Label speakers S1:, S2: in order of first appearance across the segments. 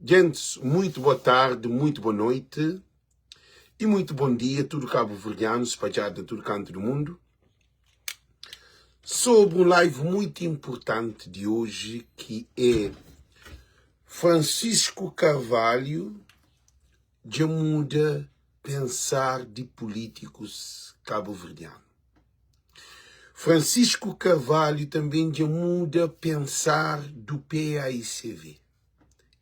S1: Gentis, muito boa tarde, muito boa noite e muito bom dia tudo cabo-verdiano espalhado na tudo canto do mundo. Sobre um live muito importante de hoje que é Francisco Carvalho dja muda pensar de políticos cabo-verdiano. Francisco Carvalho também dja muda pensar do PAICV.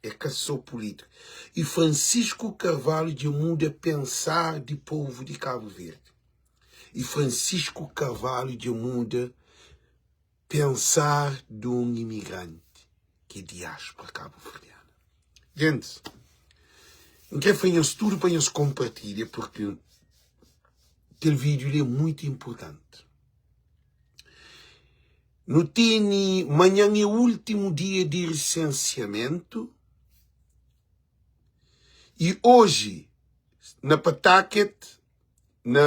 S1: É ka só político. E Francisco Carvalho dja muda pensar di povo di Cabo Verde. E Francisco Carvalho dja muda pensar di um imigrante ki é diáspora cabo-verdiana. Gentis, N kre fla nhos tudu pa nhos konpartilha porque kel vídeo li é muito importante. Nu tene, manhan é último dia di resensiamentu e oji na Pawtucket, na,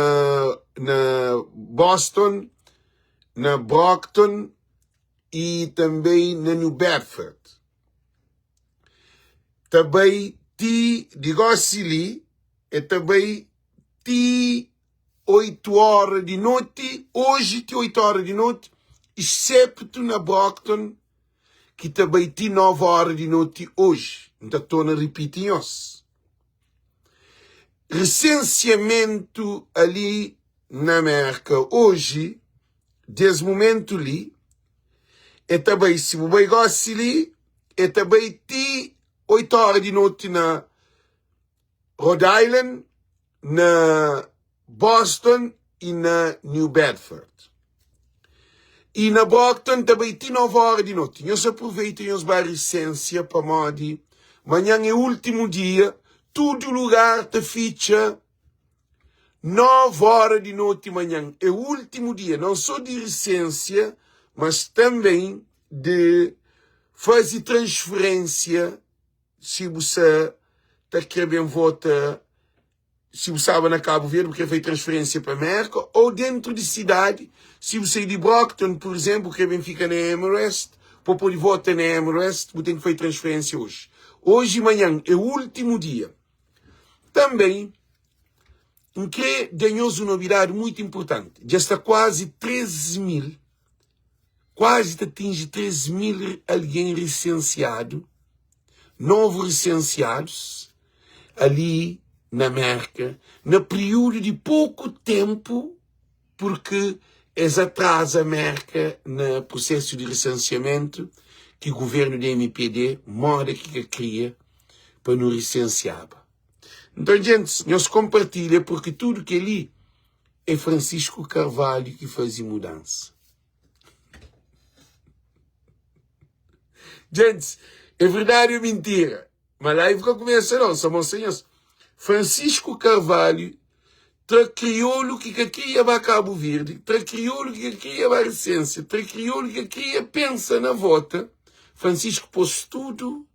S1: na Boston, na Brockton e também na New Bedford. Ta bai ti, di gosi li, e ta bai ti 8 óra di noti, oji ti 8 óra di noti, exseptu na Brockton, ki ta bai ti 9 óra di noti oji. N ta torna ripiti nhos. Resensiamentu ali na Mérka oji, des mumentu li, e ta bai, si bu bai gosi li, e ta bai ti 8 óra di noti na Rhode Island, na Boston i na New Bedford. I na Brockton ta bai ti 9 óra di noti. Nhos aproveita nhos ba risensia pamodi manhan é últimu dia, tudu lugar ta fitxa 9 óra di noti manhan. É últimu dia, não só di risensia, mas também de faze transferência si bu sa ta kre ben vota, si bu staba na Kabu Verdi bu kre faze transferênsia pa Merka ou dentru di sidadi, si bu sai di Brockton, pur izénplu, bu kre ben fika na Amherst, pa bu pode vota na Amherst bu ten ki faze transferênsia oji. Oji manhan é últimu dia. Tanbê, N kre da nhos un nobidadi muitu inpurtanti, dja sta kuazi 3 mil Kuazi ta atinji 3 mil algen risensiadu, novu risensiadus, ali na Merka, na priudu di poku tenpu, purki es atraza Merka na prusesu di risensiamentu ki guvernu di MPD moda ki ka kria pa nu risensiaba. Nton, djentis, nhos konpartilha purki tudu kel-li É Francisco Carvalho ki faze mudansa. Gentes, é verdade ou mentira? Ma live ka kumesa não, só mostra nhos. Francisco Carvalho tra kriolu ki ka kria ba Cabo Verde, tra kriolu ki ka kria ba Recência, tra kriolu ki ka kria pensa na vota. Francisco pôs tudo,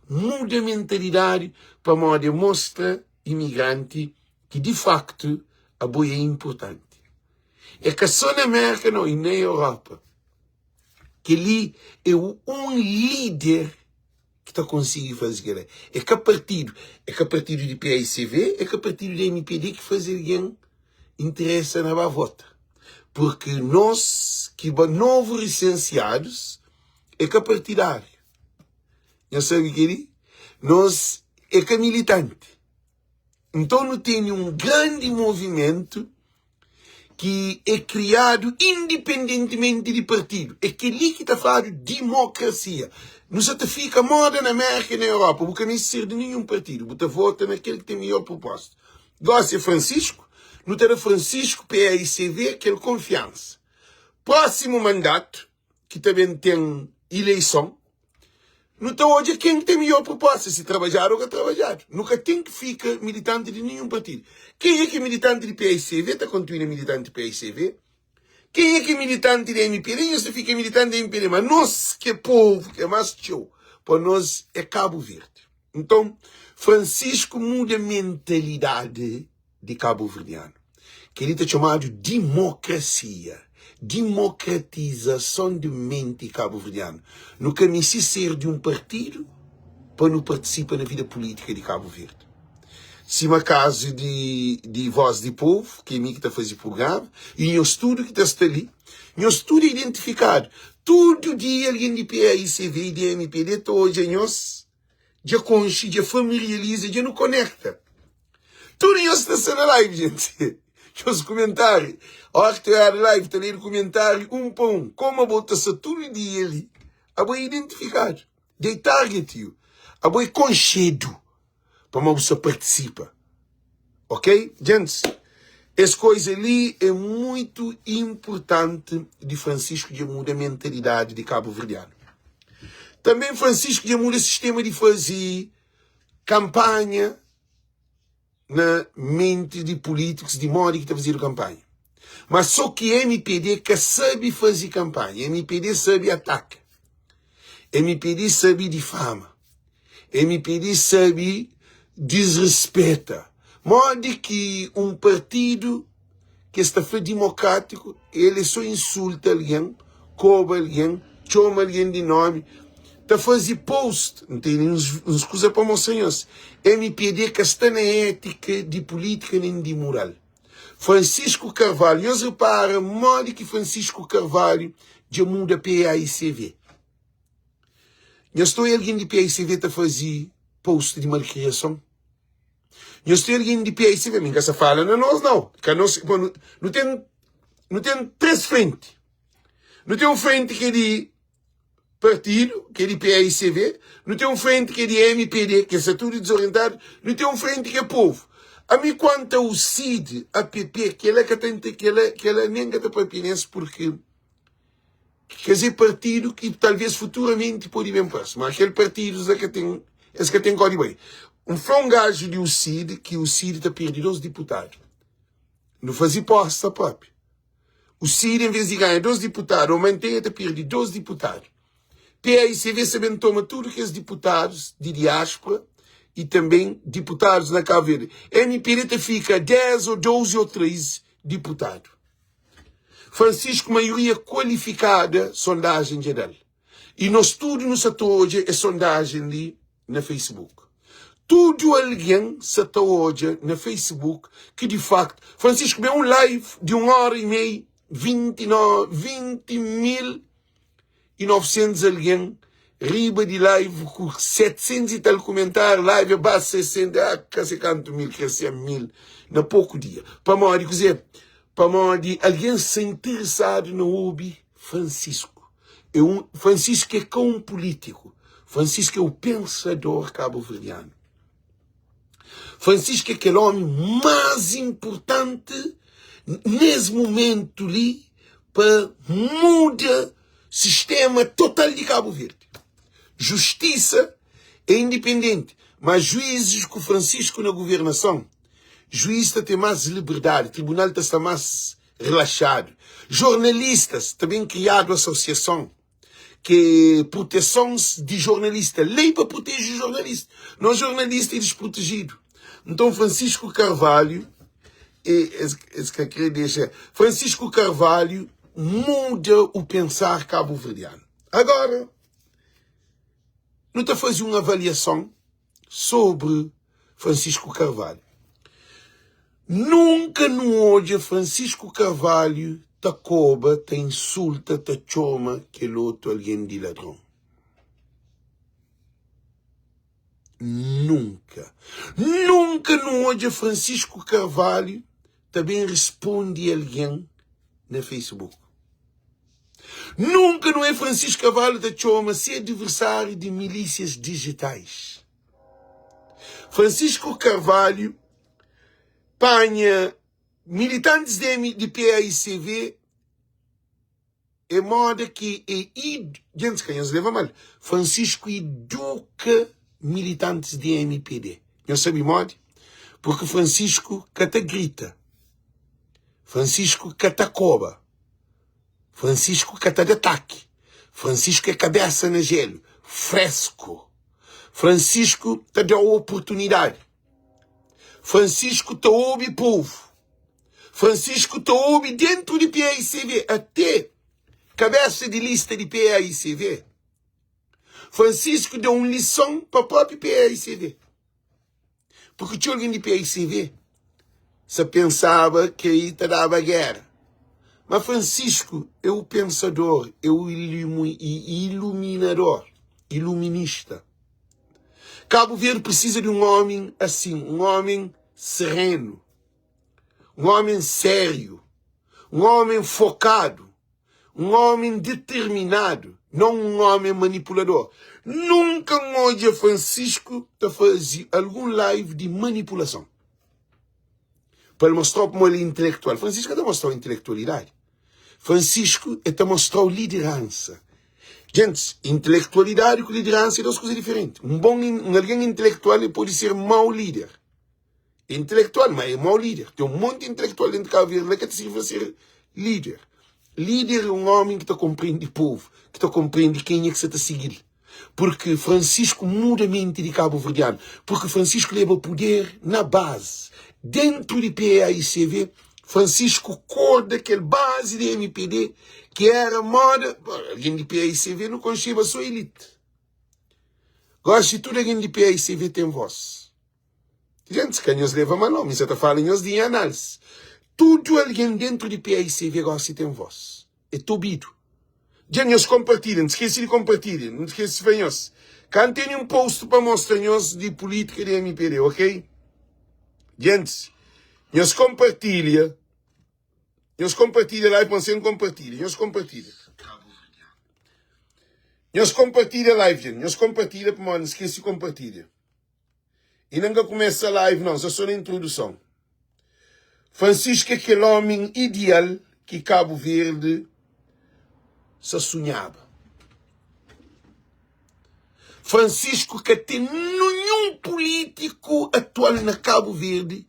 S1: muda mentalidade pamodi mostra imigranti ki di faktu abo é inpurtanti. É ka sô na Mérka nau, i na Europa. Kel-li é un líder ki ta konsigi faze kel-la. É ka partidu, é ka partidu di PAICV, é ka partidu di MPD ki faze algen interesa na ba vota. Purki nos ki ba novu risensiadus é ka partidáriu. Nhos sabe kel-li? Nos é ka militanti. Nton nu tene un grandi movimentu ki é kriadu indipendentimenti di partidu. É kel-li ki ta fladu dimokrasia. Nu sa ta fika moda na Mérka i na Europa. Bu ka meste ser di ninhun partidu. Bu ta vota na kel ki ten midjór prupósta. Gósi é Fransisku. Nu ta da Fransisku, PAICV, kel konfiansa. Prósimu mandatu ki ta ben ten ileison, nu ta odja ken ki ten midjór prupósta, si trabadjadu ô ka trabadjadu. Nu ka ten ki fika militanti di ninhun partidu. Kenha ki é militanti di paicv ta kontinua militanti di paicv, kenha ki é militanti di mpd nhos ta fika militanti di mpd. Ma nos ki é povu, ki é más txeu, pa nos é Kabu Verdi. Nton, Francisco muda mentalidadi. di kabuverdianu. Kel-li ta txomadu dimokrasia, dimokratizason di menti kabuverdianu. Nu ka meste ser di un partidu. pa nu partisipa na vida pulítika di Kabu Verdi. Sima kazu di di Voz di Povu, ki é mi ki ta faze prugrama, i nhos tudu ki ta sta li, nhos tudu é identifikadu. Tudu dia algen di PAICV i di MPD ta odja nhos, dja konxe, dja familiariza, dja nu konekta. Tudu nhos ta sta na live, jenti. Nhos kumentáriu, óras ki ta eradu live, ta ledu kumentáriu un pa un. Komu abo ta sta tudu dia li, abo é identifikadu. They target you. Abo é konxedu pamodi bu sta partisipa. Ok? Gentis, es koiza li é muitu inpurtanti di Francisco dja muda mentalidadi di kabuverdianu. Tanben Francisco dja muda sistema di faze kanpanha. na menti di pulítikus di modi ki ta fazedu kanpanha. Ma so ki mpd ka sabe faze kanpanha. Mpd sabe ataka. Mpd sabe difama. Mpd sabe disrispeta. Modi ki un partidu ki es ta fla dimokrátiku, el é so insulta algen, koba algen, txoma algen di nomi, ta faze post, N tene uns kuza pa mostra nhos. Mpd ka sta na étika di pulítika nen di mural. Francisco Carvalho, nhos repara modi ki Francisco Carvalho dja muda PAICV. Nhos ta oia algen di PAICV ta faze post di malkriason? Nhos ten algen di PICV, mi ka sa fala na nos nau, ka nos, bom, nu ten, nu ten 3 frenti. Nu ten un frenti ki é di partidu, ki é di PICV, nu ten un frenti ki é di MPD, ki sta tudu dizorientadu, nu ten un frenti ki é povu. Ami kuantu a UCID, APP, kela ka ta, kela, kela nen ka ta papia nes purki Kes é partidu ki talvês futuramenti pode ben parse, má kel partidus la ka ten, es ka ten kódi bai. N fla un gaju di UCID ki UCID ta perde dos diputadu. Nu faze posta própi. UCID en vês di ganha dos diputadu ô mantenha ta perde dos diputadu. PAICV sa ben toma tudu kes diputadus di diáspora i tanben diputadus na Kabu Verdi. MPD ta fika 10 ô 12 ô 13 diputadu. Francisco maioria kualifikada sondagem dja dal e nos tudo nu sa ta odja es sondagem li na Facebook tudo alguém sa ta odja na Facebook ki di facto Francisco ben um live di 1 hora e meia 29 20 mil e 900 algen riba di live ku 700 e tal kumentáriu, live é base 60, ah, ka se kantu mil, kre 100 mil na poku dia. Pamodi kuzê? Pamodi algen sta interesadu na obi Francisco. É un, Francisco é ka un pulítiku, Francisco é o pensador kabuverdianu. Francisco é kel ómi más inportanti nes momentu li pa muda sistema total di Kabu Verdi. Justisa é indipendenti, ma juízes ku Francisco na governason, juiz ta ten más liberdadi, tribunal ta sta más relaxadu, jornalistas ta ben kriadu asosiason. Ke protesons di jornalista, lei pa proteje jornalista. Nos jornalista é desprotejidu. Nton Francisco Carvalho, es, es ka kre dexa, Francisco Carvalho muda o pensar cabo-verdiano. Agora, nu ta faze un avaliason sobri Francisco Carvalho. Nunka nu odja Francisco Carvalho ta koba, ta insulta, ta txoma kel otu algen di ladron. Nunka. Nunka nu odja Francisco Carvalho ta ben responde algen na Facebook. Nunka nu é Francisco Carvalho ta txoma se adversário di milícias digitais. Francisco Carvalho panha militantes di, M, di PAICV é moda ki é id, gentis ka nhos leva mal, Francisco eduka militantes di MPD. Nhos sabe modi? Porque Francisco ka ta grita, Francisco ka ta koba. Francisco ka ta da taki. Francisco é kabesa na jelu, fresco. Francisco ta da oportunidadi. Francisco ta obi povu. Francisco ta obi dentro di PAICV, até kabesa di lista di PAICV. Francisco da un lison pa própi PAICV. Porque txeu algen di PAICV sa pensaba ke i ta daba géra. Ma Francisco é o pensador, é o iluminador, iluminista. Cabo Verde precisa de um homem assim, um homem sereno, um homem sério, um homem focado, um homem determinado, não um homem manipulador. Nunka N odja Francisco ta faze algun live di manipulason pa el mostra-u pamodi el é intelektual. Francisco ka ta mostra-u intelektualidadi. Francisco el ta mostra-u lideransa. Gentis, intelektualidadi ku lideransa é dos kuza diferenti. Un bon, un algen intelektual el pode ser mau lider. Intelektual, ma é mau líder. Ten un monti intelektual dentu Kabu Verdi la ka ta sirbi pa ser líder. Líder é un ómi ki ta konprende povu, ki ta konprende kenha ki sa ta sigi-l. Purki Francisco muda menti di kabuverdianu. Purki Francisco leba puder na bazi. Dentu di PAICV, Francisco korda kel bazi di mpd ki era moda, algen di PAICV nu konxeba so elite. Gosi tudu algen di PAICV ten vos. Gentis, ka nhos leva mal nau, mi sa ta fala nhos di nha análise. Tudu algen dentru di PAICV gosi ten vos. É ta obidu. Dja nhos konpartilha, N skese di konpartilha, N skese fla nhos. Ka N tene un post pa mostra nhos di pulítika di mpd, ok? Gentis, nhos konpartilha, nhos konpartilha live pa N sen konpartilha, nhos konpartilha. Nhos konpartilha live, gente, nhos konpartilha pamodi N skese konpartilha. Inda N ka kumesa live não, sa so na introduson. Francisco é kel homin ideal ki Cabo Verde sa sunhaba. Francisco ka ten ninhun politiku atual na Cabo Verde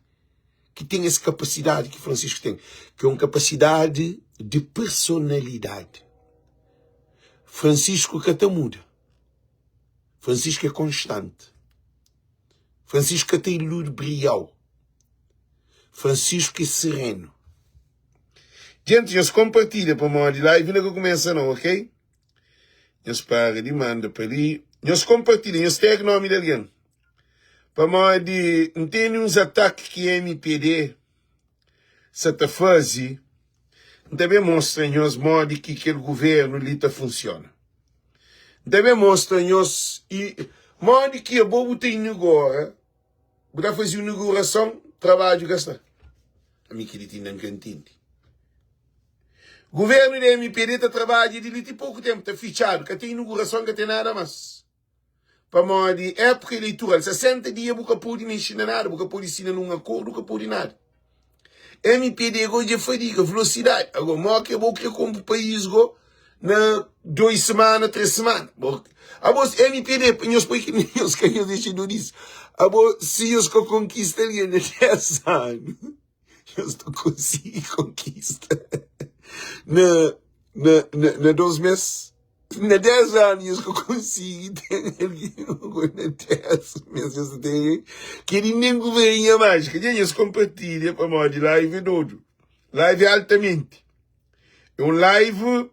S1: ki ten es kapasidadi ki Francisco ten, ki é un kapasidadi di personalidadi. Francisco ka ta muda. Francisco é constante. Francisco ka ta ilubriau. Francisco é sereno. Gente, nhos compartilha pamodi live ainda ka começa não, ok? Nhos para di manda pa li. Nhos compartilha, nhos tag nome di alguém. Pamodi N tene uns ataki ki MPD sa ta faze, N ta ben mostra nhos modi ki kel guvernu li ta funsiona. N ta ben mostra nhos i modi ki abo bu ta inugora, bu ta faze inugurason, trabadju ka sta. Ami kel-li ti inda N ka ntende. Guvernu di mpd ta trabadja di li ti poku tenpu, ta fitxadu, ka ten inugurason, ka ten nada mas. Pamodi épuka eleitoral, 60 dia bu ka pode mexe na nada, bu ka pode sina nun akordu, bu ka pode nada. MPD go dja fadiga, velosidadi. Ago, mo ke bo kre konpo país go na 2 semana, 3 semana? Bo, abo, MPD, nhos poi ki nhos ka nhos dexa dodice. Abo, si nhos ka konkista algen na 10 anu, nhos ta konsigi konkista na, na, na, na 2 mes? Na 10 anu nhos ka konsigi ten algen ku na 10 mes nhos ta ten algen ki di nen ku varinha májika. Dja nhos konpartilha pamodi live é dodu. Live é altamenti. É un live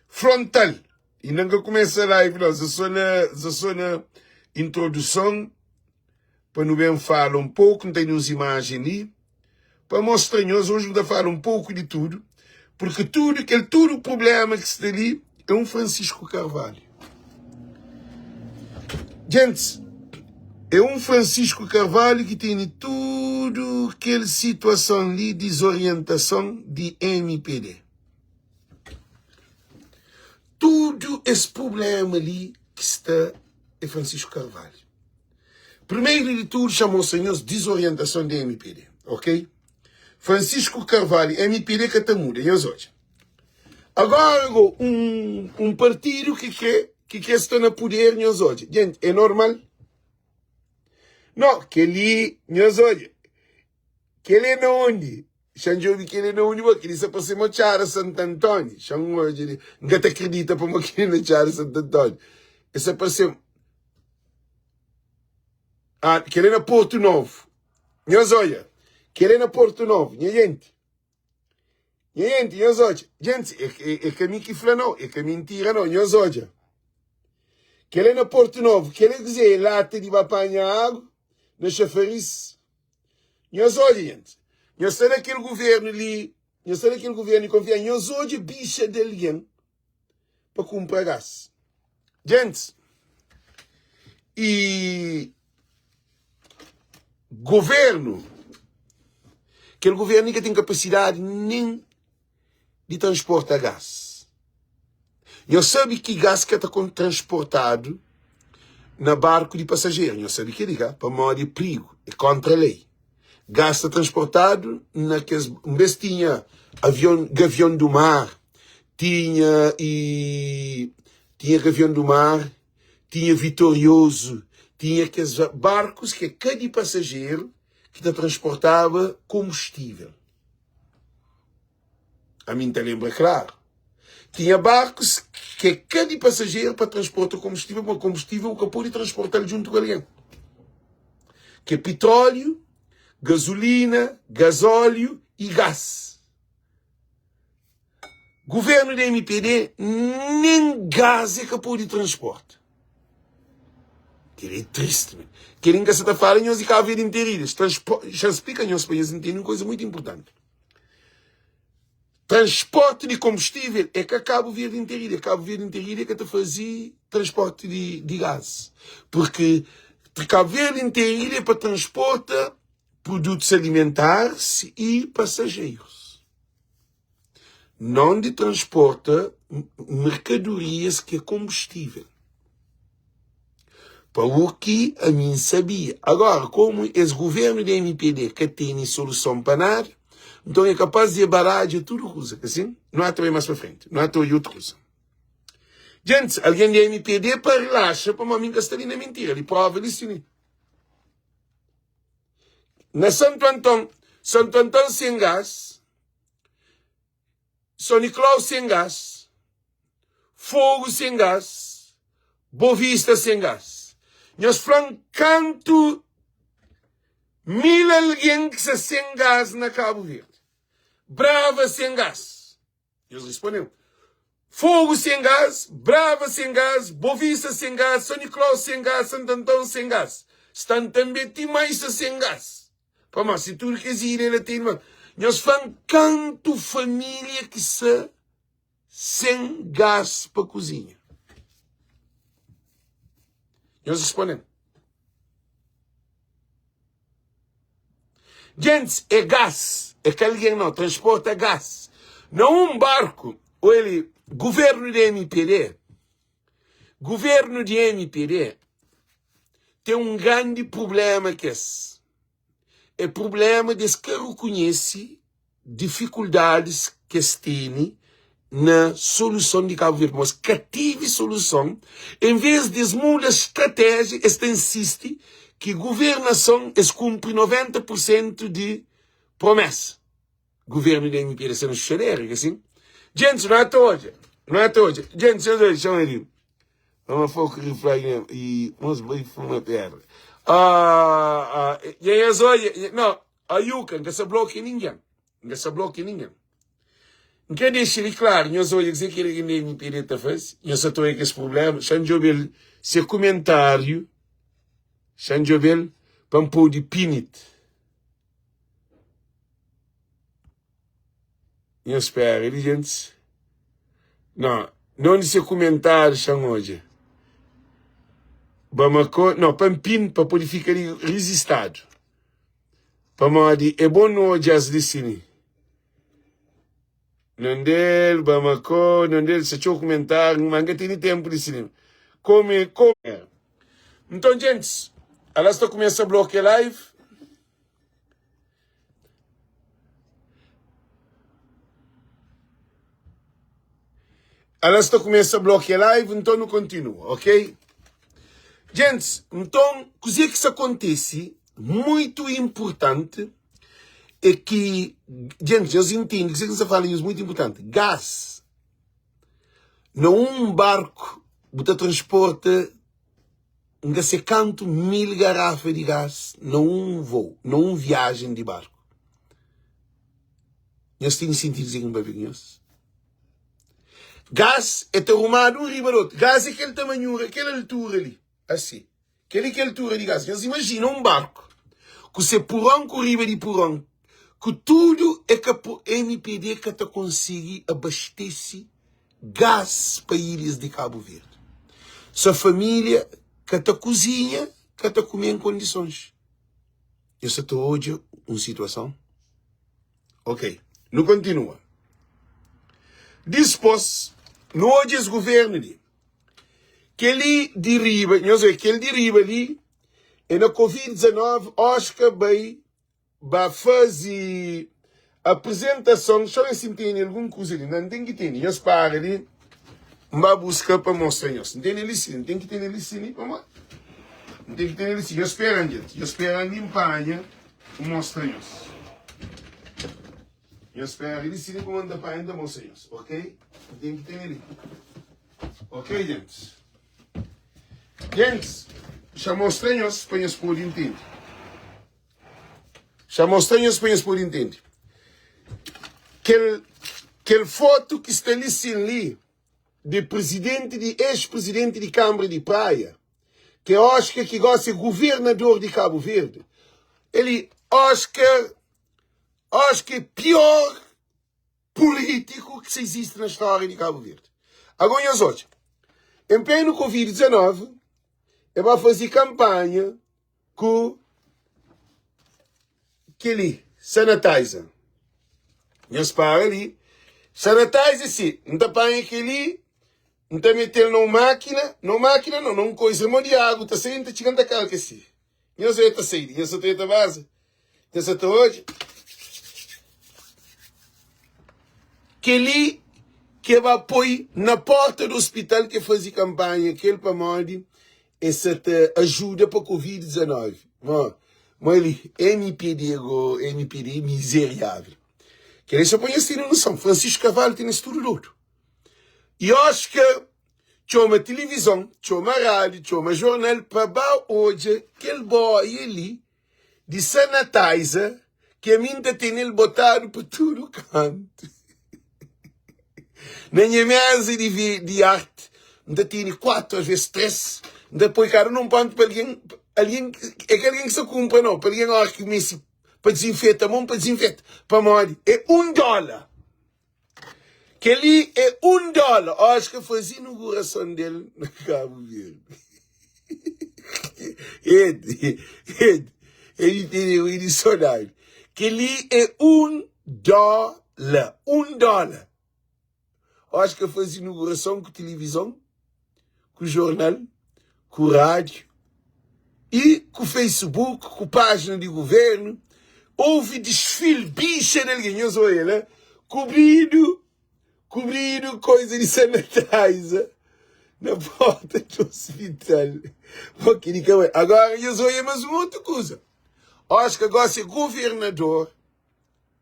S1: frontal. Inda N ka kumesa live la, sa so na, sa so na introduson. Pa nu ben fala un poku, N tene uns imajen li pa mostra nhos. Oji nu ta fala un poku di tudu, purki tudu kel tudu prublema ki sta li é un Francisco Carvalho. Gentis, é un Francisco Carvalho ki tene tudu kel situason li, dizorientason di mpd. Tudu es prublema li ki sta é Francisco Carvalho. Primeiro di tudu xa mostra nhos dizorientason di mpd, ok? Francisco Carvalho, mpd ka ta muda, nhos odja. Agora go, un, un partidu ki kre, ki kre sta na puder, nhos odja. Gente, é normal? No, kel-li, nhos odja. Kel-li é na undi? Xa N djobe kel-li na undi bo? Kel-li sta parse mo txada Santantoni. Xa N odja li. N ka ta kridita pamo kel-li na txada Santantoni. E sta parse-m. Ah, kel-li na Porto Novo. Nhos odja. Kel-li na Porto Novo. Nha jenti. Nha jenti, nhos odja. Jenti, é, é, é ka mi ki fla nau. É ka mintira nau. Nhos odja. Kel é na Porto Novo. Kel é kuzê? É lata di ba panha agu na xafaris? Nhos odja, gente. Nhos sta na kel governo li, nhos sta na kel governo di konfiansa. Nhos odja bixa di algen pa kunpra gás. Gente, e governo, kel governo li ka ten kapasidadi nen di transporta gás. Nhos sabe ki gás ka ta transportadu na barku di pasajeru. Nhos sabe kel-li, ka? Pamodi é prigu, é kóntra lei. Gás ta transportadu na kes... Un bês tinha avion, gavion do mar, tinha e tinha gavion do mar, tinha vitorioso, tinha kes barkus ki é ka di pasajeru ki ta transportaba konbustível. Ami N ta lenbra klaru. Tinha barkus ki é ka di pasajeru pa transporta konbustível, ma konbustível bu ka pode transporta-l djuntu ku algen. Ki é pitróliu, gazulina, gazóliu i gás. Guvernu di mpd nen gás e ka pode transporta. Kel-li é tristi men. Kel-li N ka sa ta fala nhos di Cabo Verde interu ilhas. Xa-m splika nhos pa nhos ntende un kuza mutu inpurtanti. Transporti di konbustível é ka Cabo Verde interu ilha. Cabo Verde interu ilha ka ta faze transporti di gás. Purki Cabo Verde interu ilha é pa transporta produtus alimentares i pasajeiros. Não di transporta merkadorias ki é konbustível. Pa u ki ami N sabia. Agora, komu es guvernu di mpd ka tene soluson pa nada, nton é kapaz di e baradja tudu kuza, ka sin? Nu ata bai mas pa frenti, nu ata odja otu kuza. Djentis, algen di mpd pa rilaxa, pamodi mi N ka sta li na mintira, li prova li si li. Na Santu Anton, Santu Anton sen gás, São Nicolau sen gás, Fogo sen gás, Bovista sen gás. Nhos fla-m kantu mil algen ki sta sen gás na Kabu Verdi. Brava sen gás. Nhos responde-m, Fogo sen gás, Brava sen gás, Bovista sen gás, São Nicolau sen gás, Santo Antão sen gás. Sta-m tanbe ti mais sta sen gás. Pamodi si tudu kes ilha la tene ma. Nhos fla-m kantu família ki sta sen gás pa kuzinha. Nhos responde-m. Gentis, é gás, é ka algen nau, transporta gás na un barku. Oeli, guvernu di mpd, guvernu di mpd ten un grandi prublema kes, é prublema di es ka rekonhese difikuldadis ki es tene na soluson di Kabu Verdi, mos ka tive soluson, en vez di es muda stratéjia, es ta insisti ki guvernason es kunpri 90 pur sentu di promesa. Guvernu di MP da na xuxadera, ka sin? Djentis, no ta odja, no ta odja. Djentis, nhos odja, txoma li. Mama foku rifla i mos bai fuma pedra. Ah, ah, nhos odja, no, Ayuka, N ka sa blokia ningen. N ka sa blokia ningen. N ka dexa li klaru, nhos odja kuzê ki René MPD ta faze, nhos sa ta odja kes prubléma. Xa N djobe-l se kumentáriu, xa N djobe-l pa N pode pinit. Nhos spera li, gentis. No, non di se kumentáriu, xa N odja. Bamako, no, pa N pin, pa pode fika li rizistadu. Pamodi é bon nu odja-s li si li. Nondel, Bamako, Nondel, sa txeu kumentáriu, ma N ka tene ténpu di si li. Kome, kome. Nton, djentis, ala sta kumesa blokia live. Ala sta kumesa blokia live, nton nu kontinua, ok? Djentis, nton, kuzê ki sta kontise, muitu inpurtanti, é ki, djentis, nhos intende kuzê ki N sta fala nhos, muitu inpurtanti, gás na un barku bu ta transporta N ka se kantu mil garafa di gás na un voo, na un viajen di barku. Nhos tene sentidu kuzê ki N pâpia ku nhos? Gás é ta rumadu un riba di otu. Gás é kel tamanhura, kel altura li, asi. Kel-li ki é altura di gás. Nhos imajina un barku ku se puron ku riba di puron ku tudu é ka MPD ka ta konsigi abastese gás pa ilhas di Kabu Verdi. Se família ka ta kuzinha, ka ta kume en kondisons. Nhos sa ta odja un situason? Ok, nu kontinua. Dispôs, nu odja es guvernu li. Kel-li di riba, nhos odja, kel di riba li é na Covid 19, Oscar bai ba faze aprizentason. Xa ben si N tene algun kuza li. Nan, N ten ki tene. Nhos para li, N ba buska pa mostra nhos. N tene li sin, N ten ki tene li sin li, pamodi N ten ki tene li sin. Nhos spera-m, djenti, nhos spera-m li N panha, N mostra nhos. Nhos spera li sin pamodi N ta panha, N ta mostra nhos, ok? N ten ki tene li. Ok, gentis. Gentis, xa mostra nhos pa nhos pode intende. Xa mostra nhos pa nhos pode intende. Kel, kel fotu ki sta li sin li, di presidenti di, ex-presidenti di Kambra di Praia, ki é Oscar ki gosi é governador di Kabu Verdi, eli, Oscar, Oscar é pior pulítiku ki sa izisti na stória di Kabu Verdi. Agó nhos odja, en plenu Covid 19, e ba faze kanpanha ku kel-li, sanitizer. Nhos para li, sanitizer si, N ta panha kel-li, N ta mete-l na un mákina, na un mákina não, na un koisa mó di agu ta sai, N ta txiga N ta kalka si. Nhos odja ta sai di, nhos sa ta odja ta baza. Nhos sa ta odja. Kel-li ke ba poi na porta di ospital ke faze kanpanha kel pamodi e sa ta ajuda pa covid 19. Mo, mo li MPD go, MPD mizeriável. Kel-li sa pa nhos tene noson. Francisco Carvalho tene es tudu dodu. I Oscar txoma tilivizon, txoma rádiu, txoma jornal pa ba odja kel boia li di sanitizer ki ami N ta tene-l botadu pa tudu kantu. Na nha meza di di arti N ta tene 4 asves 3, N ta poi kada un pontu pa algen, algen, é ka algen ki sta kunpra nau, pa algen óras ki meste pa dizinfeta mon pa dizinfeta, pamodi é un dóla. Kel-li é un dóla. Oscar faze inugurason del na Kabu Verdi. Ed, ed, el tene ui di sodadi. Kel-li é un dóla. Un dóla. Oscar faze inugurason ku tilivizon, ku jornal, ku rádiu i ku Facebook, ku pájina di guvernu. Ouvi disfil bixa di algen. Nhos oia la, kubridu, kubridu koiza di sanitizer na porta di ospital. Bo ki di ka bai. Agora nhos oia mas un otu kuza. Oscar gosi é governador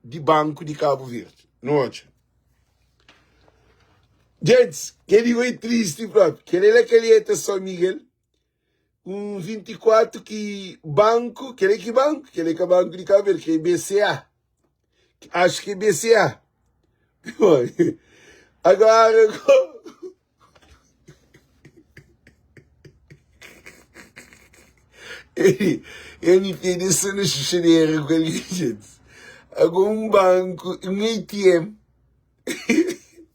S1: di Banku di Kabu Verdi. Nu odja. Gentis, kel-li foi tristi propi. Kel-li la Calheta São Miguel, un 24 ki banku, kel-li ki banku? Kel-li ka banku di Kabu Verdi, kel-li é BCA. Acho ki é BCA. Agora, Ele pede só na xuxadeira com ali, gente. Agora um banco, um ATM.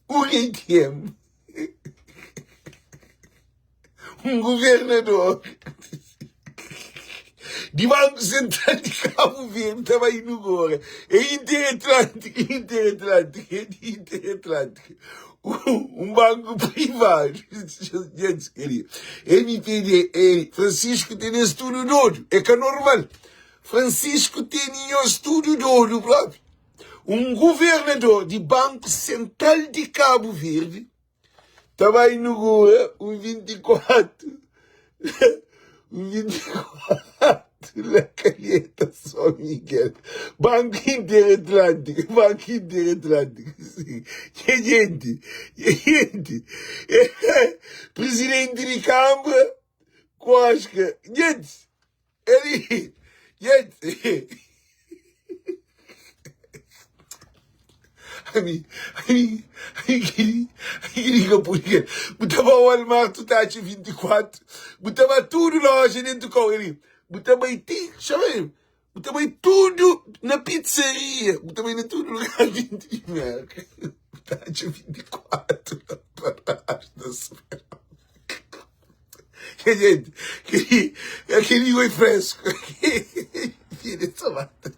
S1: Um ATM. Um governador di Banku Sentral di Kabu Verdi ta bai inugura. É Interatlântiku, Interatlântiku, é di Interatlântiku. Um banku privadu. Gente, queria. MPD, é, Francisco tem esse tudo doido. É que é normal. Francisco tem isso tudo doido próprio. Um governador de Banco Central de Cabo Verde ta ba inugura un 24 un 24 na Calheta São Miguel Banco Interatlântico Banco Interatlântico sim que gente que gente presidente de Câmara Cosca gente ele gente. Ami, ami, ami keli, ami keli ka pudi kel. Bu ta ba Walmart tu ta atxa 24, bu ta ba tudu loja dentu kau ali, bu ta bai ti, xama el, bu ta bai tudu na pizzaria, bu ta bai na tudu lugar denti di Merka, bu ta atxa 24 na paradu ta spera. Gente, keli, keli oi fresco. Filha de mata.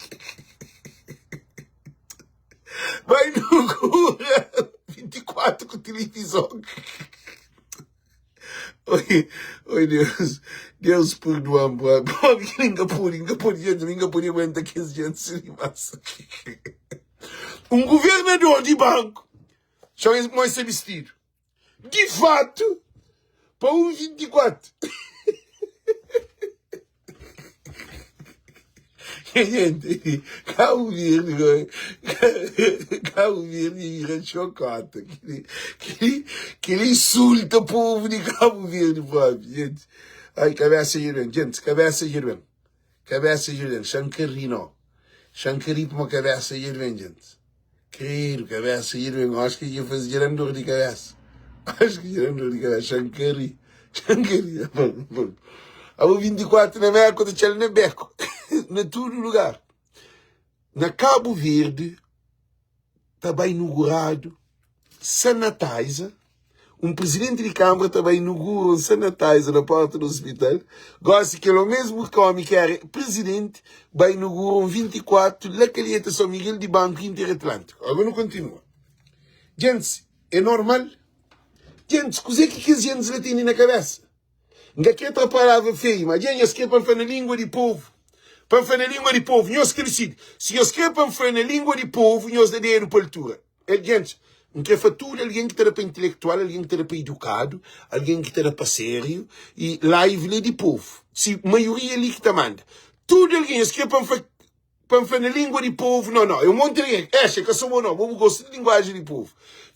S1: Vai no cura 24 com televisão. Oi, oi Deus, Deus perdoa-me, pô. Pô, nunca pude, nunca pude, gente, nunca pude aguentar que esse gente se massa. Um governador de banco, chama esse vestido. Di fatu, pa un 24. Gente, Cabo Verde, Cabo Verde vira chocota. Que, que ele insulta o povo de Cabo Verde próprio, gente. Ai, cabeça de bem, gente, cabeça de bem. Cabeça de bem, Xancari não. Xancari para uma cabeça de bem, gente. Credo, cabeça de bem. Acho que ia fazer grande dor de cabeça. Acho que grande dor de cabeça. Xancari, Xancari. Abo 24 na Merca, ta txal na beco. Na tudo lugar. Na Cabo Verde, ta bai inaugurado sanitizer. Un presidenti di Câmara ta bai inugura un sanitizer na porta di hospital. Gosi kel o mesmu ki omi ki era presidenti bai inugura un 24 la Calheta São Miguel di Banku Interatlântiku. Agora nu kontinua. Gentis, é normal? Gentis, kuzê ki kes gentis la tene na kabesa? N ka kre tra palavra feiu, ma dja nhos kre pa N fla na lingua di povu? Pa N fla na lingua di povu, nhos ki disidi. Si nhos kre pa N fla na lingua di povu, nhos da dedu pa altura. El, gentis, N kre fla tudu algen ki ta da pa intelektual, algen ki ta da pa idukadu, algen ki ta da pa sériu, i live li é di povu. Si maioria li ki ta manda. Tudu algen, nhos kre pa N fla Pa N fla na lingua di povu, no, no, é un monti algen, exa, é ka so bo no, bo bu gosta di linguajen di povu.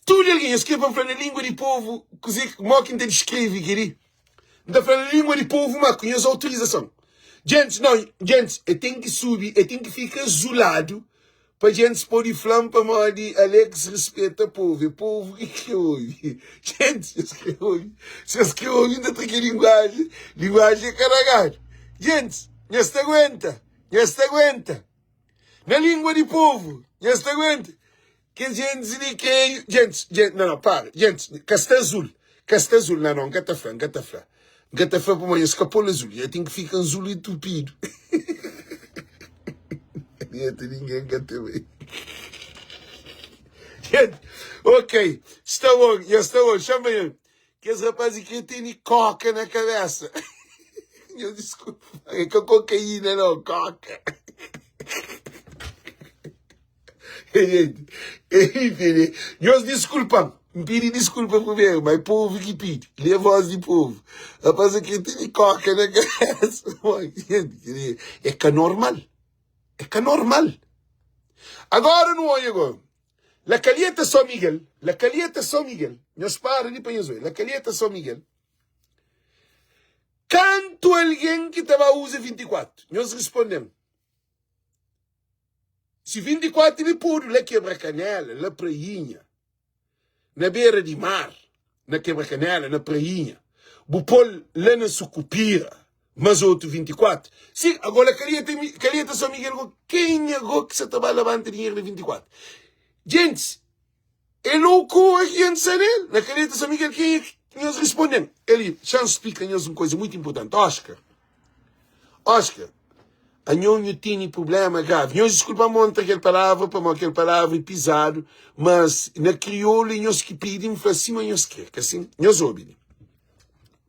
S1: Tudu algen, nhos kre pa N fla na lingua di povu, kuze, mo ki N ta diskreve kel-li? N ta fla na lingua di povu, ma ku nhos autorizason. Djentis, no, djentis, e ten ki subi, e ten ki fika azuladu pa djentis pode fla-m pamodi Alex rispeta povu, é povu ki kre obi. Djentis, nhos kre obi? Si nhos kre obi, N ta tra kel linguajen, linguajen é karagadu. Djentis, nhos ta aguenta? Nhas ta aguenta. Na lingua di povu, nhas ta aguenta. Kes gentis li ke. Gentis, gentis, não, não, para. Gentis, ka sta azul. Ka sta azul, não, não, N ka ta fla, N ka ta fla. N ka ta fla pamodi nhas ka pô-l azul. Nha ten ki fika azul entupidu. Neta, ninguém ka ta bai. Gente, ok, sta bom, já sta bom. Chama ele. Kes rapaz li kre tene koka na kabesa. Nhos diskulpa, é ka kokaína não, koka. Nhos diskulpa-m, N pidi diskulpa primeru, ma é povu ki pidi, li é voz di povu. Rapaz li kre tene koka na kabesa. É ka normal, é ka normal. Agora nu odja agora. La Calheta São Miguel, La Calheta São Miguel, nhos para li pa nhos obi, La Calheta São Miguel, kantu algen ki ta ba uza 24? Nhos responde-m. Si 24 li podu la Kebra Kanela, la Prainha, na bera di mar, na Kebra Kanela, na Prainha, bu pô-l la na Sukupira, mas otu 24. Si, agora Calheta, Calheta São Miguel, go, kenha go ki sa ta ba labanta dinheru na 24? Gentis, é loucura ki gentis sa nel. Na Calheta São Miguel, kenha ki nhos responde-m? Eli, xa-m splika nhos un koza mutu importanti. Oscar, Oscar, anho nhu tene prublema gravi. Nhos diskulpa-m montra kel palavra, pamodi kel palavra é pizadu, mas na kriolu é nhos ki pidi, N fla sima nhos kre, ka sin? Nhos obi li.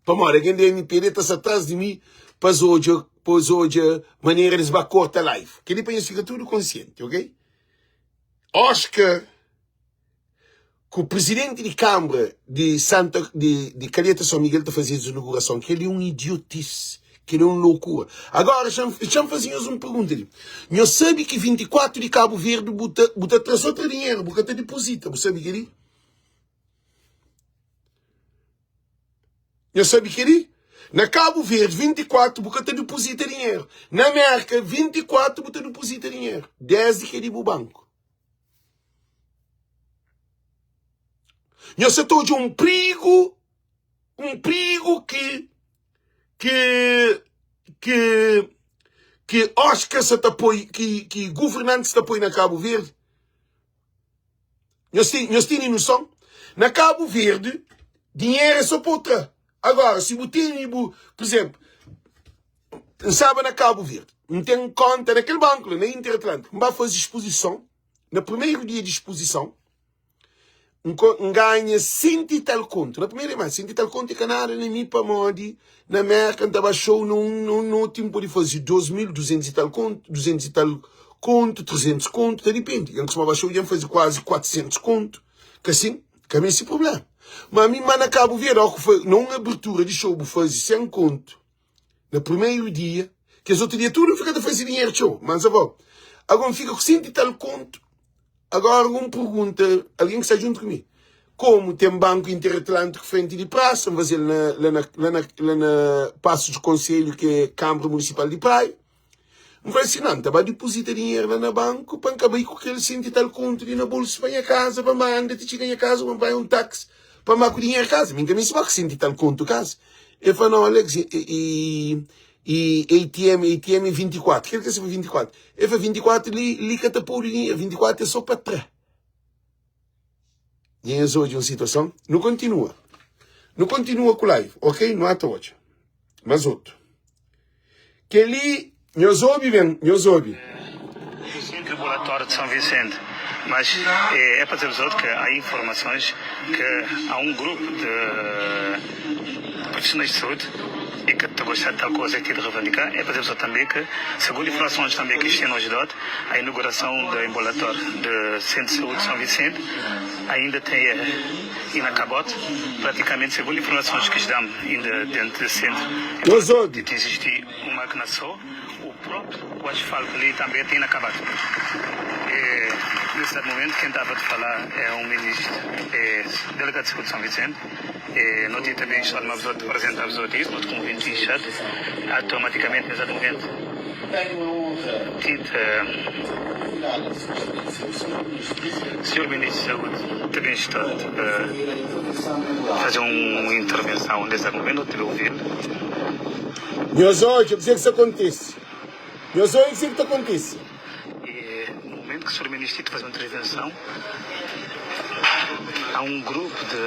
S1: Pamodi algen di MPD ta sta tras di mi pa es odja, pa es odja manera di es ba korta live. Kel-li pa nhos fika tudu konsienti, ok? Oscar ku presidenti di Kambra di Santa di, di Calheta São Miguel ta faze es inaugurason. Kel-li é un idiotice, kel-li é un loucura. Agora, xa-m faze nhos un pergunta li. Nhos sabe ki 24 di Cabo Verde bu ta, bu ta tra so tra dinheru, bu ka ta dipozita, bu sabe kel-li? Nhos sabe kel-li? Na Cabo Verde, 24 bu ka ta dipozita dinheru. Na Merka, 24 bu ta dipozita dinheru, desdi ki é di bu banku. Nhos sa ta odja un prigu, un prigu ki ki ki ki Oscar sa ta poi, ki ki governantis ta poi na Kabu Verdi. Nhos ten, nhos tene noson? Na Kabu Verdi, dinheru é só pa bu tra. Agora, si bu tene bu, por exemplo, N staba na Kabu Verdi, N ten konta na kel banku la, na Interatlântico, N ba faze exposison, na primeru dia di exposison, N ganha senti i tal kontu. Na primeru dia, senti i tal kontu é ka nada na mi pamodi na Merka N ta ba xou na un noti N pode faze 2200 i tal kontu, 200 i tal kontu, 300 kontu, ta dipende. N kustuma ba xou dja N faze kuazi 400 kontu. Ka sin? Ka meste prubléma. Ma mi, ma na Kabu Verdi, óki ku na un abertura di xou bu faze 100 kontu na primeru dia, kes otu dia tudu N fika ta faze dinheru txeu. Ma N sa fla, agora N fika ku senti i tal kontu. Agora un pergunta, algen ki sta djuntu ku mi, komu ten banku interatlántiku frenti di prasa, N faze-l na la na la na la na Pasu di Konselhu ki é Kanbra Munisipal di Praia, N fla si, na, N ta ba dipozita dinheru la na banku pa N ka bai ku kel senti tal kontu li na bolsu pa nha kaza, pa N ba anda ti txiga nha kaza, pa N panha un taksi pa N ba ku dinheru kaza. Mi N ka meste ba ku senti tal kontu kaza. El fla, nau Alex, i I ATM, ATM é 24. Kel ki é 24? El fla 24 li, li ka ta podu dinheru, 24 é só pa tra. Dja nhos odja un situason? Nu kontinua. Nu kontinua ku live, ok? Nu ata odja. Mas otu. Kel-li, nhos obi ben, nhos obi.
S2: Ambulatório de São Vicente, mas é pa dizer-vos outro que há informações que há um grupo de profissionais de saúde e que ta gosta de tal coisa e ti de reivindicar, é pa dizer-vos outro também que, segundo informações também que têm nos dado, a inauguração do ambulatório de Centro de Saúde de São Vicente ainda tem inacabado, praticamente, segundo informações que dão ainda dentro desse centro,
S1: Nhos obi.
S2: tem existir uma máquina só. O próprio o asfalto ali também tem inacabado. E, nesse dado momento, quem estava a te falar é um ministro, é delegado de saúde de São Vicente. E, não tinha também estado uma pessoa de apresentar a pessoa disso, não te convinte em chat. Automaticamente, nesse dado momento, Tite, senhor ministro de saúde também está a fazer uma intervenção nesse dado momento, não te ouvir.
S1: Nhos odja kuzê ki sta kontise. Nhos odja kuzê ki ta kontise.
S2: E no momento que o senhor ministro faz uma intervenção, há um grupo de.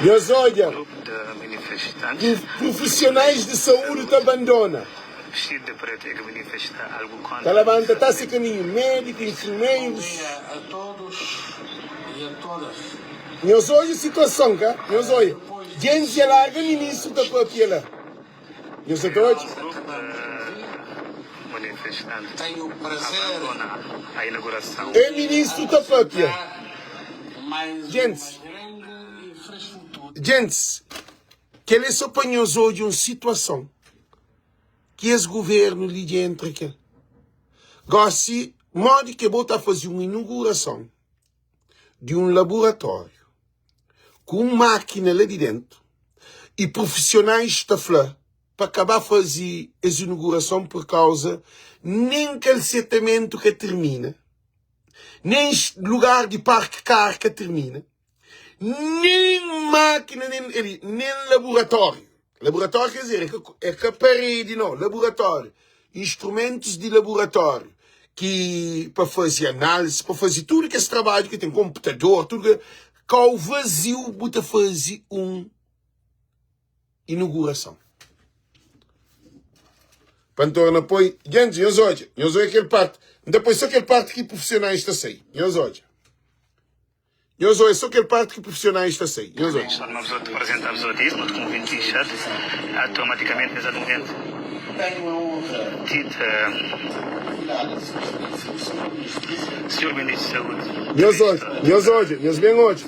S1: Nhos odja
S2: Grupo de manifestantes.
S1: ki prufisionais di saúdi ta bandona.
S2: Vestido de preto e que manifesta algo
S1: Ta
S2: contra.
S1: labanta ta se kaminhu médiku, infermerus.
S3: Bom dia a todos e a todas.
S1: Nhos odja situason ka? Nhos odja. Djentis dja larga ministru ta papia la. Nhos sa ta odja? E ministru ta papia. Djentis, djentis, kel é so pa nhos odja un situason ki es governu li dja entra kel. Gosi, modi ke bo ta faze un inugurason? di un laburatóriu ku un mákina la di déntu y prufisionais ta fla pa ka ba faze es inugurason pur kauza nen kel setamentu ka tirmina, nen lugar di parke kar ka tirmina, nen mákina nen laburatóriu. Laburatóriu quer dizer, é ka paredi não, laburatóriu, instrumentus di laburatóriu ki pa fazi análise, pa fazi tudu kes trabadju ki ten konputador, tudu ke, kau vaziu bu ta fazi un inugurason. Pa N torna poi, gentis, nhos odja, nhos odja kel parti, N ta poi so kel parti ki prufisionais ta sai, nhos odja. Nhos odja so kel parti ki prufisionais ta sai. Nhos odja. Nhos odja, nhos odja, nhos ben odja.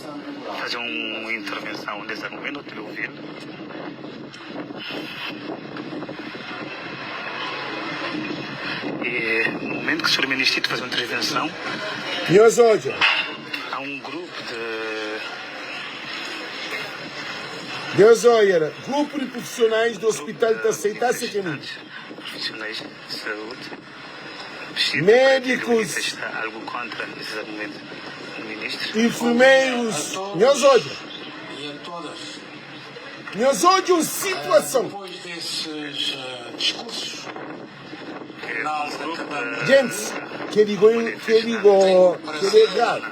S1: Nhos odja. Nhos odja la. Grupu di prufisionais di ospital ta seita se kaminhu. Médikus, enfermeiros, nhos odja. Nhos odja un situason. Gentis, kel-li go, kel-li go, kel-li é gravi.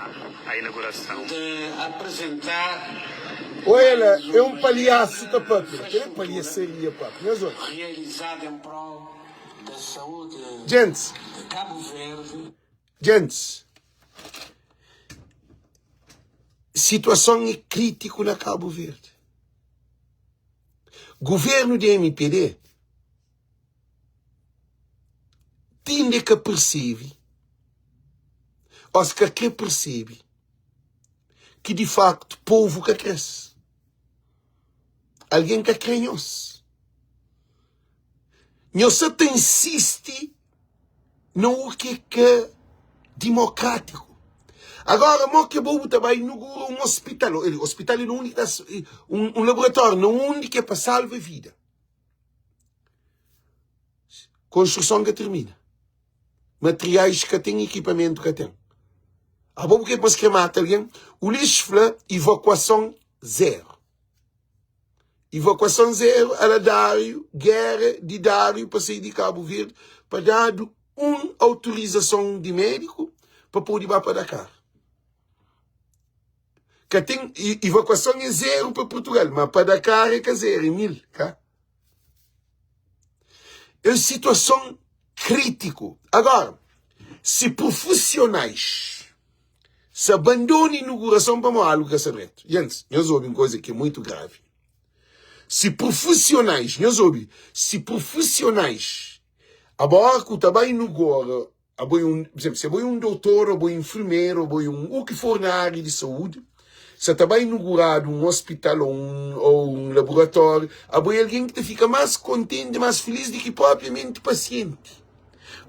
S1: Oia la, é un palhasu ta pâpia. Kel-li é palhasaria própi. Nhos odja. Gentis, gentis, situason é krítiku na Kabu Verdi. Guvernu di mpd ti inda e ka persebe, ô si ka kre persebe, ki di faktu povu ka kre-s. Algen ka kre nhos. Nhos sa ta insisti na u ki ka dimokrátiku. Agora, mo ke bo bu ta bai inugura un ospital, ospital é na undi ki ta, un laboratóriu na undi ki é pa salva vida. Konstruson ka tirmina. Materiais ka ten, ekipamentu ka ten. Abo bu kre pa es kre mata algen? Ulisses fla evakuason zero. Evakuason zero, ala Dáriu, gera di Dáriu pa sai di Kabu Verdi pa dadu un autorizason di médiku pa pode ba pa Dakar. Ka ten, evakuason é zero pa Portugal, ma pa Dakar é ka zero, é 1000, ka? É un situason krítiku. Agora, si profissionais se abandona inaugurason pamodi algu ka sta dretu. Gentis, nhos obi un koza ki é muitu gravi. Si profissionais, nhos obi, si profissionais abo ku ta bai inaugura Abo é un, por exemplo, si abo é un doutor, abo é enfermeiro, abo é un, o que for na área de saúde, sa ta bai inaugurado un hospital ou un, ou un laboratório, abo é alguém que ta fica mais contente, mais feliz do que propriamente paciente.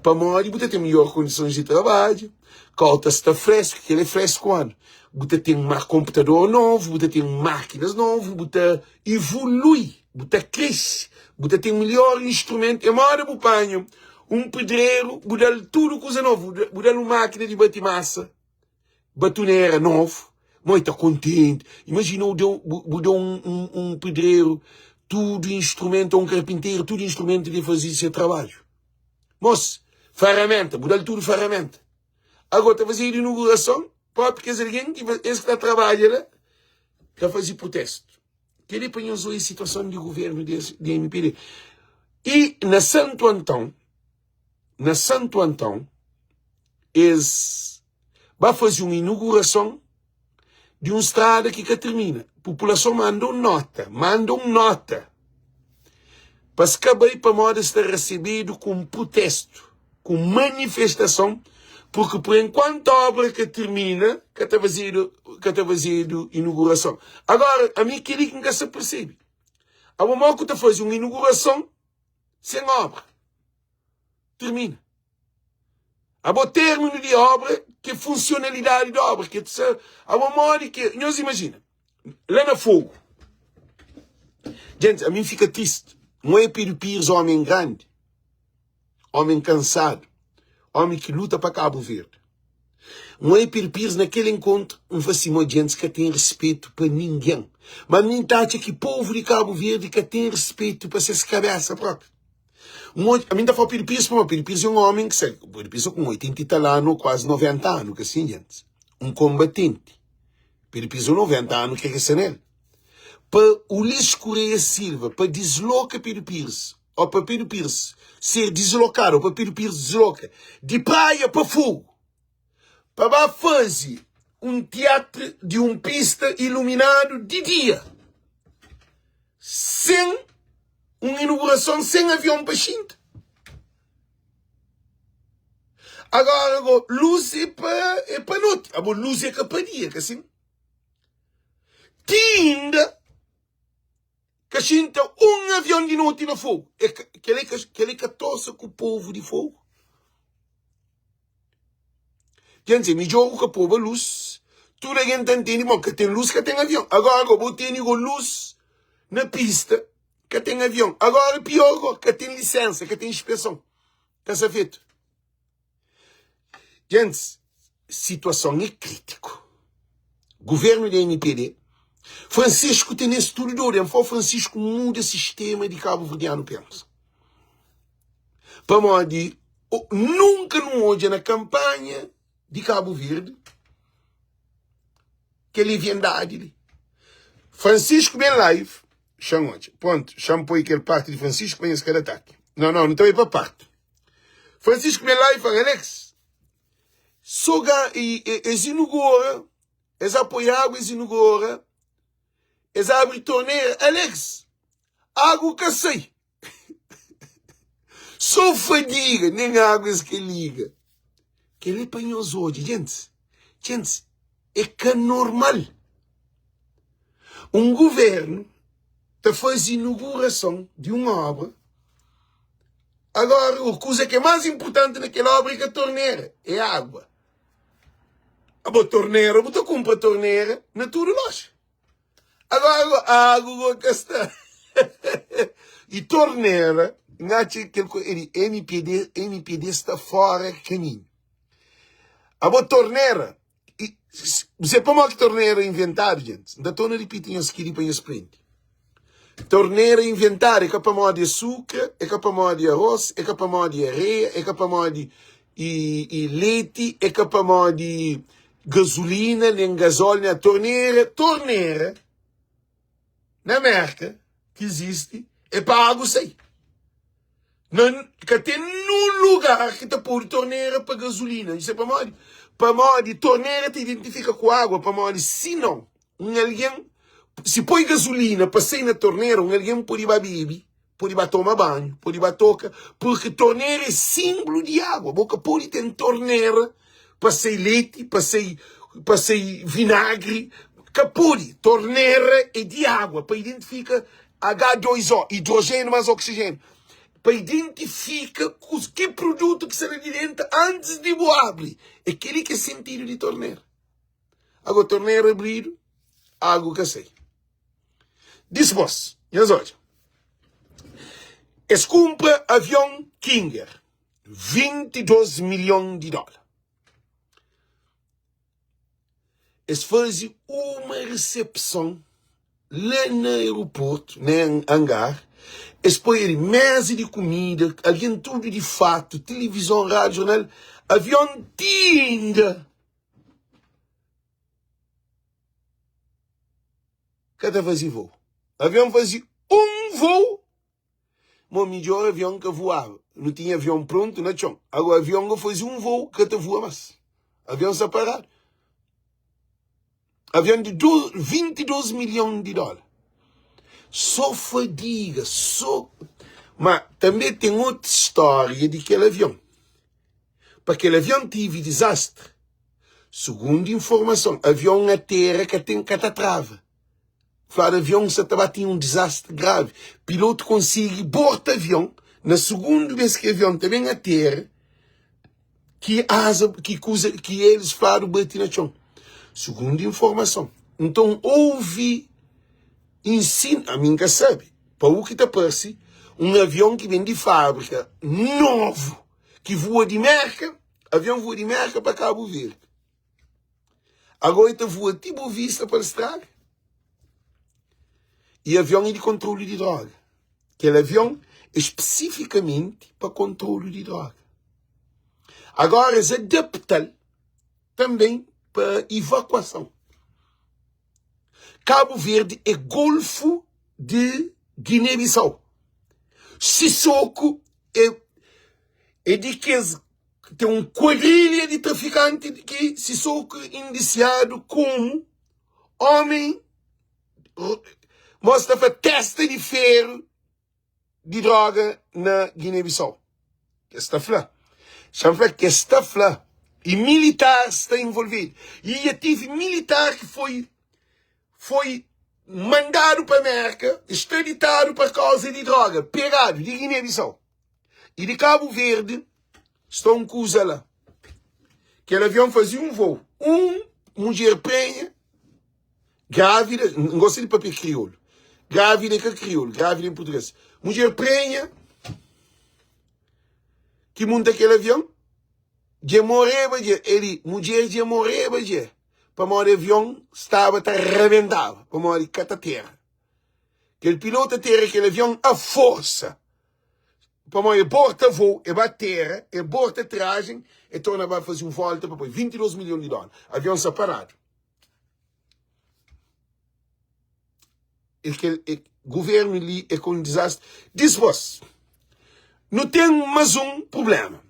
S1: Pamodi bu ta ten melhor condições de trabalho, kau ta sta fresco, kel é fresco ano. Bu ta ten ma computador novo, bu ta ten máquinas novo, bu ta evolui, bu ta cresce, bu ta ten melhor instrumento. É moda bu panha un pedreru, bu da-l tudu kuza novu, bu da-l un mákina di bati masa, batunera novu, mo el ta kontenti. Imajina bu da, bu da un, un, un pedreru tudu instrumentu, un karpinteru tudu instrumentu di faze se trabadju. Mos, feramenta, bu da-l tudu feramenta. Agora ta fazedu inugurason, propi kes algen ki es ki ta trabadja la, ta faze protestu. Kel-li pa nhos oji situason di governu di MPD. I na Santu Antão, na Santu Antão, es ba faze un inugurason di un strada ki ka tirmina. Populason manda un nota, manda un nota pa es ka bai pamodi es ta resebedu ku un protestu, ku un manifestason, purki por enkuantu obra ka tirmina, ka ta fazedu, ka ta fazedu inugurason. Agora, ami kel-li ki N ka sta persebe. Abo mo ku ta faze un inugurason sen obra tirmina? Abo términu di obra ki é funsionalidadi di obra ki ta abo modi ki nhos imajina la na Fogo. Gente, ami N fika tristi. N oia Pedro Pires omen grandi. Omi kansadu, omi ki luta pa Kabu Verdi. N oia Pedro Pires na kel enkontru, N fla si, mo djentis ka ten rispetu pa ningen. Ma mi N ta atxa ki povu di Kabu Verdi ka ten rispetu pa ses kabesa propi. N odja, ami N ta fla Pedro Pires pamodi Pedro Pires é un omi ki sa, Pedro Pires sta ku 80 i tal anu, kuazi 90 anu, ka sin djentis? Un konbatenti. Pedro Pires é 90 anu, ke ki sta nel? Pa Ulisses Correia Silva, pa disloka Pedro Pires, Ó pa Pedro Pires ser dislokadu, ó pa Pedro Pires disloka di Praia pa Fogo pa ba faze un tiatru di un pista iluminadu di dia, sen un inugurason, sen avion pa xinta. Agora go, lus é pa, é pa noti, abo lus é ka pa dia, ka sin? Ti inda. Ka xinta un avion di noti na Fogo. É ka, kel-li ka, kel-li ka trosa ku povu di Fogo? Ken dizer, midjor bu ka poba lus, tudu algen ta ntende, bon, ka ten lus, ka ten avion. Agora go, bu tene go lus na pista, ka ten avion. Agora pior go, ka ten lisensa, ka ten inspeson, ka sa fetu. Gentis, situason é krítiku. Guvernu di mpd, Francisco ten es tudu dodu. N fla Francisco muda sistema di kabuverdianu pensa. Pamodi nunka nu odja na kanpanha di Kabu Verdi kel leviandadi li. Francisco ben live, xa-m odja. Prontu, xa-m poi kel parti di Francisco pa nhos ka da ataki. Nau, nau, nu ta bai pa parti. Francisco ben live fla, Alex, so ga, es inugora, es apoia agu, es inugora, es abri torneira. Alex, agu ka sai. So fadiga, nen agu es ka liga. Kel-li pa nhos odja, gentis, gentis, é ka normal. Un guvernu ta faze inugurason di un obra, agora o kuza ki é más inpurtanti na kel obra é ka tornera, é agua. Abo tornera, bu ta kunpra tornera na tudu loja. Agora agu go ka sta. E torneira, N atxa kel ko e di MPD, MPD sta fora kaminhu. Abo torneira, e se pamodi ki torneira inventadu, gentis? N ta torna ripiti nhos kili pa nhos prende. Torneira inventadu é ka pamodi asukra, é ka pamodi arroz, é ka pamodi areia, é ka pamodi e, e leti, é ka pamodi Gasolina nen gazólio nen tornera tornera na Merka ki izisti é pa agu sai na ka ten nun lugar ki ta podu tornera pa gasolina nhu sabe pamodi pamodi tornera ta identifika ku agua pamodi si nau un algen si poi gasolina pa sai na tornera un algen pode ba bebe pode ba toma banhu, pode ba toka, purki tornera é sinblu di agua. Bo ka pode ten tornera pa sai leti, pa sai, pa sai vinagri, ka pode. Tornera é di agua, pa identifika H2O, hidrogênio mais oxigênio, pa identifika kus, ki produtu ki sta la di dentu antis di bu abri. É keli ki é sentidu di tornera. Agora, tornera abridu, agu ka sai. Dispôs, nhos odja, es kunpra avion Kinger, 22 milhon di dóla. Es faze uma resepson la na aeroportu, na angar, es poi ali meza di kumida, algen tudu di fatu, tilivizon, rádiu, jornal, avion ti inda. Ka ta faze voo. Avion faze un voo, mo midjor avion ka voaba. Nu tinha avion prontu na txon. Agora avion ka faze un voo, ka ta voa mas. Avion sta paradu. Avion di 22 milhon di dóla. Só fadiga, só. Ma tanbe ten otu stória di kel avion. Pa kel avion tive dizastri. Sugundu informason, avion atera ka ten ka ta trava. Fladu avion sa ta ba tinha un dizastri gravi. Pilotu konsigi borta avion na sugundu bes ki avion ta ben atera ki aza ki kuza ki elis fladu bati na txon. Sugundu informason. Nton ouvi insin ami nka sabi pa u ki ta parsi un avion ki ben di fabrika novu ki vua di Merka Avion vua di Merka pa Kabu Verdi. Agora el ta vua ti Boa Vista pa el straga. E avion é di kontrolu di droga. Kel avion é spesifikamenti pa kontrolu di droga. Agora es adapta-l tanben pa evakuason. Kabu Verdi é golfu di Guiné-Bissau. Sissoco é É di kes ten un kuadrilha di trafikanti ki Sissoko indisiadu komu omi mos ta fla testa di feru di droga na Guiné-Bissau. Kes ta fla. Xa-m fla kes ta fla. I militar sta involvidu. I dja tive militar ki foi foi mandadu pa Merka, extraditadu pa kauza di droga, pegadu di Guiné-Bissau. E di Kabu Verdi sta un kuza la. Kel avion faze un voo. Un mudjer prenha, grávida, N gosta di papia kriolu. Grávida é ka kriolu, grávida é em português. Mudjer prenha ki munta kel avion. Dja moreba dja, el mudjer dja moreba dja, pamodi avion staba ta rabentaba, pamodi ka ta tera. Kel pilota tera kel avion a forsa, pamodi e borta vou, e ba tera, e borta ateragem, e torna ba faze un volta pa poi 22 milhon di dola. Avion sta paradu. E kel e, governu li é ka un dizastri. Dispôs, nu ten más un prubléma.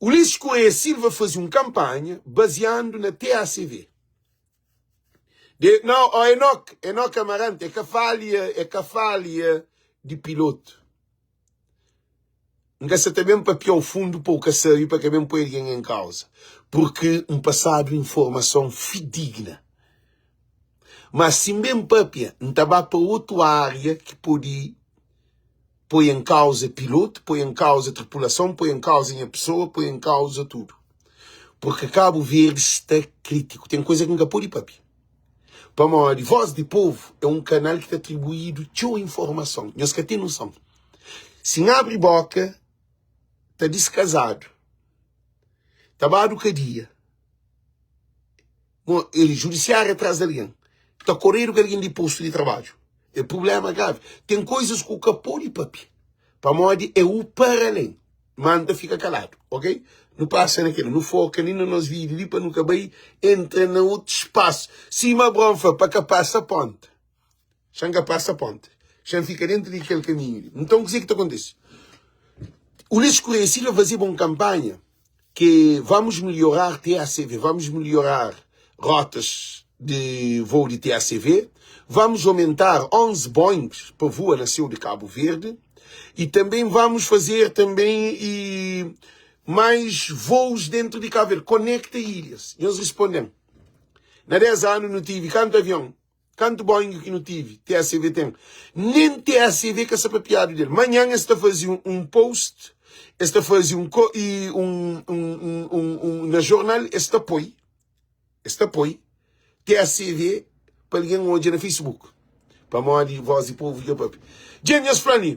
S1: Ulisses Correia Silva faze un kanpanha baziandu na TACV. De, não, ó Enoch, Enoch Amarante, é ka falha, é ka falha di piloto. N ka sa ta ben papia-u fundu pa u ka sabe pa ka ben poi algen en kauza, purki N pasadu informason fidigna. Ma si N ben papia, N ta ba pa otu aria ki pode poi en kauza pilotu, poi en kauza tripulason, poi en kauza nha pesoa, poi en kauza tudu. Purki Kabu Verdi sta kritiku. Ten kuza ki N ka pode papia. Pamodi Voz di Povu é un kanal ki ta atribuídu txeu informason. Nhos ka ten noson. Si N abri boka, ta diskazadu, ta badu kadia, mo el judisiáriu atrás di algen, ta koredu ku algen di postu di trabadju. É prubléma gravi. Ten koizas ku ka pode papia, pamodi é u paralén. Má N ta fika kaladu, ok? Nu pasa na kel-la, nu foka li na nos vida li pa nu ka bai entra na otu spasu. Sima Abraon fla, pa ka pasa ponta. Xa-m ka pasa ponta. Xa-m fika déntu di kel kaminhu li. Nton, kuzê ki ta kontise? Ulisses Correia Silva fazeba un kanpanha ki vamos melhorar TACV, vamos melhorar rotas de voo de TACV, vamos aumentar 11 Boeings pa voa na céu de Cabo Verde e também vamos fazer também e mais voos dentro de Cabo Verde, conecta ilhas. Nhos respondem, na 10 ano nu tive kantu avião? Kantu Boeing ki nu tive? TACV ten? Nem TACV ka sa papiadu del. Manhan es ta faze un post, es ta faze un e un un un un na jornal es ta poi, es ta poi TACV pa algen odja na Facebook. Pamodi voz di povu dja papia. Dja nhos fla li,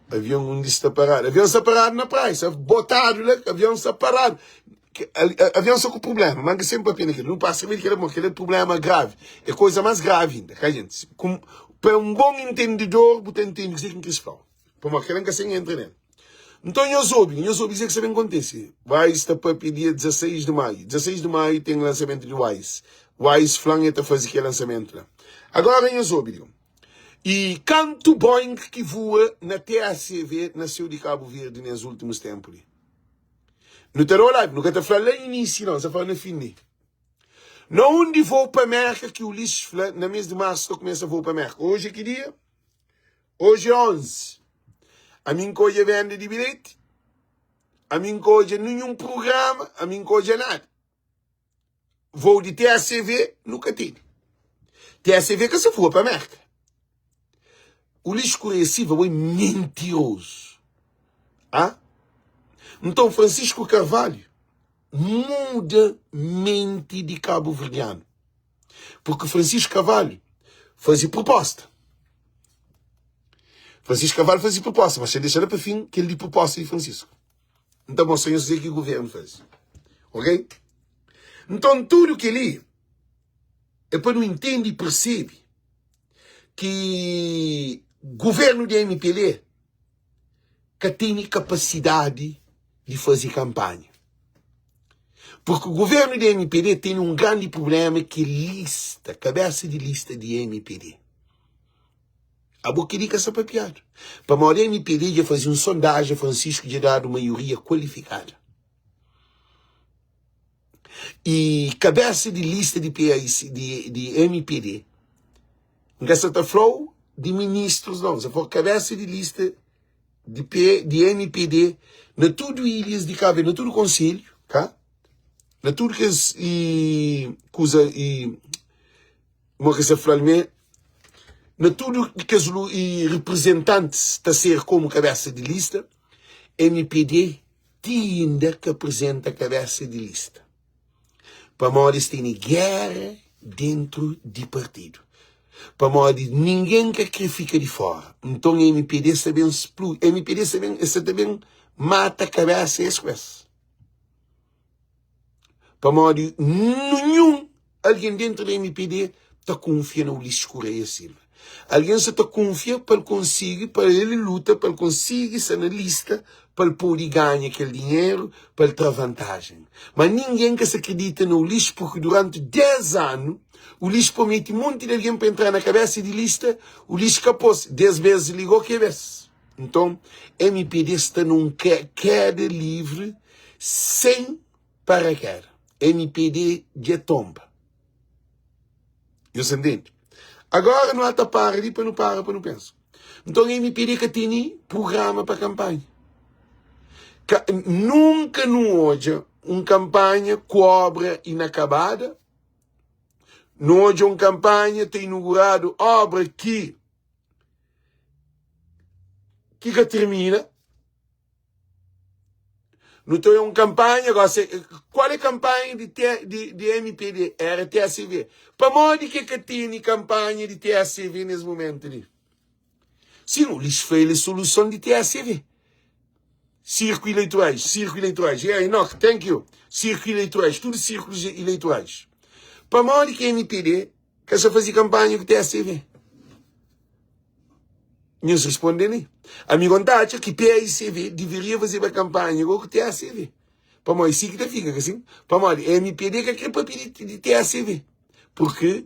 S1: avion undi sta paradu? Avion sta paradu na praia, sta botadu la, avion sta paradu. Avion sta ku problema, ma N ka sempre papia na kel. Nu pasa riba di kel, pamodi kel é problema gravi. É koza más gravi inda, ka jenti? Pa un bon intendidor, bu ta intende kuzê ki N kris fla-u. Pamodi kel-la N ka sen entra nel. Nton, nhos obi, nhos obi kuzê ki sta ben kontise. Wise ta papia dia 16 di maiu. 16 di maiu ten lansamentu di Wise. Wise fla-m el ta faze kel lansamentu la. Agora nhos obi li. I kantu Boeing ki vua na TACV na séu di Kabu Verdi nes últimus ténpu li? Nu ta da oladu, nu ka ta fla la inísiu não, sa fla na fin li. Na undi vou pa Merka ki Ulisses fla na mês di marsu ta kumesa vou pa Merka. Hoje é ki dia? Hoje é 11. Ami n ka odja venda di bilheti, ami n ka odja ninhun prugrama, ami n ka odja nada. Vou di TACV nu ka tene. TACV ka sa voa pa Merka. Ulisses Correia Silva bo é mentiroso. Ah? Nton Francisco Carvalho muda menti di cabo-verdiano. Porque Francisco Carvalho faze proposta. Francisco Carvalho faze proposta, mas se deixa lá para fim kel di proposta di Francisco. Nta mostra nhos kuzê ki governo faze. Ok? Nton tudu kel-li é pa nu intende i persebe ki governo di MPL ka tene kapasidadi di faze kanpanha. Porque governo di MPD tene un grandi problema ki é lista, kabesa di lista di MPD. Abo kel-li ka sta papiadu. Pamodi MPD dja faze un sondajen, Francisco dja dadu maioria kualifikada. I kabesa di lista di PAIC, di, di MPD, N ka sta ta fla-u di ministrus nau, N sta fla-u kabesa di lista di, P, di MPD na tudu ilhas di Kabu Verdi, na tudu konselhu, ka? Na tudu kes i, kuza i, Mo ki sa fla-l me, na tudu kes reprezentantis ta ser komu kabesa di lista, mpd ti inda ka prezenta kabesa di lista, pamodi es tene gera dentru di partidu, pamodi ningen ka kre fika di fora. Nton mpd sta ben spludi, mpd sta ben, es sa ta ben mata kabesa es ku es. Pamodi ninhun algen dentru di mpd ta kunfia na Ulisses Correia Silva. Algen sa ta kunfia pa el konsigi, pa el luta pa el konsigi sta na lista pa el pode ganha kel dinheru pa el tra vantajen. Ma ningen ka sa kridita na Ulisses purki duranti 10 anu Ulisses prometi monti di algen pa entra na kabesa di lista, Ulisses ka pos. Des bes li go ke bes. Nton mpd sta na un keda livri sen Paraqueda, mpd dja tonba. Nhos intende? Agora nu ata para li pa nu para pa nu pensa. Nton mpd ka tene prugrama pa kanpanha. Ka, nunka nu odja un kanpanha ku obra inakabada, nu odja un kanpanha ta inuguradu obra ki ki ka tirmina. Nu ta un kanpanha gosi, kual é kanpanha di, di, di MPD? Era TSV. Pamodi ki ka tene kanpanha di TSV nes momentu li? Sim, o lixo foi ele soluson di TSV. Circo eleitorais, circo eleitorais. Yeah, Enoch, thank you. Circo eleitorais, tudo círculos eleitorais. Pamodi ki MPD ka sa faze kanpanha ku TSV? Nhos responde li. Ami go nta atxa ki PAICV deveria fazeba kanpanha go ku TACV. Pamodi si ki ta fika, ka sin? Pamodi MPD ka kre papia di, di TACV. Porque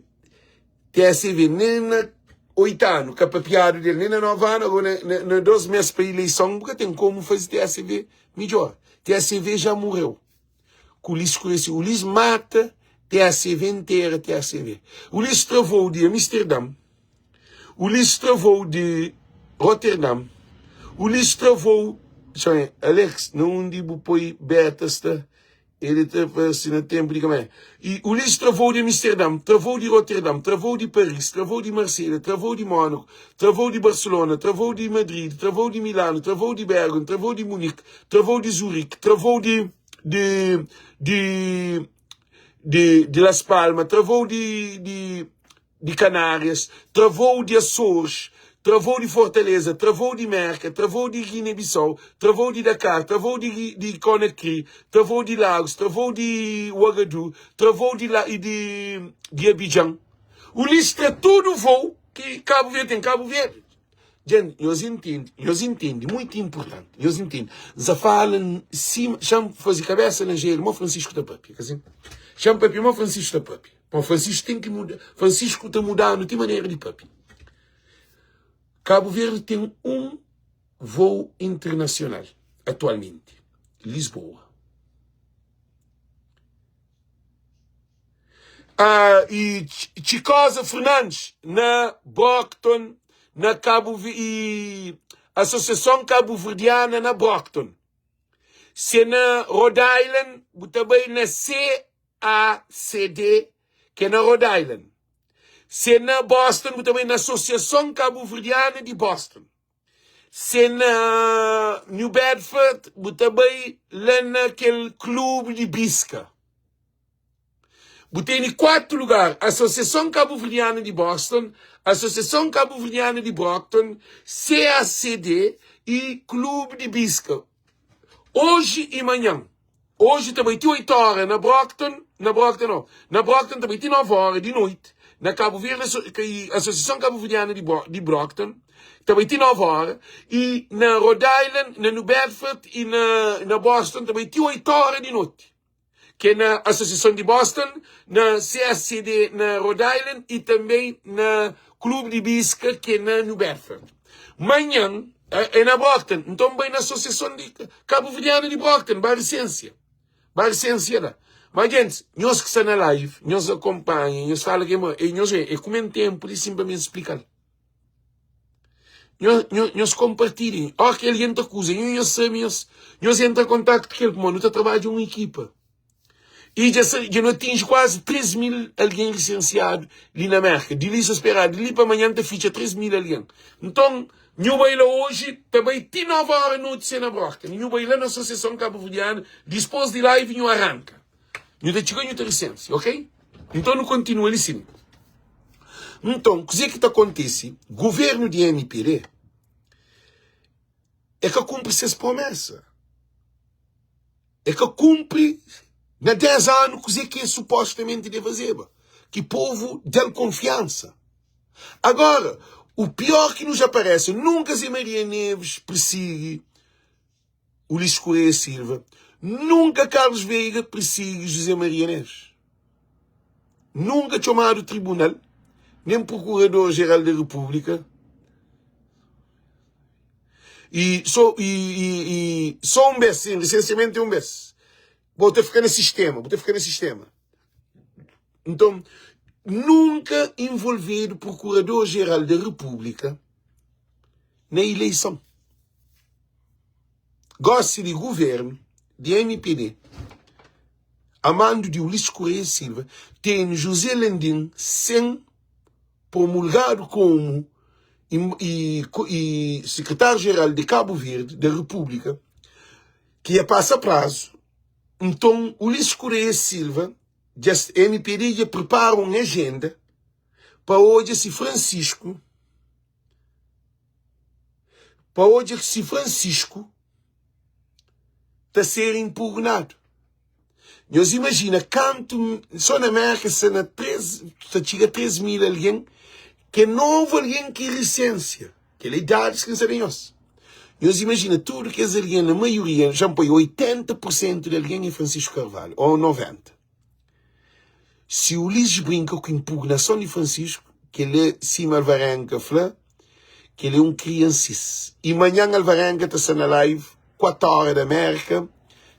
S1: TACV nem na 8 anu ka papiadu del, nem na 9 anu, ago na, na, na 2 mes pa ileison, bu ka ten komu faze TACV midjor. TACV já morreu. Ku Ulisses Kureci. Ulisses mata TACV intera TACV. Ulisses travou di Amsterdam. Ulisses travou di Rotterdam. Ulisses travou. Txau, Alex, na undi bu poi beta sta? Ele ta parse na tempo di kamé. E Ulisses travou di Amsterdam, travou di Rotterdam, travou di Paris, travou di Marselha, travou di Mónaco, travou di Barcelona, travou di Madrid, travou di Milano, travou di Bergamo, travou di Munique, travou di Zurique, travou di di di di, di Las Palmas, travou di di di Canárias, travou di Açores, travou di Fortaleza, travou di Merca, travou di Guiné-Bissau, travou di Dakar, travou di di Conakry, travou di Lagos, travou di Ouagadougou, travou di di di Abidjan. Ulisses tra tudo voo ki Cabo Verde tem. Cabo Verde Dja, nhos intende, nhos intende, muito importante, nhos intende. Nsa fala sima, xa-m faze kabesa na gelo, mo Francisco ta papia, ka sin? Xa-m papia mo Francisco ta papia. Mo Francisco ten ki muda, Francisco ta mudanu ti manera di papia. Cabo Verde ten un voo internacional atualmente, Lisboa. Ah, e Chicosa Fernandes na Brockton, na Cabo e Associação Cabo Verdiana na Brockton. Se na Rhode Island, bu ta bai na CACD, que é na Rhode Island. Se na Boston, bu ta bai na Associação Cabo Verdiana de Boston. Se na New Bedford, bu ta bai la na kel klubi di biska. Bu tene 4 lugar, Asosiason Kabuverdianu di Boston, Asosiason Kabuverdianu di Brockton, CACD y Klubi di Biska. Oji y manhan. Oji ta bai ti 8 ora na Brockton, na Brockton no, na Brockton ta bai ti 9 ora di noiti, na Kabu Verdi Asosiason Kabuverdianu di di Brockton ta bai ti 9 ora y na Rhode Island, na New Bedford y na na Boston ta bai ti 8 ora di noti, ki é na Asosiason di Boston, na CSCD na Rhode Island y tanbe na Klubi di Biska ki é na New Bedford. Manhan é na Brockton, nton bai na Asosiason di Kabuverdianu di Brockton, ba risensia, ba risensia la. Ma gentis, nhos ki sta na live, nhos akonpanha, nhos fala ke ma, e nhos e ku men tenpu li sin pa mi splika-l. Nhos, nhos, nhos konpartilha, ó ki algen ta kuza, nhos, nhos sabe, nhos, nhos entra kontaktu ku el, pamodi nu ta trabadja un ekipa. I dja sa, dja nu atinji kuazi 3 mil algen lisensiadu li na Merka. Di li sa speradu, di li pa manhan ta fitxa 3 mil algen. Nton, nhu bai la oji, ta bai ti 9 óra noti se na Brockton. Nhu bai la na Asosiason Kabuverdianu, dispôs di live nhu aranka. Nhu ta txiga nhu ta lisensia, ok? Nton nu kontinua li sin. Nton, kuzê ki ta kontise? Guvernu di MPD é ka kunpri ses promesa. É ka kunpri. Na 10 anu kuzê ki el supostamenti debe fazeba? Ki povu da-l konfiansa. Agora, o pior ki nos aparece, nunka Zé Maria Neves persigi Ulisses Correia Silva, nunka Carlos Veiga persigi José Maria Neves. Nunka txomadu tribunal, nem Procurador-Geral da República. E só, e, e, e só um bes, sim, licenciamento é um bes. Bo ta fika na sistema, bo ta fika na sistema. Então, nunka envolvedu Procurador-Geral da República na eleição. Gosi di governo di MPD, a mando di Ulisses Correia Silva, tene José Landim sem promulgadu komu e Sekretáriu-Jeral di Kabu Verdi, da Repúblika, ki ia pasa prazu, nton Ulisses Correia Silva, dja MPD dja pripara un ajenda pa odja si Francisco pa odja si Francisco ta ser impugnadu. Nhos imajina kantu só na Merka sta na 3, ta txiga 3 mil algen ki é novu algen ki risensia. Kel-li é dadus ki N sta da nhos. Nhos imajina tudu kes algen, na maioria, já N poi 80 pur sentu di algen é Francisco Carvalho, ô 90. Si Ulisses brinka ku impugnason di Francisco, kel-li, sima Alvarenga fla, Kel-li é un kriansis. I manhan Alvarenga ta sta na live, 4 óra di Amérika,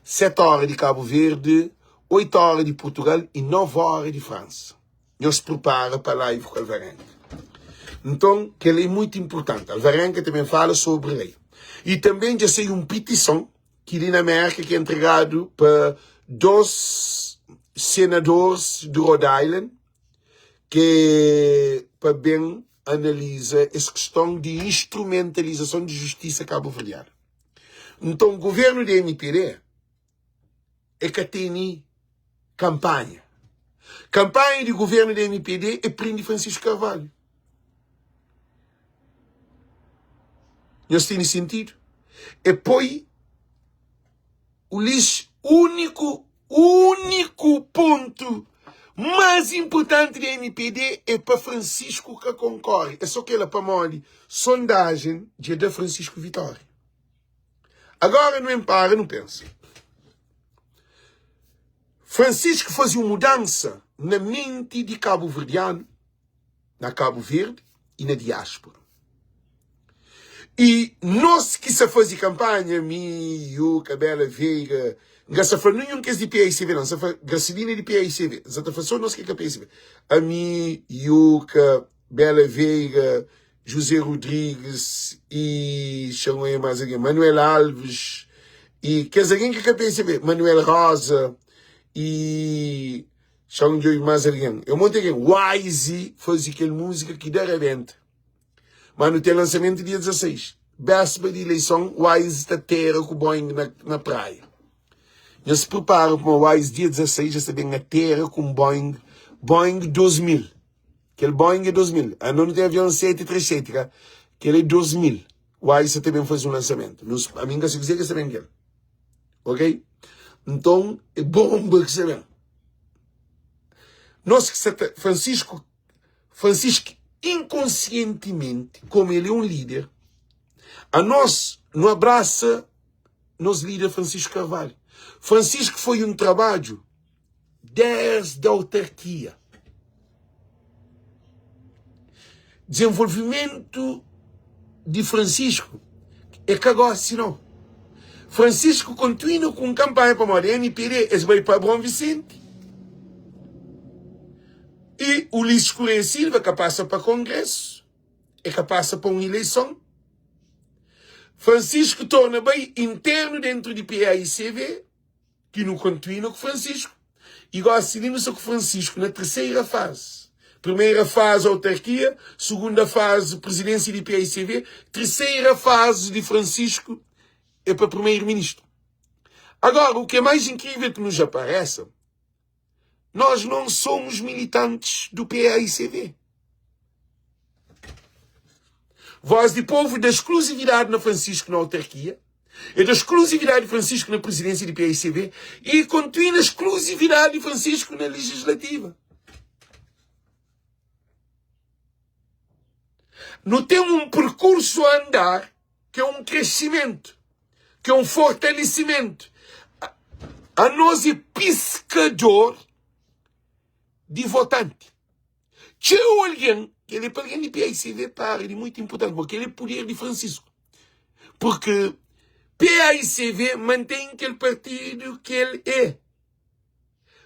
S1: 7 óra di Kabu Verdi, 8 óra di Purtugal i 9 óra di Fransa. Nhos pripara pa live ku Alvarenga. Nton, kel-li é mutu inpurtanti. Alvarenga ta ben fala sobri lei. I tanbe dja sai un pitison ki li na Amérika ki é entregadu pa 2 senadores di Rhode Island ki pa ben analiza es kiston di instrumentalizason di justisa kabuverdianu. Nton, guvernu di MPD e ka tene kanpanha. Kanpanha di guvernu di MPD e prende Francisco Carvalho. Nhos tene sentidu? E poi Ulisses, úniku, úniku pontu más inpurtanti di MPD é pa Francisco ka konkore. É só kela pamodi sondajen dja da Francisco vitória. Agora nu enpara nu pensa. Francisco faze un mudansa na menti di kabuverdianu. na Kabu Verdi y na diáspora. Y nos ki sa faze kanpanha, mi, Yuka, Bela Veiga, N ka sa fla ninhun kes di PAICV não, N sa fla Gracelina é di PAICV, N sa ta fla só nos ki é ka PAICV. Ami, Yuka, Bela Veiga, José Rodrigues y xa-m oia más algen, Manuel Alves y kes algen ki ka PAICV, Manuel Rosa y Txau djobe más algen. É un monti algen. Wise faze kel múzika ki da rabenta. Má nu ten lansamentu dia 16. Béspa di ileison, Wise ta tera ku Boeing na, na praia. Nhos pripara pamodi Wise dia 16 dja sta ben atera ku un Boeing, Boeing 2000. Kel Boeing é 2000. Ano nu ten avion 737, ka? Kel é 2000. Wise ta ben faze un lansamentu. Nus, ami N ka sabe kuzê ki sta ben kel. Ok? Nton, é bomba ki sta ben. Nos ki sta ta, Francisco, Francisco inkonsientimenti, komu el é un líder, anos nu abrasa nos líder Francisco Carvalho. Francisco foi un trabadju desdi autarkia. Dezenvolvimentu di Francisco é ka gosi nau. Francisco kontinua ku un kanpanha pamodi MPD es bai pa Abraão Vicente i Ulisses Correia Silva ka pasa pa kongresu, e ka pasa pa un ileison. Francisco torna bai internu dentru di PAICV. Ki nu kontinua ku Francisco y gosi li nu sta ku Francisco na terceira fase. Primeira fase autarquia, segunda fase presidência di PAICV, terceira fase di Francisco é pa primeiro ministro. Agora, o que é mais incrível que nos apareça, nós não somos militantes do PAICV. Voz di povo da exclusividade na Francisco na autarquia. É da skluzividadi di Francisco na prizidensia di paicv i kontinua skluzividadi di Francisco na legislativa. Nu ten un perkursu a andar ki é un kresimentu, ki é un fortalesimentu. Anos é piskador di votanti. Txeu algen, kel é pa algen di paicv para di muitu inpurtanti, porque kel é puder di Francisco. Porque paicv mantém kel partidu ki el é.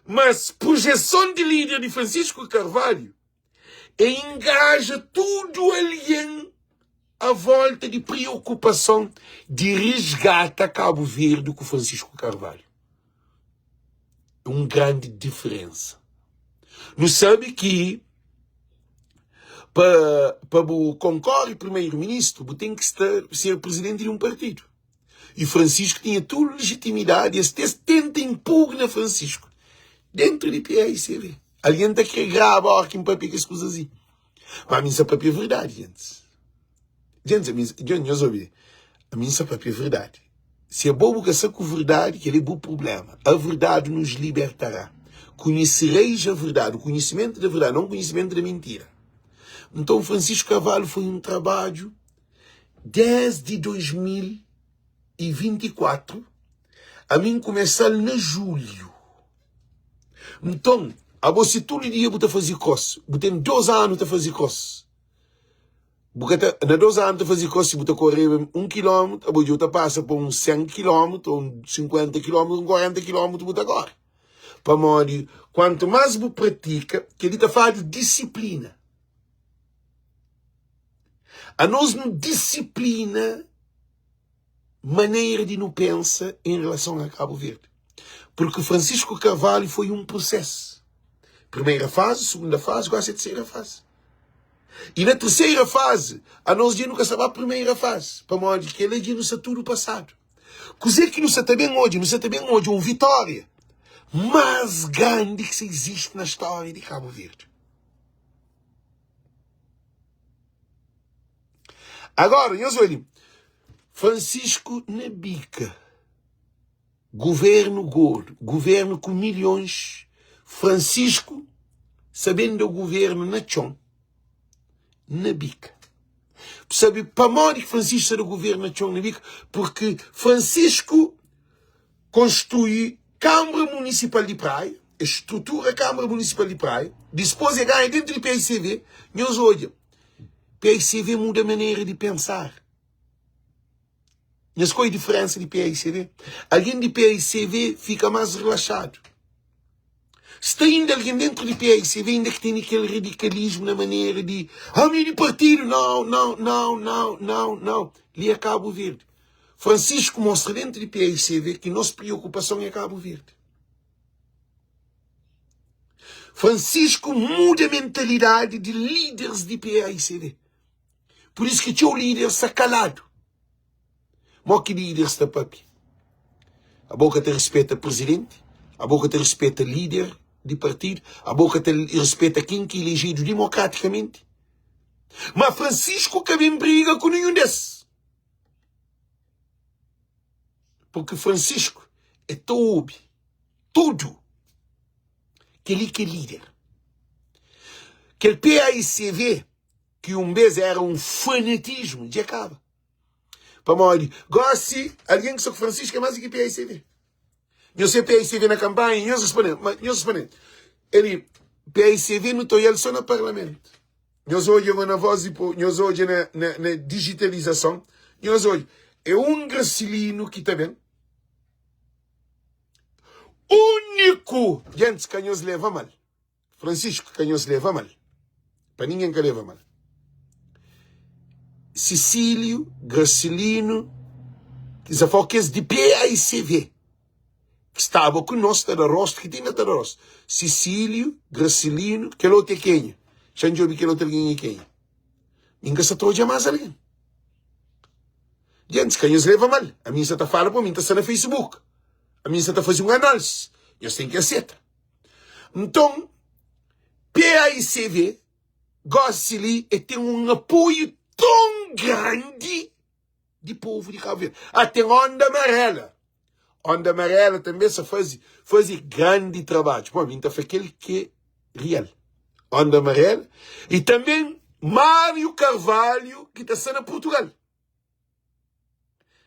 S1: Mas projeson di líder di Francisco Carvalho é ingaja tudu algen a volta di preokupason di resgata Cabo Verde ku Francisco Carvalho. É un grandi diferensa. Nu sabe ki pa, pa bu konkorre primeiro-ministro, bu ten ki sta, ser presidenti di un partidu. E Francisco tinha tudu legitimidadi, es tes tenta impugna Francisco dentro di PAICV. Algen ta kre graba ora ki N papia kes kuzas li. Ma ami N sa papia verdadi, gentis. Gentis, ami, gentis, nhos obi, ami N sa papia verdadi. Si abo bu ka sa ku verdadi, kel-li é bu prubléma. A verdade nos libertará. Conhecereis a verdade, o conhecimento da verdade, não o conhecimento da mentira. Então, Francisco Carvalho foi um trabalho desde 2024, ami N kumesa-l na julhu. Nton, abo si tudu dia bu ta faze kos, bu ten dos anu ta faze kos, bu ka ta, na dos anu ta faze kos, si bu ta koreba un kilómetru, abo dja bu ta pasa pa un 100 kilómetru, un 50 kilómetru, un 40 kilómetru bu ta kore. Pamodi, kuantu más bu pratika, kel-li ta fladu disiplina. Anos nu disiplina manera di nu pensa em relação a Cabo Verde. Porque Francisco Carvalho foi um processo. Primeira fase, segunda fase, agora é a terceira fase. E na terceira fase, a nós dja nu ka sta ba primeira fase, pamodi kel-la dja nu sta tudu pasadu. Kuzê ki nu sta ta ben odja? Nu sta ta ben odja un vitória más grandi ki sa izisti na stória di Cabo Verde. Agora, nhos odja, Francisco na bika, governo gordo, governo ku milhões, Francisco sa ben da governo na txon, na bika. Sabe pamodi ki Francisco sa da governo na txon na bika? Porque Francisco konstrui Kâmara Munisipal di Praia, e strutura Kâmara Munisipal di Praia, dispôs e ganha dentu di PICV, nhos odja, PICV muda manera di pensar. Nhos ka odja diferensa di PICV? Algen di PICV fika más relaxadu. Sta inda algen dentru di PICV inda ki tene kel radikalismu na manera di, ami é di partidu, nau, nau, nau, nau, nau, nau, li é Kabu Verdi. Francisco mostra dentru di PICV ki nos priokupason é Kabu Verdi. Francisco muda mentalidadi di líderes di PAICV. Pur isu ki txeu líder sta kaladu. Mo ki líder sta papia? Abo ka ta rispeta presidenti, abo ka ta rispeta líder di partidu, abo ka ta rispeta ken ki ilejidu dimokratikamenti. Ma Francisco ka ben briga ku ninhun des. Porque Francisco é ta obi tudo. Kel-li ki é líder. Kel PAICV ki un bês éra un fanatismu, dja kaba. Pamodi gósi algen ki sta ku Francisco é más di ki PAICV. Nhos se PAICV na kanpanha, nhos responde, ma nhos responde, Eli, PAICV nu ta oial sô na parlamentu. Nhos odja ma na voz di povo, nhos odja na, na, na digitalizason, nhos odja, é un Gracilino ki ta ben. Úniku! Gentis, ka nhos leva mal. Francisco, ka nhos leva mal. Pa ningen ka leva mal. Cecílio, Gracilino, Zafó, kes di PAICV, ki staba ku nos ta da rostu, ki ti inda ta da rostu. Cecílio, Gracilino, kel otu é kenha? Xa N djobe kel otu algen é kenha. Mi N ka sa ta odja más algen. Gentis, ka nhos leva mal. Ami N sa ta fala pamodi mi N ta sta na Facebook. Ami N sa ta faze un análise. Nhos ten ki aseta. Nton, PAICV gósi li e ten un apoiu ton grandi. di povu di Cabo Verde. Ah, ten Onda Amarela. Onda Amarela tanbe sa faze faze grandi trabadju. Bom, mi ta fla kel ki é real. Onda Amarela e tanbe Mário Carvalho ki ta sta na Portugal.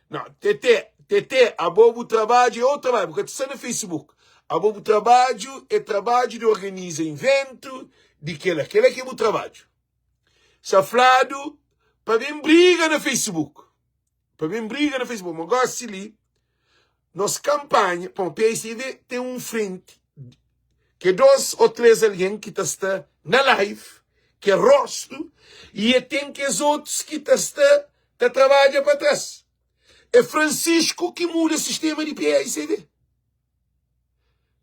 S1: Não, Tete, Tete, abo bu trabadju é outro trabadju, bu ka ta sta na Facebook. Abo bu trabadju é trabadju di organiza inventu, di kela, kela ki é bu trabadju. Sa fladu pa ben briga na Facebook. Pa ben briga na Facebook. Ma gosi li, nos kampanha, bom, PICV ten un frenti ki é dos ô três algen ki ta sta na live, ki é rostu, i e ten kes otus ki ta sta ta trabadja pa tras. É Francisco ki muda sistema di PICV.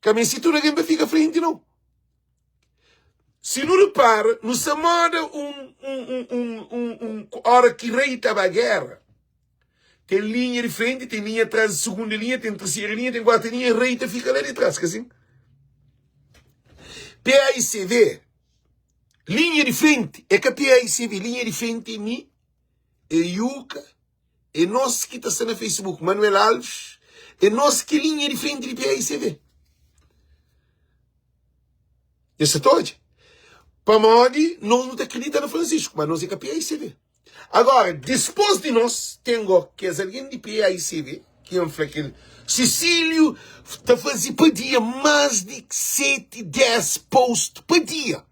S1: Ka meste tudu algen pa fika frenti nau. Si nu repara, nu sta moda un, un, un, un, un, ora ki rei ta ba gera. Ten linha di frenti, ten linha tras, segunda linha, ten terceira linha, ten kuarta linha, rei ta fika la di tras, ka sin? PAICV, linha di frenti, é ka PAICV, linha di frenti é mi, é Yuka, é nos ki ta sta na Facebook, Manuel Alves, é nos ki é linha di frenti di PAICV. Nhos sa ta odja? Pamodi nos nu ta kridita na Francisco, ma nos é ka PAICV. Agora, dispôs di nos, ten go kes algen di PAICV ki N fla kel Cecílio ta faze pa dia más di 7, 10 post pa dia.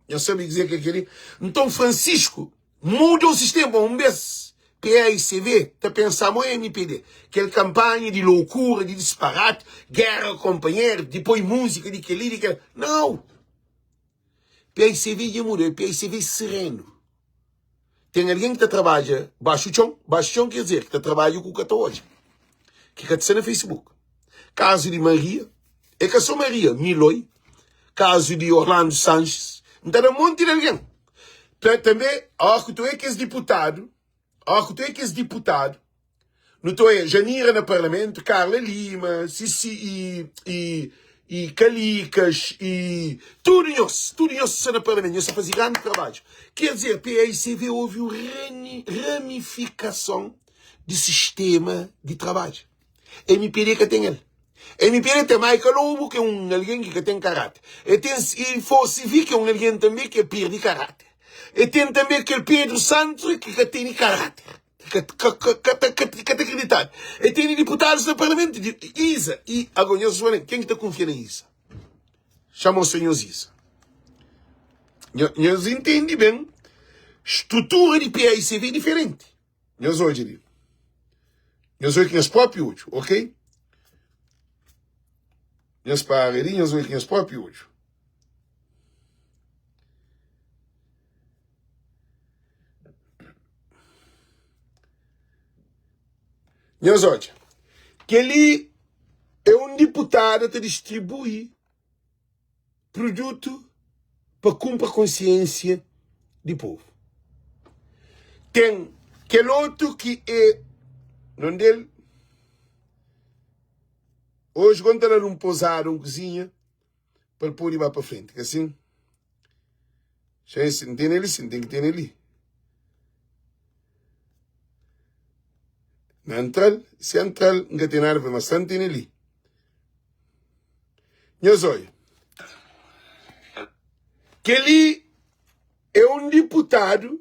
S1: Nhos sabe kuzê ki é kel-li? Nton, Francisco muda o sistema. Un bês, PAICV ta pensa mo MPD. Kel kanpanha di loukura, di disparati, géra konpanheru, di poi múzika di kel-li, di kel-la. Nau! PAICV dja muda. PAICV é serenu. Ten algen ki ta trabadja baxu txon. Baxu txon ker dizer ki ta trabadja ku ka ta odja, ki ka ta sta na Facebook. Kazu di Maria, é ka so Maria, Miloi, kazu di Orlando Sanches, N ta da monti di algen. Ta, tanbe, óra ku tu é kes diputadu, óra ku tu é kes diputadu, Nu ta oia Janira na parlamentu, Carla Lima, Sisi i i i Kalicas i tudu nhos, tudu nhos ki sta na parlamentu, nhos sta faze grandi trabadju. Ker dizer, PAICV houve un ramifikason di sistema di trabadju. MPD ka ten el. MPD ten Maica Lobo ki é un algen ki ka ten karáter. E ten i Forcivi ki é un algen tanbe ki perde karáter. E ten tanbe kel Pedro Santos ki ka tene karáter. Ka ta akreditadu. E tene diputadus na parlamentu di Isa i ago nhos responde, ken ki ta kunfia na Isa? Xama-u nhos Isa. Nhos intende ben, strutura di PAICV é diferenti. Nhos odja li. Nhos odja ku nhos propi odju, ok? Nhos para li, nhos odja ku nhos propi odju. Nhos odja, kel-li é un diputada ta distribui produtu pa kunpra konsiensia di povu. Ten kel otu ki é non del. Oji kon ta dal un pozada, un kuzinha pa el pode ba pa frenti, ka sin? Xa N tene li sin, ten ki tene li. Na entral, si entral, N ka ten nada pa ma sa N tene li. Nhos oia. Kel-li é un diputadu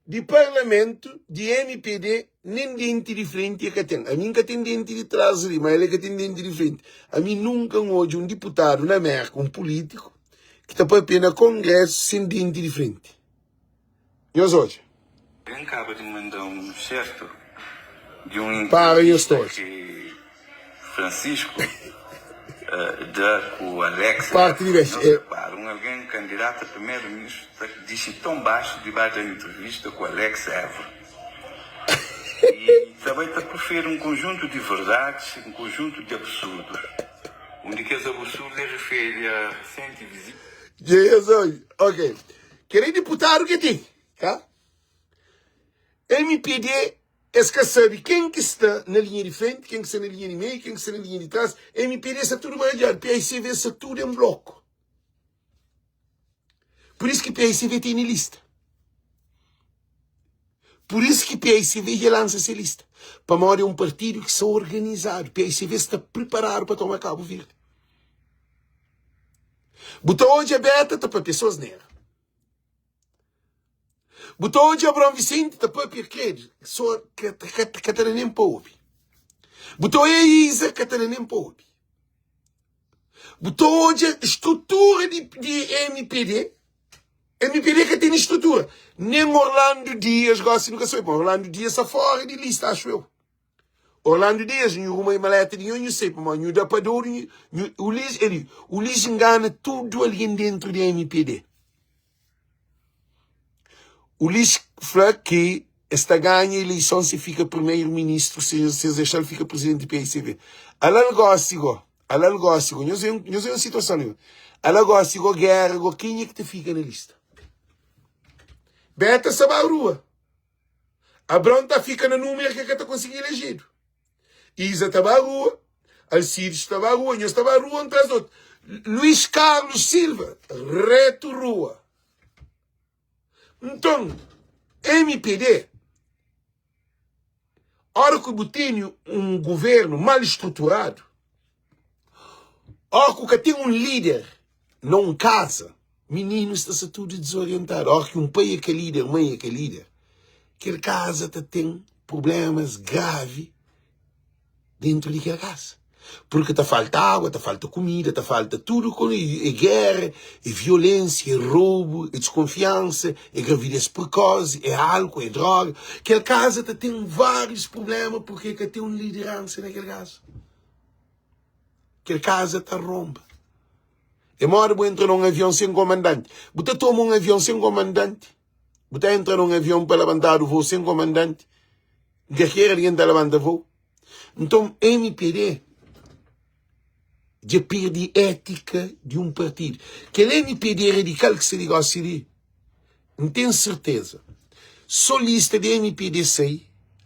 S1: di parlamentu di MPD nen denti di frenti e ka ten. Ami N ka ten denti di tras li, ma el e ka ten denti di frenti. Ami nunka N odja un diputadu na Merka, un pulítiku, ki ta papia na kongrésu sen denti di frenti. Nhos odja.
S2: N kaba di manda un sertu di un
S1: Para nhos
S2: entrevista
S1: ta odja.
S2: ki Francisco da ku Alex
S1: Parti di bes
S2: Nhos
S1: é.
S2: repara, un algen kandidatu a primeru ministru ta dixi ton baxu di ba da entrevista ku Alex Évora i ta bai ta preferi un konjuntu di verdadis, un konjuntu di absurdus. Un di kes absurdu é referi a resenti vizita.
S1: Dja es obi. Ok. Kel-li é diputadu ki ten, ka? MPD Es ka sabe ken ki sta na linha di frenti, ken ki sta na linha di meiu, ken ki sta na linha di tras. MPD sta tudu baradjadu, PICV sta tudu en bloku. Pur isu ki PICV tene lista. Pur isu ki PICV dja lansa se lista. Pamodi é un partidu ki sta organizadu. PICV sta priparadu pa toma Kabu Verdi. Bu ta odja Beta ta papia so asnera. Bu ta odja Abraão Vicente ta papia kredu, so ka, ka, ka ta da nen pa obi. Bu ta odja Isa ka ta da nen pa obi. Bu ta odja strutura di, di MPD, MPD ka tene strutura. Nen Orlando Dias gosi nu ka sabe, Orlando Dias sta fora di lista, acho eu. Orlando Dias, nhu ruma maleta di nho, nhu sai, pamodi nhu da pa dodu, nhu, nhu, Ulis, ele, Ulis ngana tudu algen dentru di MPD. Ulis fla ki es ta ganha ileison si fika primeiro ministru, si, si es dexa-l fika presidenti di PICV. Ala-l gosi go, ala-l gosi go, nhos nhos un situason li. Ala gosi go, gera go, kenha ki ta fika na lista? Beta sa ba rua. Abraon ta fika na númeru ki el ka ta konsigi ilejidu. Iza ta ba rua, Alcides ta ba rua, nhos ta ba rua un tras di otu. Luís Carlos Silva, retu rua. Nton, MPD, ora ku bu tene un guvernu mal struturadu, ora ku ka ten un líder na un kaza, Mininus ta sta tudu dizorientadu. Óras ki un pai é ka líder, mãe é ka líder, kel kaza ta ten prublémas gravi déntu di kel kaza. Purki ta falta agu, ta falta kumida, ta falta tudu. É géra, é violénsia, é robu, é diskonfiansa, é gravidez prekosi, é álkuol, é droga. Kel kaza ta ten várius prubléma purki ka ten un lideransa na kel kaza. Kel kaza ta ronba. É modi bu entra na un avion sen komandanti? Bu ta toma un avion sen komandanti? Bu ta entra na un avion pa labantadu voo sen komandanti? Nkarkera algen ta labanta voo? Nton, MPD dja pirdi étika di un partidu. Kel MPD radikal ki sta li gosi li, N ten serteza, so lista di mpd sai,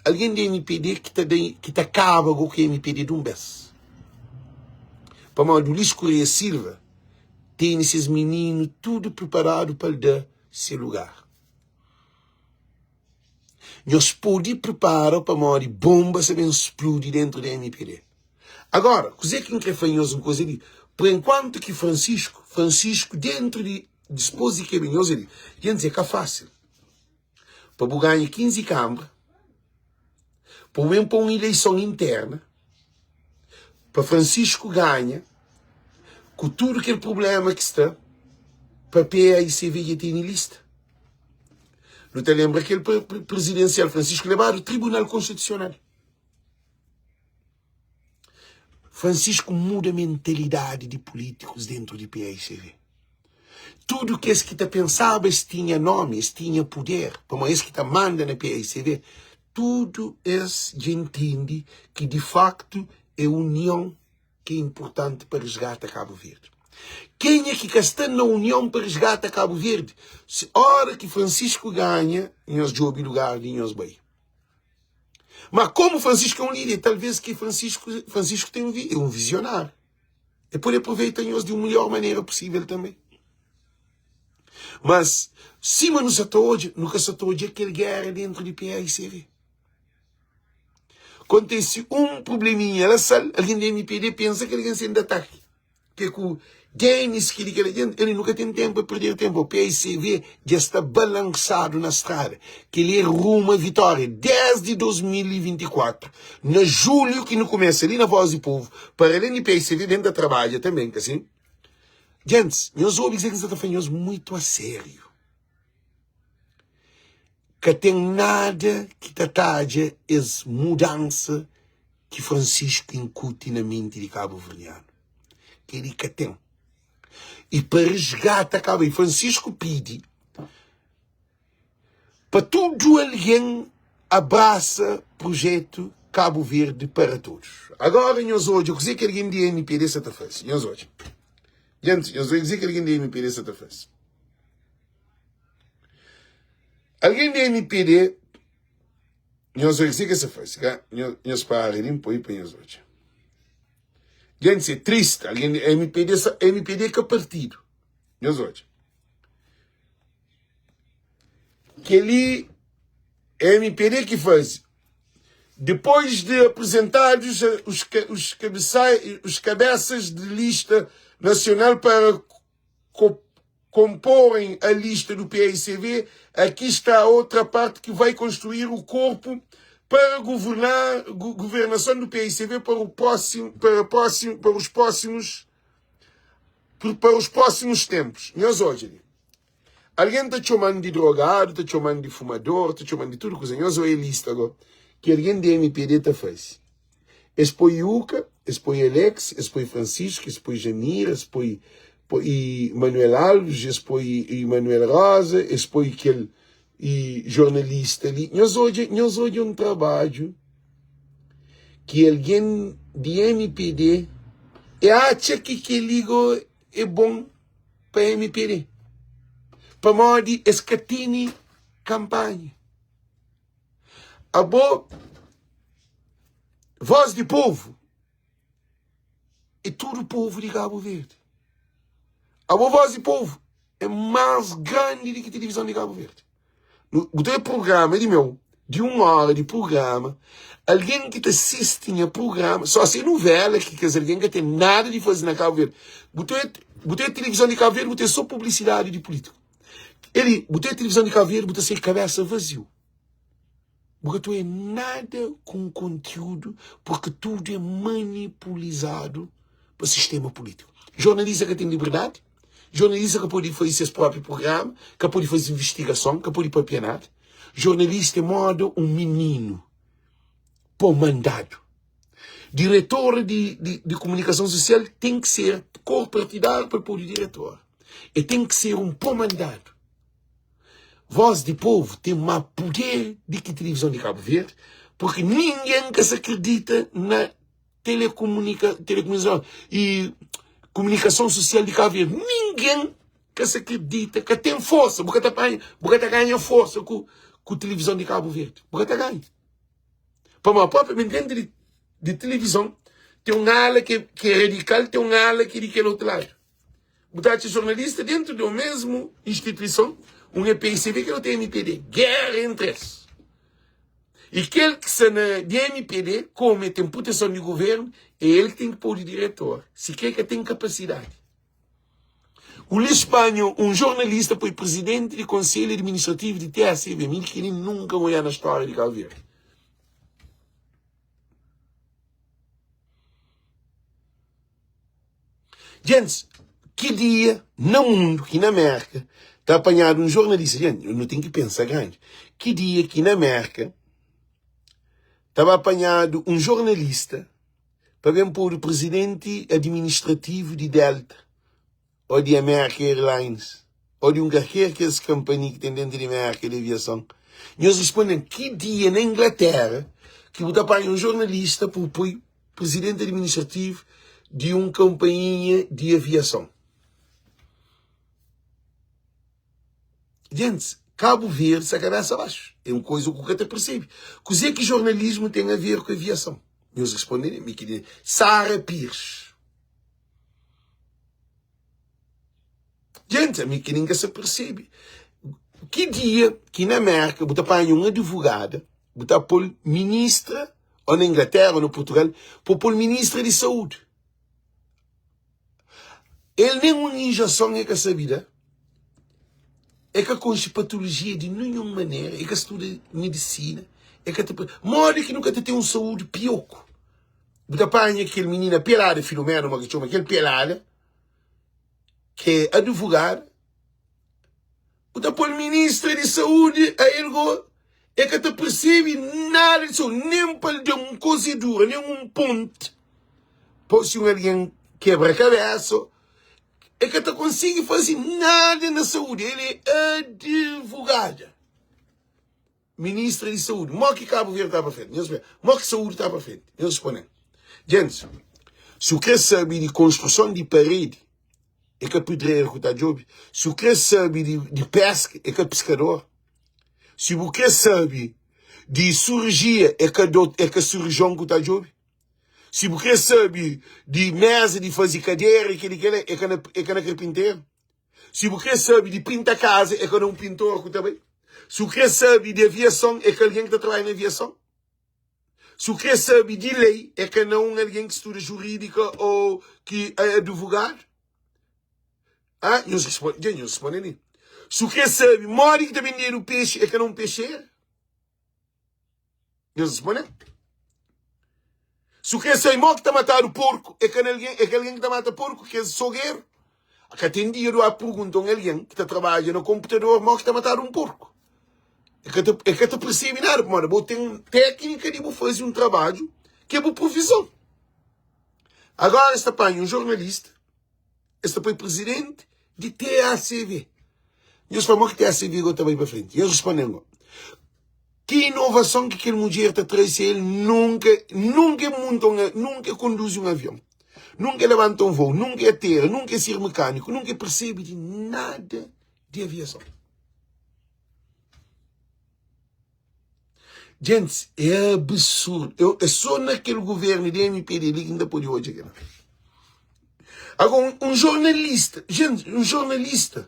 S1: algen di mpd ki ta da, ki ta kaba go ku mpd dun bes. Pamodi Ulisses Correia Silva tene ses mininu tudu priparadu pa el da se lugar. Nhos pode pripara pamodi bonba sa ben spludi dentru di mpd. Agora, kuzê ki N kre fla nhos un kuza li, pur enkuantu ki Francisco, Francisco dentru di Dispôs di kel-li, nhos li, dja N é ka fásil pa bu ganha 15 kanbra, pa bu ben pa un ileison interna, pa Francisco ganha, ku tudu kel prubléma ki sta, pa PAICV dja tene lista. Nu ta lenbra kel prizidensial, Francisco lebadu Tribunal Konstitusional. Francisco muda mentalidadi di pulítikus dentru di PAICV. Tudu kes ki ta pensaba es tinha nomi, es tinha puder, pamodi es ki ta manda na PAICV, tudu es dja intende ki di faktu é union ki é inpurtanti pa resgata Kabu Verdi. Kenha ki ka sta na union pa resgata Kabu Verdi, ora ki Francisco ganha, nhos djobe lugar di nhos bai. Ma komu Francisco é un líder, talvez ki Francisco, Francisco tem um, é um visionário. E pode aproveita nhos di un melhor maneira possível também. Mas, sima nu sa ta odja, nu ka sa ta odja kel guerra dentro di PAICV. Kontese un probleminha la sal, algen di MPD pensa ki algen sende ataki. Ke ku Denis ki di kel algen, el nu ka ten tempu pa perder tempu. PAICV dja sta balansadu na strada. Kel-li é rumu a vitória desdi 2024. Na julhu ki nu kumesa li na Voz di Povu, para alén di PAICV ben ta trabadja tanben, ka sin? Gentis, nhos obi kuzê ki N sta ta fla nhos muitu a sériu. Ka ten nada ki ta tadja es mudansa ki Francisco inkuti na menti di kabuverdianu. Kel-li ka ten. I pa resgata Kabu Verdi, Francisco pidi pa tudu algen abrasa projetu Kabu Verdi para todos. Agora nhos odja kuzê ki algen di MPD sa ta faze. Nhos odja. Gentis, nhos odja kuzê ki algen di MPD sa ta faze. Algen di MPD, nhos odja kuzê ki es sa faze. Ka? Nhos para li, N poi pa nhos odja. Gentis, é triste. Algen di MPD, sa, MPD ka partidu. Nhos odja. Kel-li é mpd ki faze. Depois de apresentados os, os, os cabeças de lista nacional para co comporem a lista do PICV, aqui está a outra parte que vai construir o corpo para governar governação do PICV para o próximo para próximo para os próximos para os próximos tempos. Nhos odja li. Algen ta txoma-m di drogadu, ta txoma-m di fumador, ta txoma-m di tudu kuza. Nhos oia lista go ki algen di mpd ta faze. Es poi Yuka, es poi Alex, es poi Francisco, es poi Jamira, es poi poi Manuel Alves, es poi Manuel Rosa, es poi kel i jornalista li. Nhos odja, nhos odja un trabadju ki algen di mpd e atxa ki kel-li go é bon pa mpd pamodi es ka tene kanpanha. Abo, voz di povu é tudu povu di Kabu Verdi. Abo, voz di povu é más grandi di ki tilivizon di Kabu Verdi. Bu ta prugrama di meu, di un óra di prugrama, algen ki ta sisti nha prugrama, só si é nuvela ki kes algen ka ten nada di faze na Kabu Verdi. Bu ta bu ta tilivizon di Kabu Verdi, bu ten só publisidadi di pulítiku. Eli, bu ta tilivizon di Kabu Verdi, bu ta sai kabesa vaziu. Bu ka ta oia nada ku un kontiúdu, purki tudu é manipulizadu pa sistema pulítiku. Jornalista ka ten liberdadi. Jornalista ka pode faze ses própi prugrama, ka pode faze invistigason, ka pode papia nada. Jornalista é moda un mininu pô mandadu. Diretor di, di, di komunikason sosial ten ki ser kor partidáriu pa el pode diretor. El ten ki ser un pô mandadu. Voz di povu ten má puder di ki tilivizon di Kabu Verdi, purki ningen ka sa kridita na telekomunika, telekomunikason i komunikason sosial di Kabu Verdi. Ningen ka sa kridita, ka ten forsa, bu ka ta panha, bu ka ta ganha forsa ku, ku tilivizon di Kabu Verdi. Bu ka ta ganha. Pamodi propriamenti dentru di, di tilivizon ten un ala ki, ki é radikal, ten un ala ki é di kel otu ladu. Bu ta atxa jornalista dentru di un mesmu instituison, un é PICV, kel otu é MPD. Géra entri es. I kel ki sta na di MPD, komu el ten proteson di guvernu, é el ki ten ki pô-u di diretor, si kre ka ten kapasidadi. Ulisses panha un jornalista poi prezidenti di konselhu administrativu di TACV, mi ki nin nunka N oiá na stória di Kabu Verdi. Gentis, ki dia na mundu ki na Merka ta apanhadu un jornalista, gente, nu ten ki pensa grandi, ki dia ki na Merka ta ba apanhadu un jornalista pa ben podu prezidenti administrativu di Delta ô di America Airlines ô di un kalker kes kanpani ki ten dentu di Merka di aviason? Nhos responde-m, ki dia na Inglatéra ki bu ta panha un jornalista pa bu poi Presidenti administrativu di un kanpainha di aviason. Gentis, Kabu Verdi sta kabesa baxu. É un koiza ku ka ta persebe. Kuzê ki jornalismu ten a ver ku aviason? Nhos responde mi ki di Sara Pires. Gentis, ami ki nin ka sa persebe. Ki dia ki na Merka bu ta panha un advogada, bu ta pô-l ministra ou na Inglaterra ou na Portugal, pa pô-l ministra di saúde. El nen un injeson e ka sabe da, e ka konxe patologia di ninhun manera, e ka studa medisina, e ka ta. Modi ki nu ka ta ten un saúde pioku? Bu ta panha kel minina pelada, Filomena, uma ki txoma kel pelada, ki é advogada, Bu ta pô-l ministra di saúdi, a el go e ka ta persebe nada di saúdi, nen pa el da un kozedura, nen un ponti, pa si un algen kebra kabésa, e ka ta konsigi faze nada na saúdi, el é advogada. Ministra di saúdi, mo ki Kabu Verdi ta pa frenti? Nhos fla, mo ki saúdi ta pa frenti? Nhos responde-m, Gentis, si u kre sabe di konstruson di paredi, é ka pedreru ku ta djobe. Si u kre sabe di, di peska, é ka piskador. Si bu kre sabe di surjia, é ka do, é ka sirijon ku ta djobe. Si bu kre sabe di meza di faze kadera i kel-li kel-la, é ka na, é ka na karpinteru. Si bu kre sabe di pinta kaza, é ka na un pintor ku ta bai. Si u krê sabe di aviason, é ka algen ki ta trabadja na aviason? Si u krê sabe di lei, é ka na un algen ki studa jurídika ô ki é advogadu? Ah, nhos responde, dja nhos responde li. Si u krê sabe modi ki ta bendedu pexi, é ka na un pexera? Nhos responde. Si u krê sabe modi ki ta matadu porku, é ka na algen, é ka algen ki ta mata porku, ki é sogeru. Ka ten dia du a pergunta un algen ki ta trabadja na konputador modi ki ta matadu un porku. E ka ta, e ka ta persebe nada, pamodi bo ten téknika di bu faze un trabadju ki é bu profison. Agora es ta panha un jornalista, es ta poi presidenti di TACV. Nhos fla, modi ki TACV go ta bai pa frenti? Nhos responde-m go, ki inovason ki kel mudjer ta traze si el nunka, nunka e munta un, nunka e konduzi un avion, nunka e labanta un voo, nunka e atera, nunka e ser mekaniku, nunka e persebe di nada di aviason. Gentis, é absurdu. Eu, é só na kel governo di MPD li ki N ta pode odja kel-la. Agora, un, un jornalista, gente, un jornalista.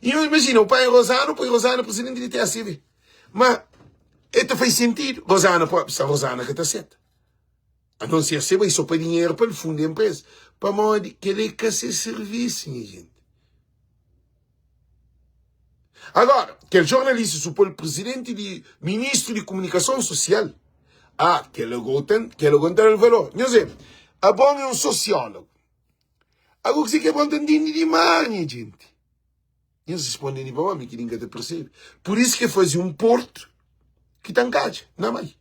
S1: E eu imagina, o pai Rosana, põe Rosana presidente di TACV. Ma, é ta faz sentido. Rosana próprio, sa Rosana ka ta seta. A não ser se bai só pa dinheiro pa el funda empresa. Pamodi kel-li é ka se serviço, minha gente. Agora, kel jornalista supol presidenti di ministru di komunikason sosial, ah, kel ago ten, kel ago ta dal valor. Nhos vê, Abon é un sosiólogu. Ago kuzê ki Abon ta ntende di mar, nha jenti? Nhos responde li pa omi ki ninka ta persebe. Pur isu ki el faze un portu ki ta nkadja na mai.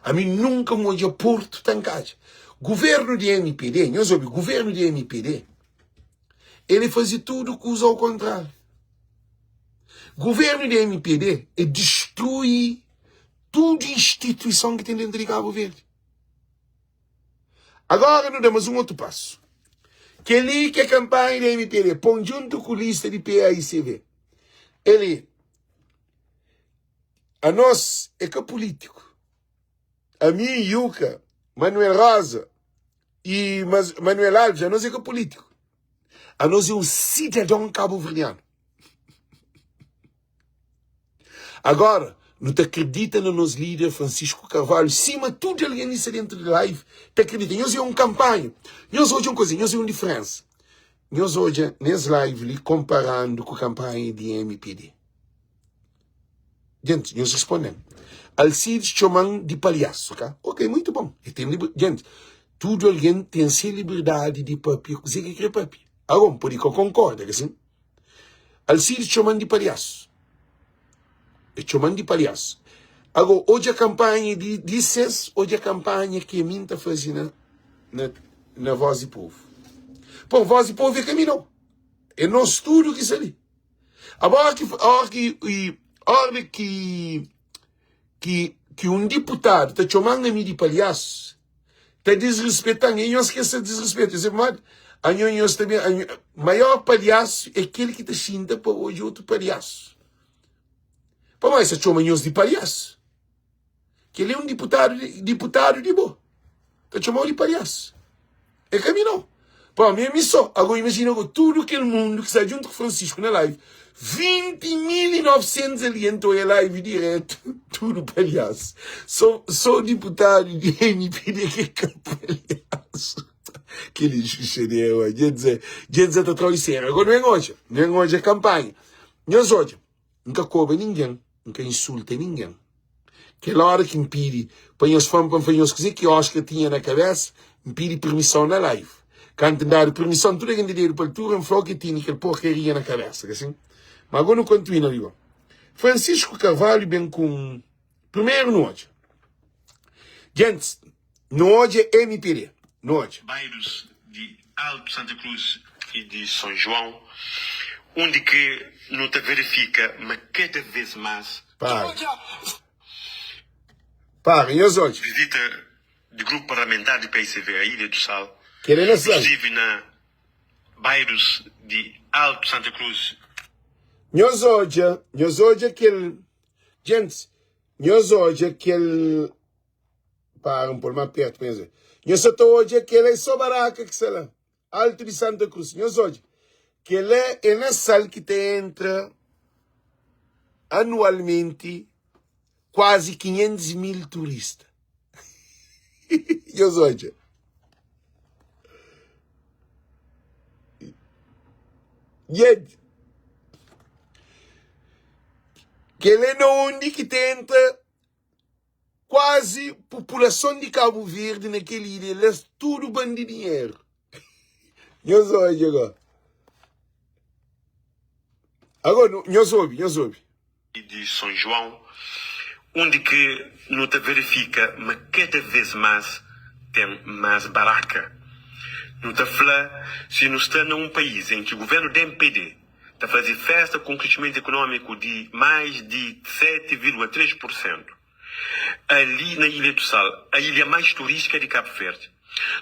S1: Ami nunka N odja portu ta nkadja. Guvernu di MPD, nhos obi, guvernu di MPD, ele faze tudu kuza ao kontráriu. Guvernu di MPD e distrui tudu instituison ki ten dentru di Kabu Verdi. Agora nu da mas un otu pasu. Kel-li ki é kanpanha di MPD, pon djuntu ku lista di PAICV. Eli, anos é ka pulítiku. Ami, Yuka, Manuel Rosa e Manuel Alves, anos é ka pulítiku. Anos é un sidadon kabuverdianu. Agora, nu ta akredita na nos líder Francisco Carvalho, sima tudu algen li sta dentru di live ta akredita. Nhos é un kanpanha. Nhos odja un kuza, nhos é un diferensa. Nhos odja nes live li konparandu ku kanpanha di MPD. Gente, nhos responde-m. Alcides txoma-m di palhasu, ka? Ok, muitu bon. E ten liber... Gente, tudu algen ten se liberdadi di papia kuzê ki kre papia. Agora, N pode ka konkorda, ka sin? Alcides txoma-m di palhasu. E txoma-m di palhasu. Agora, odja kanpanha di, di ses, odja kanpanha ki ami N ta faze na, na, na Voz di Povu. Pô, Voz di Povu é ka mi nau. É nos tudu ki sta li. Aba ora ki, ora ki, ora ki, ki, ki un diputadu ta txoman ami di palhasu, ta disrispetan, e nhos ki sta disrispeta, eu pamodi? Anho nhos ta ben, anho, maior palhasu é kel ki ta xinta pa odja otu palhasu. Pamodi es ta txoma nhos di palhasu? Kel-li é un diputadu, diputadu di bo. Ta txomau di palhasu. É ka mi nau. Pa mi é mi só. Agora imagina agora tudo kel mundu ki sta djuntu ku Francisco na live. 20.900 algen ta oia live direto. Tudo palhasu. Só, só diputadu di MPD ki é ka palhasu. Kel-li é xuxadera, ó. Dja dze, dja dze ta trau di sério. Agora nu ben odja, nu ben odja kampanha. Nhos odja. N ka koba ningen, N ka insulta ningen. Kel óra ki N pidi pa nhos fla-m pa N fla nhos kuzê ki Oscar tinha na kabésa, N pidi pirmison na live. Kantu N dadu pirmison, tudu algen di dedu pa altura, N fla-u ki tini kel porkaria na kabésa, ka sin? Ma ago nu kontinua riba. Francisco Carvalho ben ku un. Primeru nu odja. Gentis, nu odja MPD, nu odja.
S2: Bairros di Alto Santa Cruz e di São João, undi ki nu ta verifika ma kada vez mas.
S1: Para. Para, nhos odja.
S2: Vizita di grupu parlamentar di paicv a Ilha do Sal,
S1: Kel é na Sal.
S2: inclusive na bairros di Alto Santa Cruz.
S1: Nhos odja, nhos odja kel. Gentis, nhos odja kel. Para, N pô-l más pértu pa nhos odja. Nhos sa ta odja kel-la é sô baraka ki sta la, altu di Santa Krus. Nhos odja, kel-la é na sal ki ta entra. anualmenti kuazi 500 mil turista. Nhos odja. Gente, kel é na undi ki ta entra kuazi populason di Kabu Verdi na kel ilha la, tudu ban di dinheru. Nhos odja go. Agora, nhos obi, nhos obi.
S4: Di São João, undi ki nu ta verifika ma kada vez más ten más baraka. Nu ta fla si nu sta na un país en ki guvernu di mpd ta faze festa ku un krishimentu ekonómiku di más di 7,3 pur sentu ali na Ilha do Sal, a ilha mais turística di Kabu Verdi,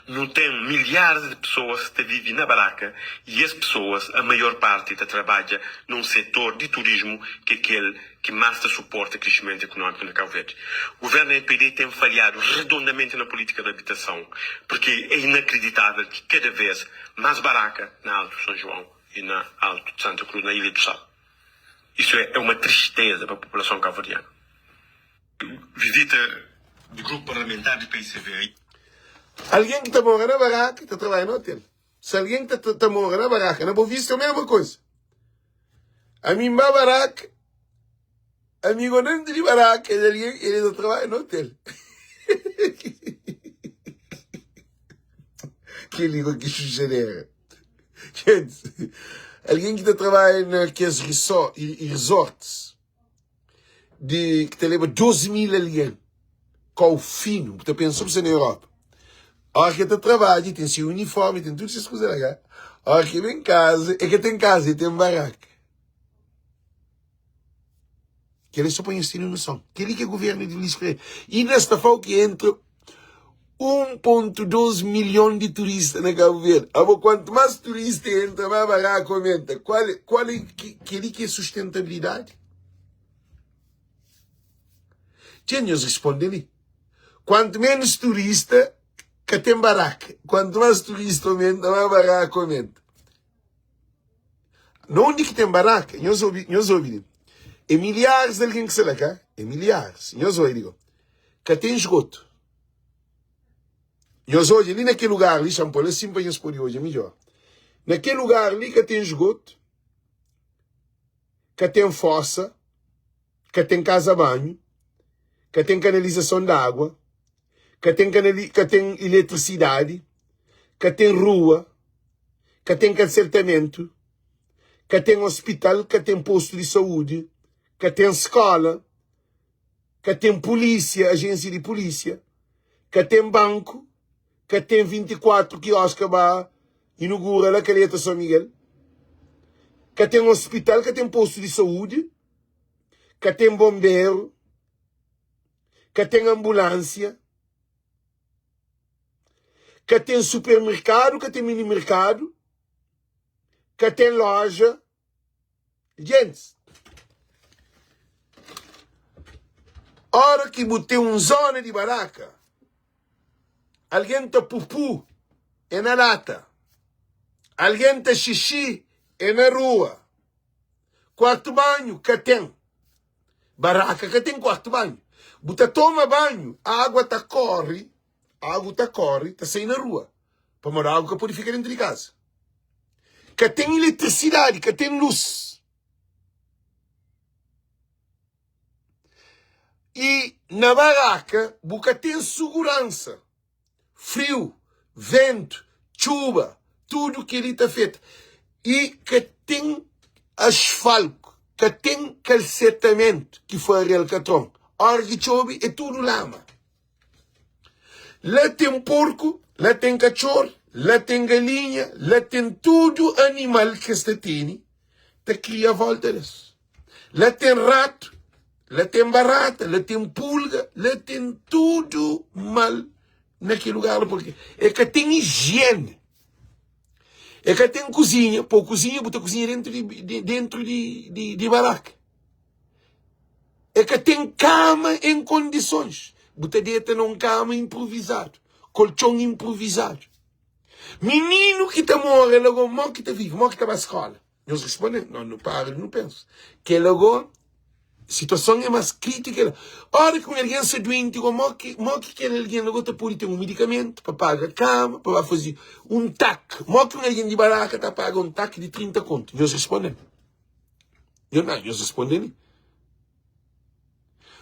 S4: nu ten milharis di pesoas ta vive na baraka y es pesoas a maior parti ta trabadja na un setor di turismu ki é kel ki más ta suporta krishimentu ekonómiku na Kabu Verdi. Guvernu mpd ten falhadu redondamenti na polítika di abitason purki é inakriditável ki kada vez más baraka na Altu São João y na Altu di Santa Cruz, na Ilha do Sal. Isu é uma tristeza pa populason kabuverdianu. Vizita di grupu parlamentar di paicv.
S1: Algen ki ta mora na baraka ta trabadja na otel. Si algen ki ta mora na baraka na Boa Vista é mesma koisa. Ami N ba baraka, ami go dentru di baraka el algen el ta trabadja na otel. Kel-li go ki xuxadera. Gente, algen ki ta trabadja na kes resorts di ki ta leba 12 mil algen kau finu, bu ta pensa bu sta na Europa. Ora ki el ta trabadja, el ten se uniformi, el ten tudu ses kuza la ka. Ora ki el ben kaza, el ka ten kaza, el ten baraka. Kel-li é só pa nhos tene noson. Kel-li ki é governu di Luís Freire. Inda sta fau ki entra 1.2 milhon di turista na Kabu Verdi. Abo, kuantu más turista entra, más baraka aumenta. Kual, kual é kel-li ki é sustentabilidadi? Txê nhos responde li. Kuantu ménus turista, ka ten baraka. Kuantu más turista aumenta, más baraka aumenta. Na undi ki ten baraka, nhos obi, nhos obi li. É milharis di algen ki sta la, ka? É milharis. Nhos obi li. Ka ten esgotu. Nhos odja li na kel lugar li, xa-m pô-l asin pa nhos pode odja midjór. Na kel lugar li ka ten esgotu, ka ten fosa, ka ten kaza banhu, ka ten kanalizason di agua, ka ten kanali, ka ten iletrisidadi, ka ten rua, ka ten kansertamentu, ka ten ospital, ka ten postu di saúdi, ka ten skola, ka ten pulísia, ajénsia di pulísia, ka ten banku, ka ten 24 kioska ba inugura la Calheta São Miguel, ka ten ospital, ka ten postu di saúdi, ka ten bonberu, ka ten anbulánsia, ka ten supermerkadu, ka ten minimerkadu, ka ten loja. Gentis, óra ki bu ten un zona di baraka, algen ta pupu é na lata, algen ta xixi é na rua. Kuartu banhu ka ten. Baraka ka ten kuartu banhu. Bu ta toma banhu, agua ta kori, agu ta kori, ta sai na rua. Pamodi agu ka pode fika dentu di kaza. Ka ten eletrisidadi, ka ten lus. I na baraka bu ka ten suguransa. Friu, ventu, txuba, tudu kel-li ta afeta. I ka ten asfaltu, ka ten kalsetamentu ki fari alkatron. Óra ki txobe é tudu lama. La ten porku, la ten katxor, la ten galinha, la ten tudu animal ki es ta tene ta kria vólta des. La ten ratu, la ten barata, la ten pulga, la ten tudu mal na kel lugar la, purkê e ka ten ijiene, e ka ten kuzinha, pa kuzinha bu ta kuzinha dentru di dentru di di di baraka, e ka ten kama en kondisons, bu ta deta na un kama inpruvizadu, koltxon inpruvizadu. Mininu ki ta mora la go, mo ki ta vive, mo ki ta ba skola? Nhos responde, no, nu para di nu pensa. Kel ago. Situason é más krítika la. Óra ki un algen sta duenti, go mo ki mo ki kel algen la go ta pode ten un medikamentu pa paga kama, pa ba faze un tak? Mo ki un algen di baraka ta paga un tak di 30 kontu? Nhos responde-m. Nhos na, nhos responde-m.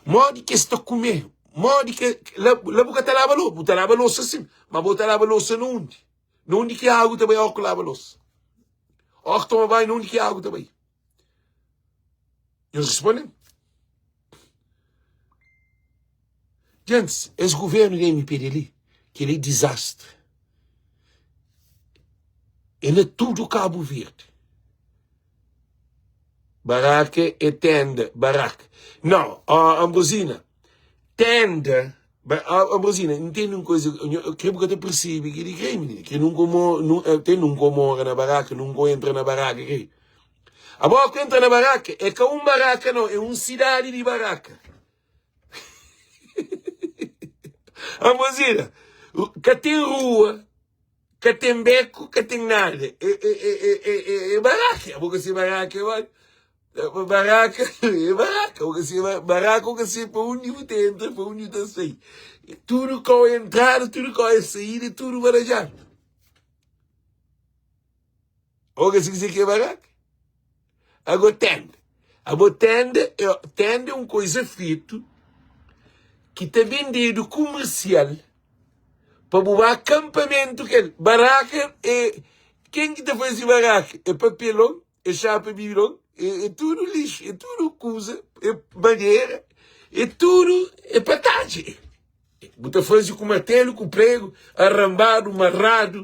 S1: Modi ki es ta kume? Modi ki la, la bu ka ta laba losa? Bu ta laba losa sin, ma bo ta laba losa na undi? Na undi ki agu ta bai óki laba losa? Óki toma banhu, na undi ki agu ta bai? Nhos responde-m. Gentis, es governu di MPD li, kel-li é dizastri. É na tudu Kabu Verdi. Baraka é tenda, baraka. Não, ó, Ambrosina, tenda, Ambrosina, ntende un koza, kre bu ka ta percebe kel-li kre, minina, kre nunka bu, até nunka bu mora na baraka, nunka bu entra na baraka, kre. Abo ku entra na baraka, é ka un baraka não, é un sidadi di baraka. Ambrosina, ka ten rua, Ka ten beku, ka ten nada. É, é, é, é, é, é baraka. Bo ka se baraka, é modi? Baraka, é baraka. Bo ka se baraka, bo ka se pa undi bu ta entra, pa undi bu ta sai. Tudu kau é entrada, tudu kau é saída, tudu barajadu. Bo ka se kuzê ki é baraka? Ago tenda. Abo tenda é, tenda é un koiza fetu ki ta bendedu kumersial pa bu ba kanpamentu kel. Baraka é, ken ki ta faze baraka? É papelon, é xapa bidon, é, é tudu lixu, é tudu kuza, é madera, é tudu, é patadji. Bu ta faze ku martelu, ku pregu, arranbadu, marradu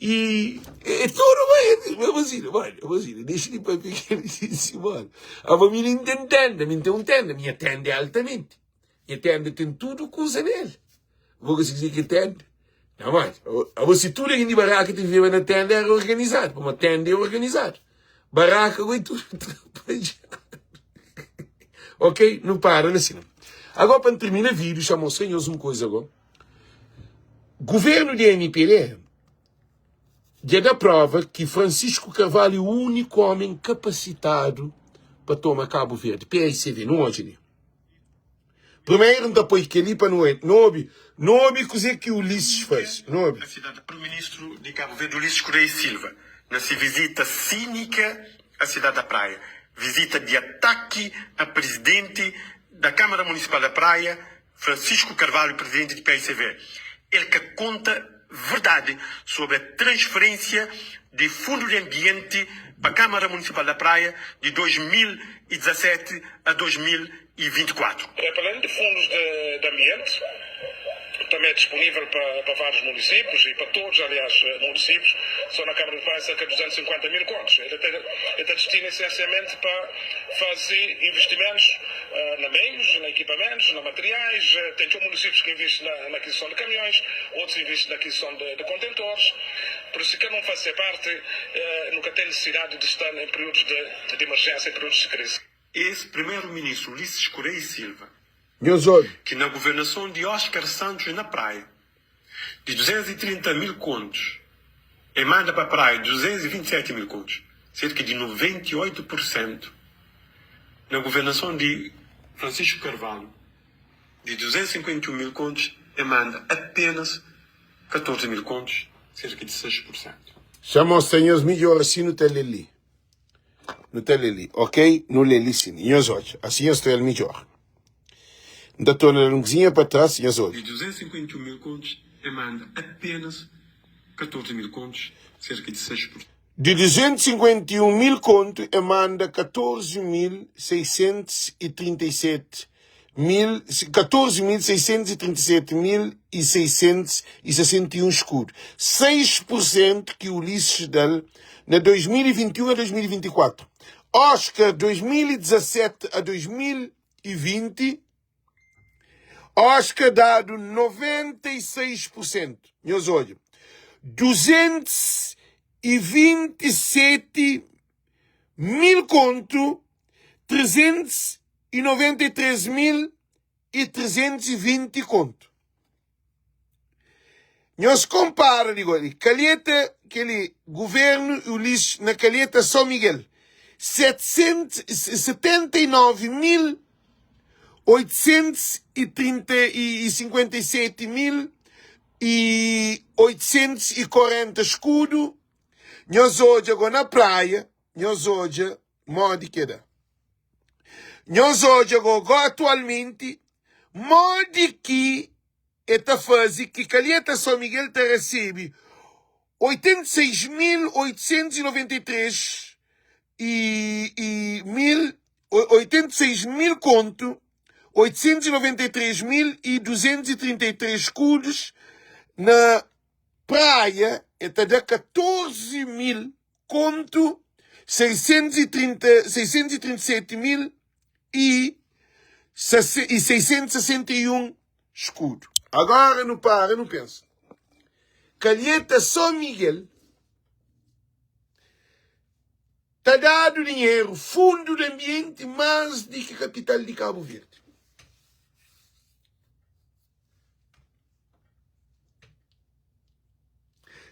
S1: y é tudu ba Basílio, olha, Basílio, dexa di papia ki el disi, mano. Abo mi nin ten tenda, mi ten un tenda, minha tenda é altamenti. Nha tenda ten tudu kuza nel. Bo ka sibi ki tenda? Não, mas, abo si tudu algen di baraka ta viveba na tenda era organizadu, pamodi tenda é organizadu. Baraka goi tudu trapalhadu. Ok, nu para na sina. Agora pa N termina vídeo, xa mostra nhos un koza go. Governo di MPD dja da prova ki Francisco Carvalho é o único homem capacitado pa toma Cabo Verde. PICV, nu odja li. Primeiro N ta poi kel-li pa nu obi. Nu obi kuzê ki Ulisses faze. Nu obi.
S4: Primeiro-Ministro de Cabo Verde, Ulisses Correia e Silva, na se visita cínica à cidade da Praia, visita de ataque a presidente da Câmara Municipal da Praia, Francisco Carvalho, presidente de PICV. Ele que conta verdade sobre a transferência de Fundo de Ambiente para a Câmara Municipal da Praia de 2017 a 2024.
S5: É para além de fundos de, de ambiente, também é disponível para, para vários municípios e para todos, aliás, municípios. Só na Câmara de Praia cerca de 250 mil contos. Ele tem, ele tem destino essencialmente para fazer investimentos uh, na meios, na equipamentos, na materiais. Tem municípios que investem na, na aquisição de caminhões, outros investem na aquisição de, de contentores. Por isso, quem não faz parte, uh, nunca tem necessidade de estar em períodos de, de emergência, em períodos de crise.
S4: Ex-primeiro-ministro Ulisses Correia e Silva,
S1: Nhos obi.
S4: que na governação de Oscar Santos na Praia, de 230 mil contos, e manda para a Praia 227 mil contos, cerca de 98%, na governação de Francisco Carvalho, de 251 mil contos, e manda apenas 14 mil contos, cerca de 6%.
S1: Xa mostra nhos midjor asi nu ta lê li. Nu ta lê li, ok? Nu lê li sin. Nhos odja, asi nhos ta el midjor. N ta torna da un kuzinha pa tras, nhos odja.
S4: De 251 mil contos, e manda apenas 14 mil contos, cerca de 6%.
S1: Di 251 mil kontu e manda 14.637 mil, 14.637 mil y 661 skudu, 6 pur sentu ki Ulisses da-l na 2021 a 2024. Oscar, 2017 a 2020, Oscar dadu 96 pur sentu. Nhos odja, 227 mil kontu, 393 mil y 320 kontu. Nhos konpara di goi Calheta keli governo Ulisses na Calheta São Miguel 779 mil. 857.840 skudu. Nhos odja go na Praia, nhos odja modi ke da. Nhos odja go go atualmenti modi ki e ta faze ki Calheta São Miguel ta resebe 86.893 e, e mil, 86 mil kontu, 893.233 escudos na Praia e ta da 14 mil kontu, 630, 637 mil e 661 escudo. Agora nu para nu pensa. Calheta São Miguel ta dadu dinheiro fundo de ambiente mais di ki capital di Cabo Verde.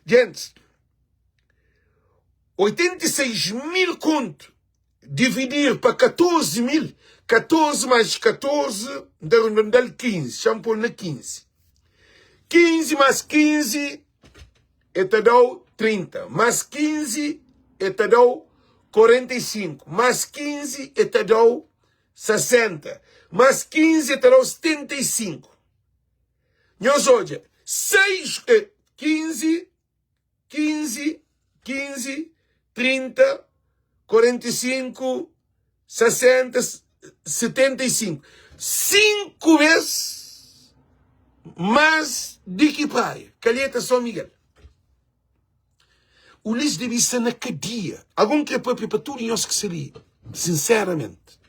S1: Gente, 86 mil conto dividir pa 14 mil, 14 mais 14, dá 15, chama pôr na 15. 15 mais 15 é te dá 30, mais 15 é te dá 45, mais 15 é te dá 60, mais 15 é te dá 75. Nhos odja, 6, 15, 15, 15, 30, 45, 60, 75. 5 bes más di ki Praia. Calheta São Miguel. Ulis debe sta na kadia. Algun kre papia pa tudu nhos ki sta li, sinseramenti.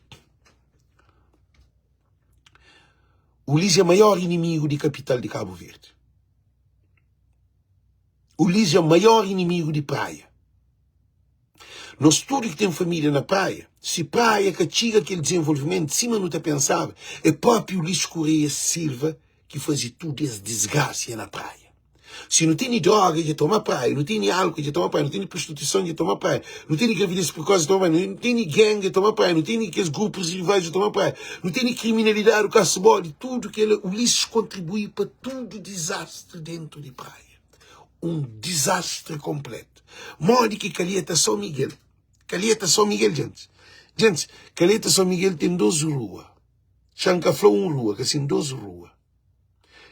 S1: Ulis é maior inimigu di kapital di Kabu Verdi. Ulis é maior inimigu di Praia. Nos tudu ki ten família na Praia, si Praia ka txiga kel dizenvolvimentu sima nu ta pensaba, é propi Ulis Correia Silva ki faze tudu es disgrasia na Praia. Si nu tene droga dja toma Praia, nu tene álkol dja toma Praia, nu tene prostituison dja toma Praia, nu tene gravidez prekosi dja toma Praia, nu tene gang dja toma Praia, nu tene kes grupus rivais dja toma Praia, nu tene kriminalidadi, kasubódi, tudu kel-la, Ulisses kontribui pa tudu dizastri dentu di Praia. Un dizastri konpletu. Modi ki Calheta São Miguel? Calheta São Miguel, djentis. Djentis, Calheta São Miguel ten dos rua. Xa N ka fla un rua, ka sin dos rua.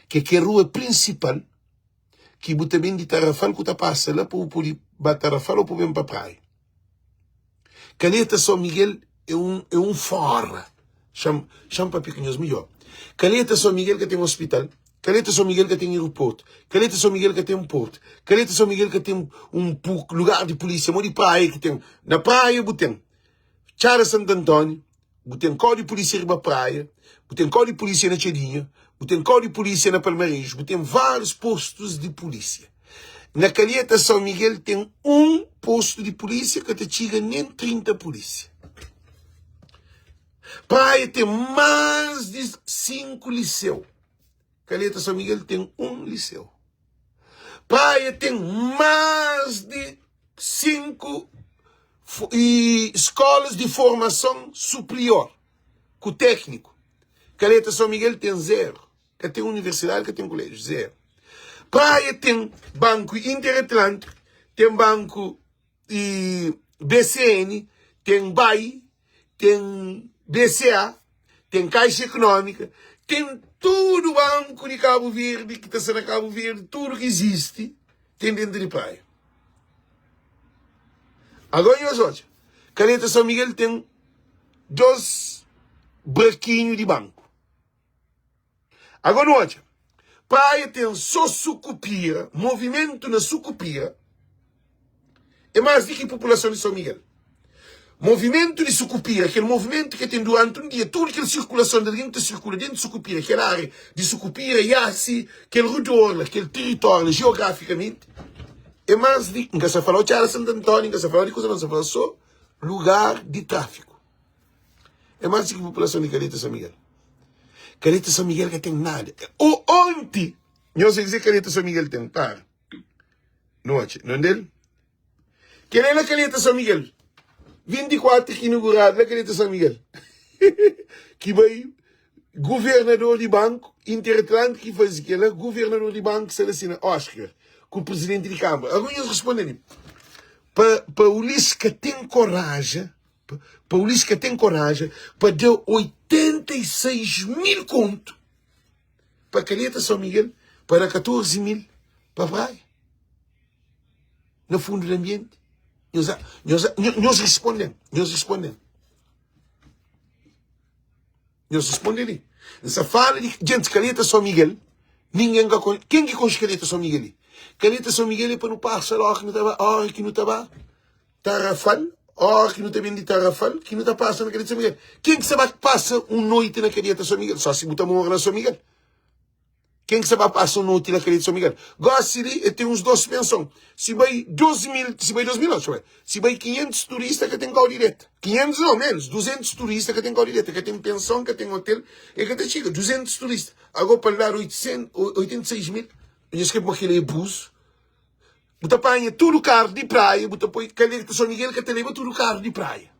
S1: Ke kel rua prinsipal ki bu ta ben di Tarrafal ku ta pasa la pa bu pudi ba Tarrafal o pa bu ben pa praia. Calheta São Miguel é un, é un fora. Xa-m, xa-m papia ku nhos midjor. Calheta São Miguel ka ten ospital, Calheta São Miguel ka ten aeroportu, Calheta São Miguel ka ten portu, Calheta São Miguel ka ten un lugar di polísia, modi praia ki ten. Na praia bu ten Txada Santu Antóniu, bu ten kau di polísia riba praia, bu ten kau di polísia na Txadinha, bu ten kau di polísia na Palmareju, bu ten várius postus di polísia. Na Calheta São Miguel ten un postu di polísia ka ta txiga nen 30 polísia. Praia ten más di 5 liseu. Calheta São Miguel ten un liseu. Praia ten más di 5 skolas di formason superior ku tékniku. Calheta São Miguel ten zeru. Ka ten universidadi, ka ten koléjiu, zeru. Praia ten Banku Interatlântiku, ten Banku e BCN, ten BAI, ten BCA, ten Caixa Económica, ten tudu banku di Kabu Verdi ki ta sta na Kabu Verdi, tudu ki izisti ten dentu di Praia. Agora nhos odja, Calheta São Miguel ten dos brakinhu di banku. Agora nu odja, Praia ten so Sukupira, movimentu na Sukupira é más di ki populason di São Miguel. Movimentu di Sukupira, kel movimentu ki ten duranti un dia, tudu kel sirkulason di algen ki ta sirkula dentu di Sukupira, kel ária di Sukupira, Iasi, kel redor la, kel tiritóriu la, jeografikamenti, é más di, N ka sta fala-u Txada Santu Antóniu, N ka sta fala-u di kuza, ma N sta fala-u so lugar di tráfiku. É más di ki populason di Calheta São Miguel. Calheta São Miguel ka ten nada. O onti, nhos é dizer Calheta São Miguel ten, para. Nu atxa, não del? Kel é na Calheta São Miguel. 24 ki inaugurado na Calheta São Miguel. ki bai. Governador di banku Interatlântiku ki faze kel-la, governador di banku sta la sina Oscar ku presidenti di kâmara. Agora nhos responde li, pa pa Ulisses ka ten koraja, pa Ulisses ka ten koraja pa da 86 mil kontu pa Calheta São Miguel, pa da 14 mil pa Praia, na fundu di ambienti. Nhos, nhos, nhos responde-m, nhos responde-m. Nhos responde li. N sa fala di djenti Calheta São Miguel, ningen ka konxe. Ken ki konxe Calheta São Miguel li? Calheta São Miguel é pa nu pasa la óra ki nu ta ba, óra ki nu ta ba Tarrafal, óra ki nu ta ben di Tarrafal, ki nu ta pasa na Calheta São Miguel. Ken ki sa ba pasa un noiti na Calheta São Miguel? Só si bu ta mora na São Miguel. Ken ki sa ba pasa un noti na Calheta São Miguel? Gosi li e ten uns dos penson. Si bai 2000, si bai 2000 não, bai, si bai 500 turista ka ten kau di deta. 500 não, menos, 200 turista ka ten kau di deta, ka ten penson, ka ten hotel, e ka ta txiga 200 turista. Ago pa dar 800, 86 mil, nhos kre puma kila é abuso? Bu ta panha tudu karu di praia, bu ta poi Calheta São Miguel ka ta leba tudu karu di praia.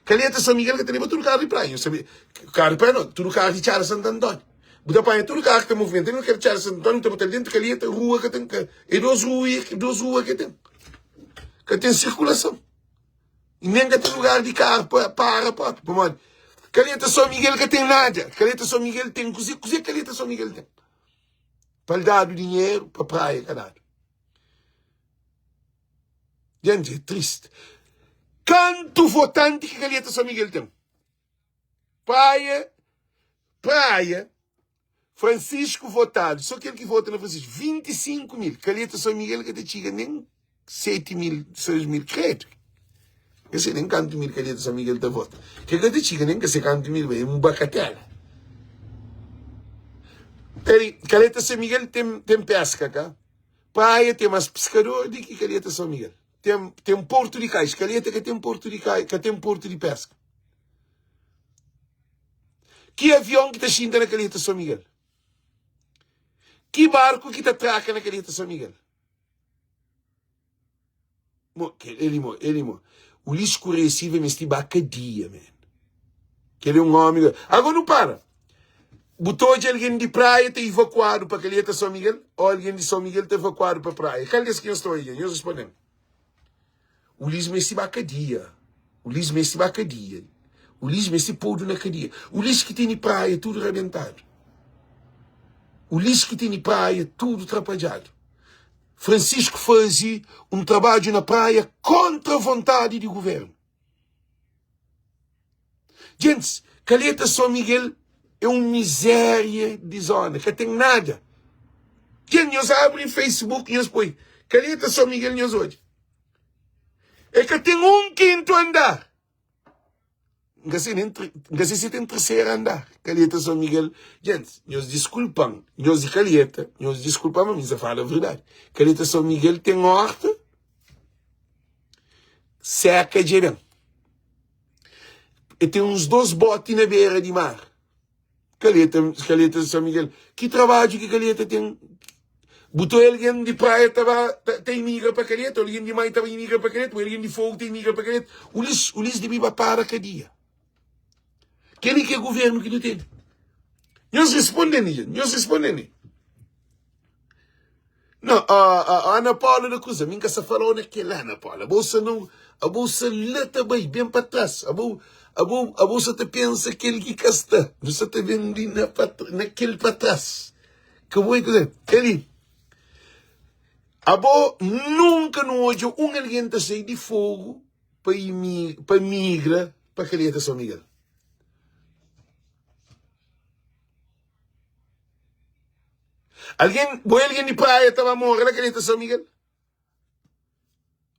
S1: Calheta São Miguel ka ta leba tudu karu di praia. Nhos sabe, karu di praia não, tudu karu di Txada Santo António. Bu ta panha tudu karu ki ta movimenta ali na Txada Santo António, bu ta bota-l dentu Calheta, rua ka ten, é dos rua, dos rua ke ten. Ka ten sirkulason. E nen ka ten lugar di karu pa para propi, pamodi Calheta São Miguel ka ten nada. Calheta São Miguel ten kuze, kuze Calheta São Miguel ten? Pa el dadu dinheru pa praia ka dadu. Gente, é triste. Kantu votanti ki Calheta São Miguel ten? Praia, Praia, Francisco votadu, só kel ki vota na Francisco, 25 mil. Calheta São Miguel ka ta txiga nem 7 mil, 6 mil, credo. Ka sei nem kantu mil Calheta São Miguel ta vota. Ke ka ta txiga nem ka sei kantu mil, é un bakatela. Peraí, Calheta São Miguel tem, tem pesca, ka? Praia tem mais pescador di ki Calheta São Miguel. Tem, tem porto de cais. Calheta ka tem porto de cais, ka tem porto de pesca. Ki avião ki ta xinta na Calheta São Miguel? Ki barco ki ta traka na Calheta São Miguel? Mo, ele mo, ele mo. Ulisses Correia Silva mesti ba kadia, man. Kel é um homem. Agora não para. Bu ta odja algen di praia ta evakuadu pa Calheta São Miguel ou algen di São Miguel ta evakuadu pa praia? Kal des ki nhos ta odja? Nhos responde-m. Ulisses mesti ba kadia. Ulisses mesti ba kadia. Ulisses mesti podu na kadia. Ulisses ki tene praia tudu rabentadu. Ulisses ki tene praia tudu trapadjadu. Francisco faze un trabadju na Praia kontra vontadi di guvernu. Gentis, Calheta São Miguel é un mizéria di zona, ka ten nada. Gen, nhos abri Facebook nhos poi Calheta São Miguel nhos odja. E ka ten un kintu andar. N ka sei nen, n ka sei si ten terseru andar. Calheta São Miguel, gentis, nhos diskulpa-m, nhos di Calheta, nhos diskulpa-m, ma mi N sa fala verdadi. Calheta São Miguel ten horta, seka dja ben. E ten uns dos boti na bera di mar. Calheta, Calheta São Miguel, ki trabadju ki Calheta ten? Bu ta oia algen di praia ta ba ta, ta imigra pa Calheta, algen di mai ta ba imigra pa Calheta, algen di Fogo ta imigra pa Calheta. Ulis, Ulis dibi ba para kadia. Keli ki é governu ki nu tene. Nhos responde-m, nhos responde-m. Não, a, a, a Ana Paula da Cruz, a mim que essa falou naquela Ana Paula, a bolsa não, a bolsa lá tá bem, bem para trás, a bolsa, a bolsa, a bolsa tá pensa aquele que cá está, você tá vendo ali na, naquele para trás, que boi que ali, a bo nunca não olha um alguém tá sair de fogo para para migra para Calheta São Miguel. Algen, bo é algen di Praia ta ba mora na Calheta São Miguel?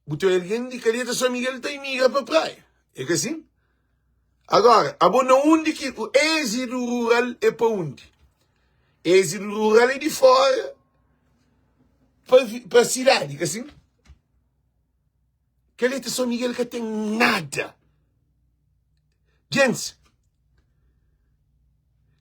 S1: Bu ten algen di Calheta São Miguel ta imigra pa Praia. É ka sin? Agora, abo na undi ki o êxodo rural é pa undi? Êxodo rural é di fora pa, pa cidade, ka sin? Calheta São Miguel ka ten nada. Gentis,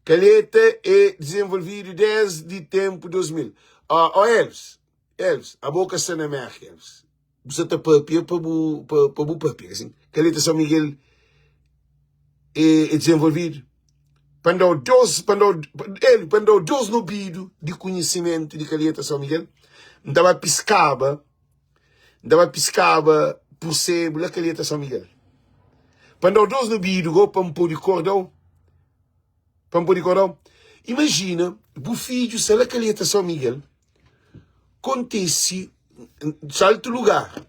S1: Calheta é desenvolvidu desdi tempu 2000. Ó, ó Elvis, Elvis, abo ka sta na Merka, Elvis. Bu sa ta papia pa bu, pa, pa bu papia, asin. Calheta São Miguel é, é desenvolvidu. Pa N da-u dos, pa N da-u, el, pa N da-u dos nobidu di konhisimentu di Calheta São Miguel, N ta ba piskaba, N ta ba piskaba pursebu la Calheta São Miguel. Pa N da-u dos nobidu go pa N pode korda-u, pa N pode korda-u. Imajina bu fidju sta la Calheta São Miguel, kontise saltu lugar.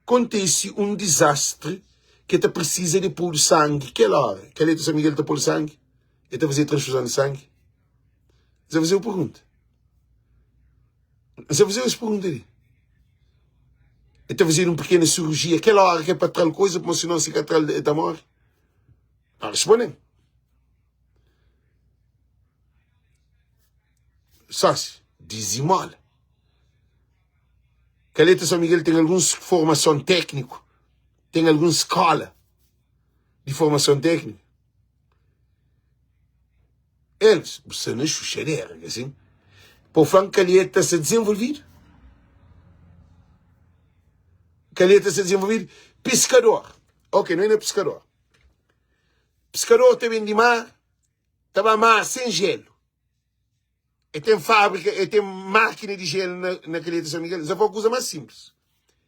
S1: Kontise un dizastri ki el ta prisiza di podu sangi kel óra. Kel ta San Miguel ta podu sangi? El ta faze transfuzon di sangi? N sa faze-u pergunta. N sa faze-u es pergunta li. El ta fazedu un pikena sirujia kel óra ki é pa tra-l koza, pamodi sinon si ka tra-l el ta móre. Pa responde-m. Sósi, dizimola. Calheta São Miguel ten alguns formason tékniku, ten alguns skola di formason tékniku. Eles, bu sta na xuxadera, ka sin? Pa bu fla-m Calheta sta dizenvolvidu? Calheta sta dizenvolvidu? Piskador, ok, nu é na piskador. Piskador ta ben di mar, ta ba mar sen jelu. E ten fábrika, e ten mákina di jelu na, na Calheta São Miguel. Zé fala kuza más simples.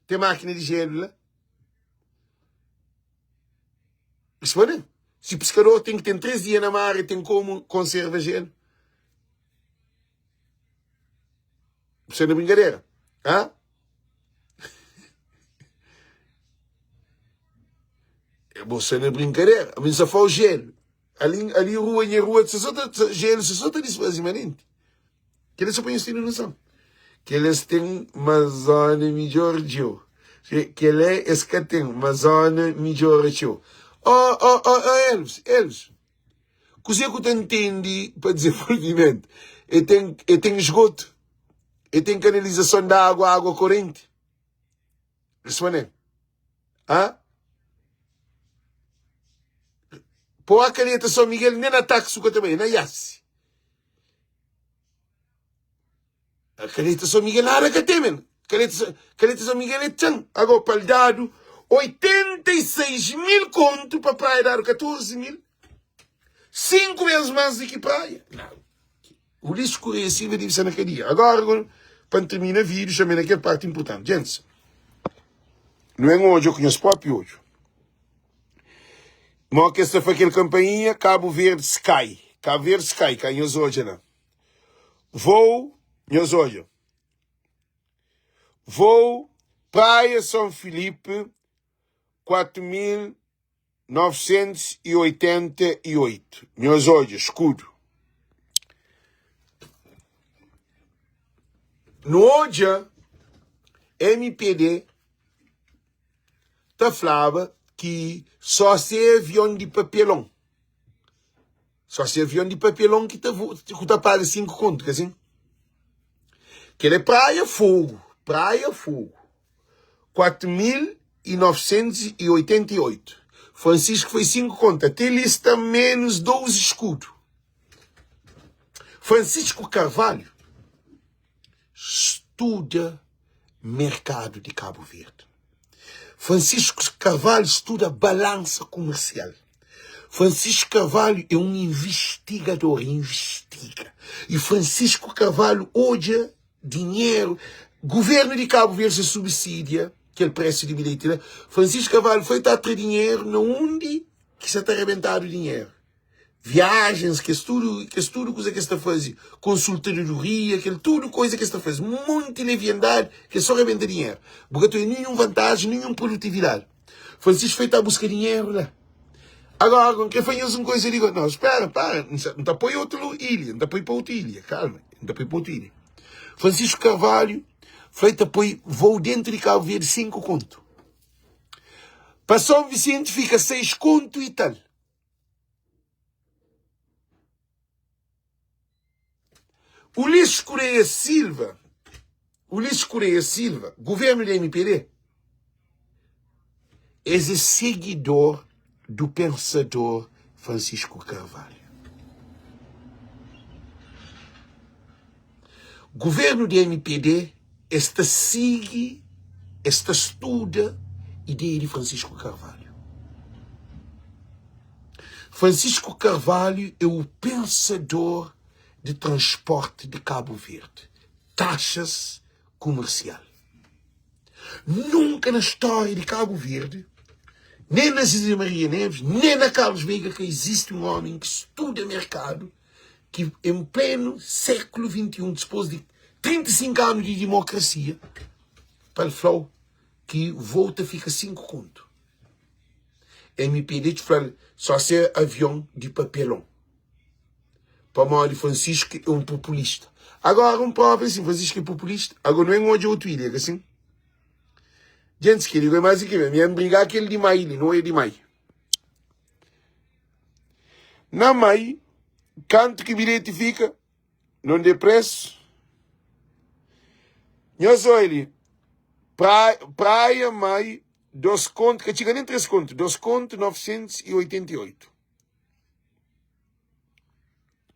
S1: Ten mákina di jelu la. Responde. Si pescador tem que ter 3 dias na mar, tem como conserva gelo. Você na brincadeira? Hã? Você na brincadeira? A mim só fala gelo. Ali, ali rua, nha rua, se só ta, gelo se só ta disfaze manenti. Kel-li só pa nhos tene noson. Kel es ten ma zona midjor djeu. Kel-li es ka ten ma zona midjora txeu. Ó, ó, ó, ó, Elvis, Elvis, kuzê ku ta ntende pa dizenvolvimentu? E ten, e ten esgotu, e ten kanalizason di água, água korenti. Responde-m. Hã? Pô a calheta São Miguel nem na táxi ka ta bai, na Iasi. A calheta São Miguel nada ka tem, men. Calheta, calheta São Miguel é txan. Agora, pal dado 86 mil conto pa praia dado 14 mil. 5 vezes mais do que praia. Não. Ulisses Correia Silva debe sta na kadia. Agora, pa N termina vídeo, xa-me na kel parti importanti. Gentis, nu en odja ku nhos propi odju mo ki es ta fla kel kanpainha Cabo Verde Sky. Cabo Verde Sky, ka nhos odja la. Vou, nhos odja. Vou Praia São Filipe 4.000 988 Nhos odja skudu. Nu odja mpd ta flaba ki só se é avion di papelon. Só se é avion di papelon ki ta ku ta paga 5 kontu, ka sin? Kel é Praia Fogo, Praia Fogo. 4988. Francisco foi 5 conta. Até li sta menos 12 escudo. Francisco Carvalho estuda mercado de Cabo Verde. Francisco Carvalho estuda balança comercial. Francisco Carvalho é um investigador, investiga. E Francisco Carvalho olha dinheru, governu di Kabu Verdi sa subsidia kel presu di bilheti la, Francisco Carvalho foi ta tra dinheru na undi ki sa ta rebentadu dinheru, viajens, kes tudu, kes tudu kuza ki es ta fazi, konsultadoria, kel tudu koza ki es ta fazi, monti leviandadi ki é so rebenta dinheru, bu ka ta obi ninhun vantaji, ninhun produtividadi. Francisco foi ta buska dinheru la. Agora, N kre fla nhos un koza di Não, espera, para, N ta poi otu ilha, N ta poi pa otu ilha, calma, N ta poi pa otu ilha. Francisco Carvalho foi ta poi voo dentro di Cabo Verde 5 kontu. Pa São Vicente fica 6 kontu e tal. Ulisses Correia Silva, Ulisses Correia Silva, governo di MPD, es é seguidor do pensador Francisco Carvalho. Governo di MPD, es ta sigi, es ta studa ideia di Francisco Carvalho. Francisco Carvalho é o pensador de transporte de Cabo Verde. Taxas comercial. Nunka na stória di Kabu Verdi, nen na Zezé Maria Neves, nen na Carlos Veiga ka izisti un ómi ki studa merkadu ki en plenu sékulu 21, dispôs di 35 anu di dimokrasia, pa el fla-u ki vôu ta fika 5 kontu. MPD fla-l só se avion di papelon. Pamodi Francisco é um populista. Agora um prova é assim, Francisco é populista. Agora não é um odja outro ilha, que assim? Gente, que digo é mais que me brigar aquele de mai, não é de mai. Na mai, canto que bilhete fica, não dê preço. Nhos olhe, praia, praia mai, dos conto, que chega nem três conto, dos conto 988.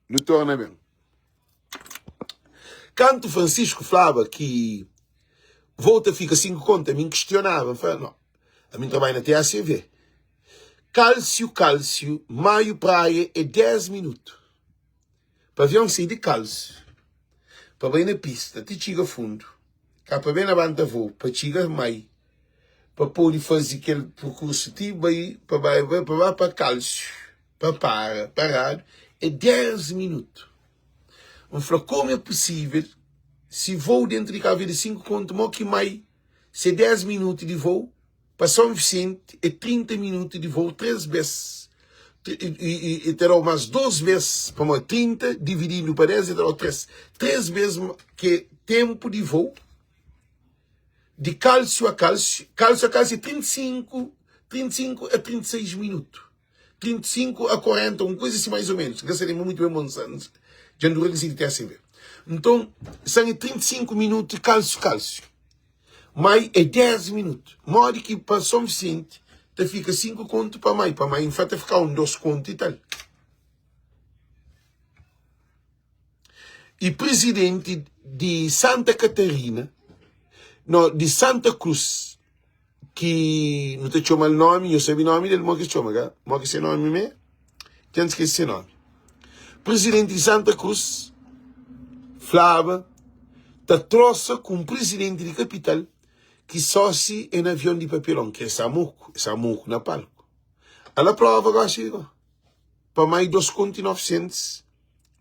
S1: Nu torna ben. Kantu Francisco flaba ki volta fika 5 konta, mi N kistionaba, N fla, no, ami N trabadja na TACV. Kálsiu, kálsiu, Maio Praia é 10 minutu. Pa avion sai di Kálsiu, pa bai na pista ti txiga fundu, ka pa ben labanta voo, pa txiga Mai, pa pode faze kel perkursu ti bai pa bai pa ba pa Kálsiu, pa para paradu é 10 minutu. N fla komu é pusível si vou dentu di Kabu Verdi 5 kontu mo ki mai se 10 minutu di vou pa São Vicente é 30 minutu di vou 3 bes e ta dau mas 2 bes pamodi 30 divididu pa 10 e ta dau 3 3 bes ke tenpu di vou di Kálsiu a Kálsiu Kálsiu a Kálsiu é 35 35 a 36 minutu. 35 a 40, un kuza si mais ou menos. N ka sa lenbra mutu ben, mon sa, dja N dura ki N sai di TACV. Nton, san é 35 minutu kalsu kalsu. Mai é 10 minutu. Modi ki pa Son Visenti ta fika 5 kontu pa mai? Pa mai N fa ta fika un 2 kontu i tal. I prizidenti di Santa Katarina, no, di Santa Cruz, ki nu ta txoma-l nomi, nho sabe nomi del, mo ki txoma ka? Mo ki se nomi me? Dja N skese se nomi. Prizidenti di Santa Cruz flaba ta trosa ku un prizidenti di kapital ki sósi é na avion di papelon, ki é Samuku, é Samuku na palku. Ala prova gosi go, pa mai 2 kontu i 900,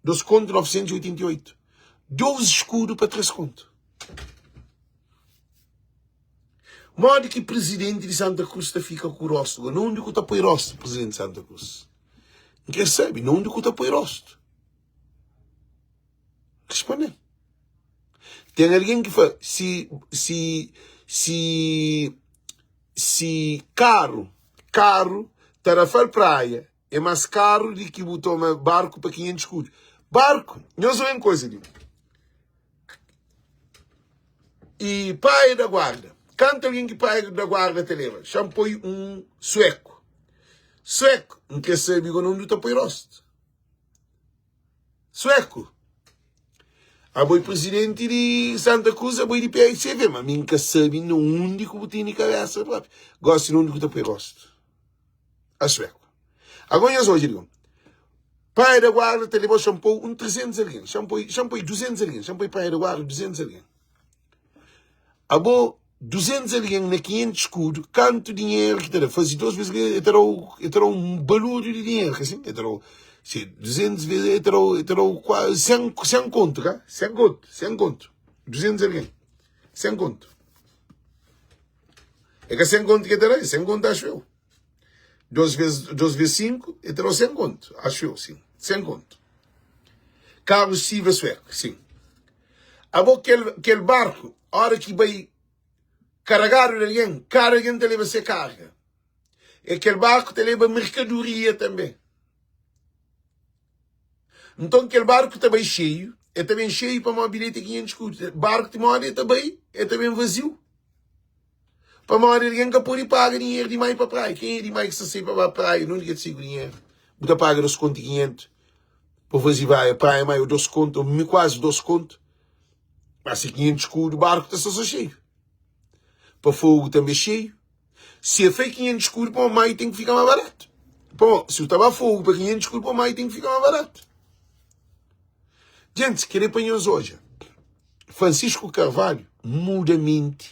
S1: 2 kontu 988, 12 skudu pa 3 kontu. Modi ki prizidenti di Santa Cruz ta fika ku rostu go? Na undi ku ta poi rostu prizidenti di Santa Cruz? N kre sabe, na undi ku ta poi rostu? Responde-m. Ten algen ki fla, si, si, si, si karu, karu Tarrafal Praia é más karu di ki bu toma barku pa 500 skudu. Barku, nhos obi un koza li. E Praia da Guarda. Kantu algen ki Praia da Guarda ta leba? Xa-m poi un sueku. Sueku, N kre sabe go na undi ta poi rostu. Sueku, abo é prizidenti di Santa Cruz, abo é di PICV, ma mi N ka sabe na undi ku bu tene kabesa propi. Gosi na undi ku ta poi rostu. A sueku. Agora nhos odja li. Praia da Guarda ta leba xanpou un 300 algen. Xanpoi, xanpoi 200 algen. Xanpoi Praia da Guarda 200 algen. Abo 200 algen na 500 skudu, kantu dinheru ki ta da? Fazi 2 vezes, e ta dau, e ta dau un balúrdiu di dinheru, ka sin? E ta dau, si 200 vezes, e ta dau, e ta dau kuazi 100, 100 kontu, ka? 100 kontu, 100 kontu. 200 algen, 100 kontu. É ka 100 kontu ki e ta da, é 100 kontu axu eu. 2 vezes 2 vezes 5, e ta da 100 kontu, axu eu, sim. 100 kontu. Carlos Silva Sueco, sim. Abo kel, kel barku, ora ki bai karagadu di algen, kada algen ta leba se karga. E kel barku ta leba merkadoria tanbe. Nton kel barku ta bai xeiu, e ta ben xeiu pamodi bilheti é 500 skudu. Barku ti modi e ta bai, e ta ben vaziu. Pamodi algen ka pode paga dinheru di mai pa praia. Kenha di mai ki sta sai pa ba praia, nunde ki el ta sai ku dinheru? Bu ta paga 2 kontu i 500 pa faze vai praia mai, ou 2 kontu, ou kuazi 2 kontu. Mas si 500 skudu, barku ta sta so xeiu. Pa Fogu tanbe xeiu. Si el fai 500 skudu, pamodi mai ten ki fika ma baratu. Pamodi si bu ta ba fogu pa 500 kudu pa mai ten ki fika más baratu. Gentis, kel-li pa nhos odja. Francisco Carvalho muda menti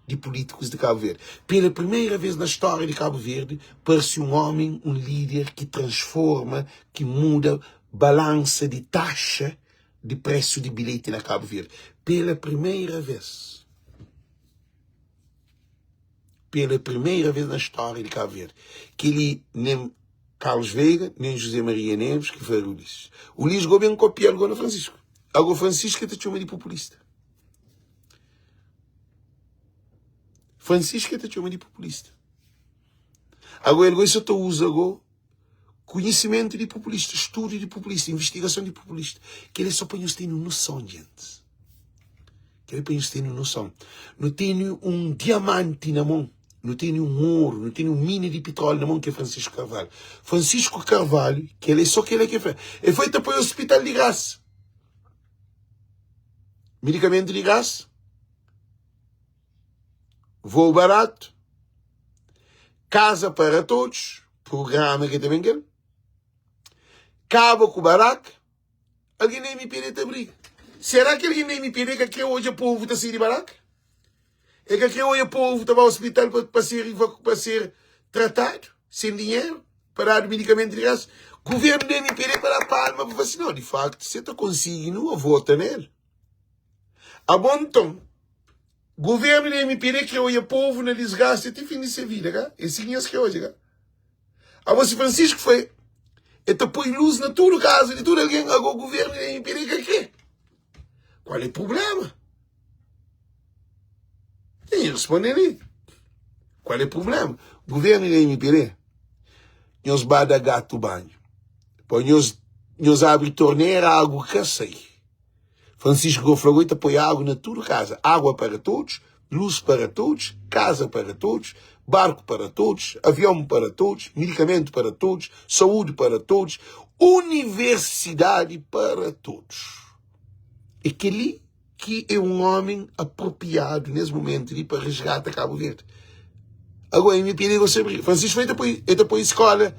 S1: di pulítikus di Kabu Verdi. Pela primeira vez na stória di Kabu Verdi, parse un ómi, un líder ki transforma, ki muda balansa di taxa di presu di bilheti na Kabu Verdi. Pela primeira vez. Pela primeira vez na stória di Kabu Verdi. Kel-li nen Carlos Veiga, nen José Maria Neves ki faria Ulisses. Ulisses go ben kopia-l go na Francisco. Ago Francisco el ta txoma di populista. Francisco el ta txoma di populista. Ago el go el sa ta uza go konhisimentu di populista, studu di populista, investigason di populista. Kel é so pa nhos tene un noson, gentis. Kel é pa nhos tene un noson. Nu tene un diamanti na mon, nu tene un oru, nu tene un mina di pitróliu na mon ki é Francisco Carvalho. Francisco Carvalho, kel é so kel é ki el fla. El foi ta poi ospital di grasa. Medikamentu di grasa, voo baratu, kaza para todos, prugrama ki ta ben kel, kaba ku baraka, algen na MPD ta briga. Será ki algen na MPD ka kre odja povu ta sai di baraka? E ka kre odja povu ta ba ospital pa, pa ser, pa ser tratadu, sen dinheru, pa dadu medikamentu di grasa? Guvernu di MPD pa da palma pa fla si, no, di faktu, se ta konsigi nu vota nel. Abo nton, guvernu di MPD kre odja povu na disgrasa ti fin di se vida, ka? É si ki nhos kre odja, ka? Abo si Francisco foi, e ta poi luz na tudu kaza di tudu algen, ago guvernu di MPD ka kre. Qual é problema? Tem que responder ali. Qual é problema? Governo da MPD, nhos ba da gato banho. Pô, nhos, nhos abre torneira, água ka sai. Francisco Goflagoi ta poi água na tudo casa. Água para todos, luz para todos, casa para todos, barco para todos, avião para todos, medicamento para todos, saúde para todos, universidade para todos. É kel-li ki é un ómi apropriadu nes momentu li pa resgata Kabu Verdi. Agora, MPD gosta de Francisco el ta poi, el ta poi skola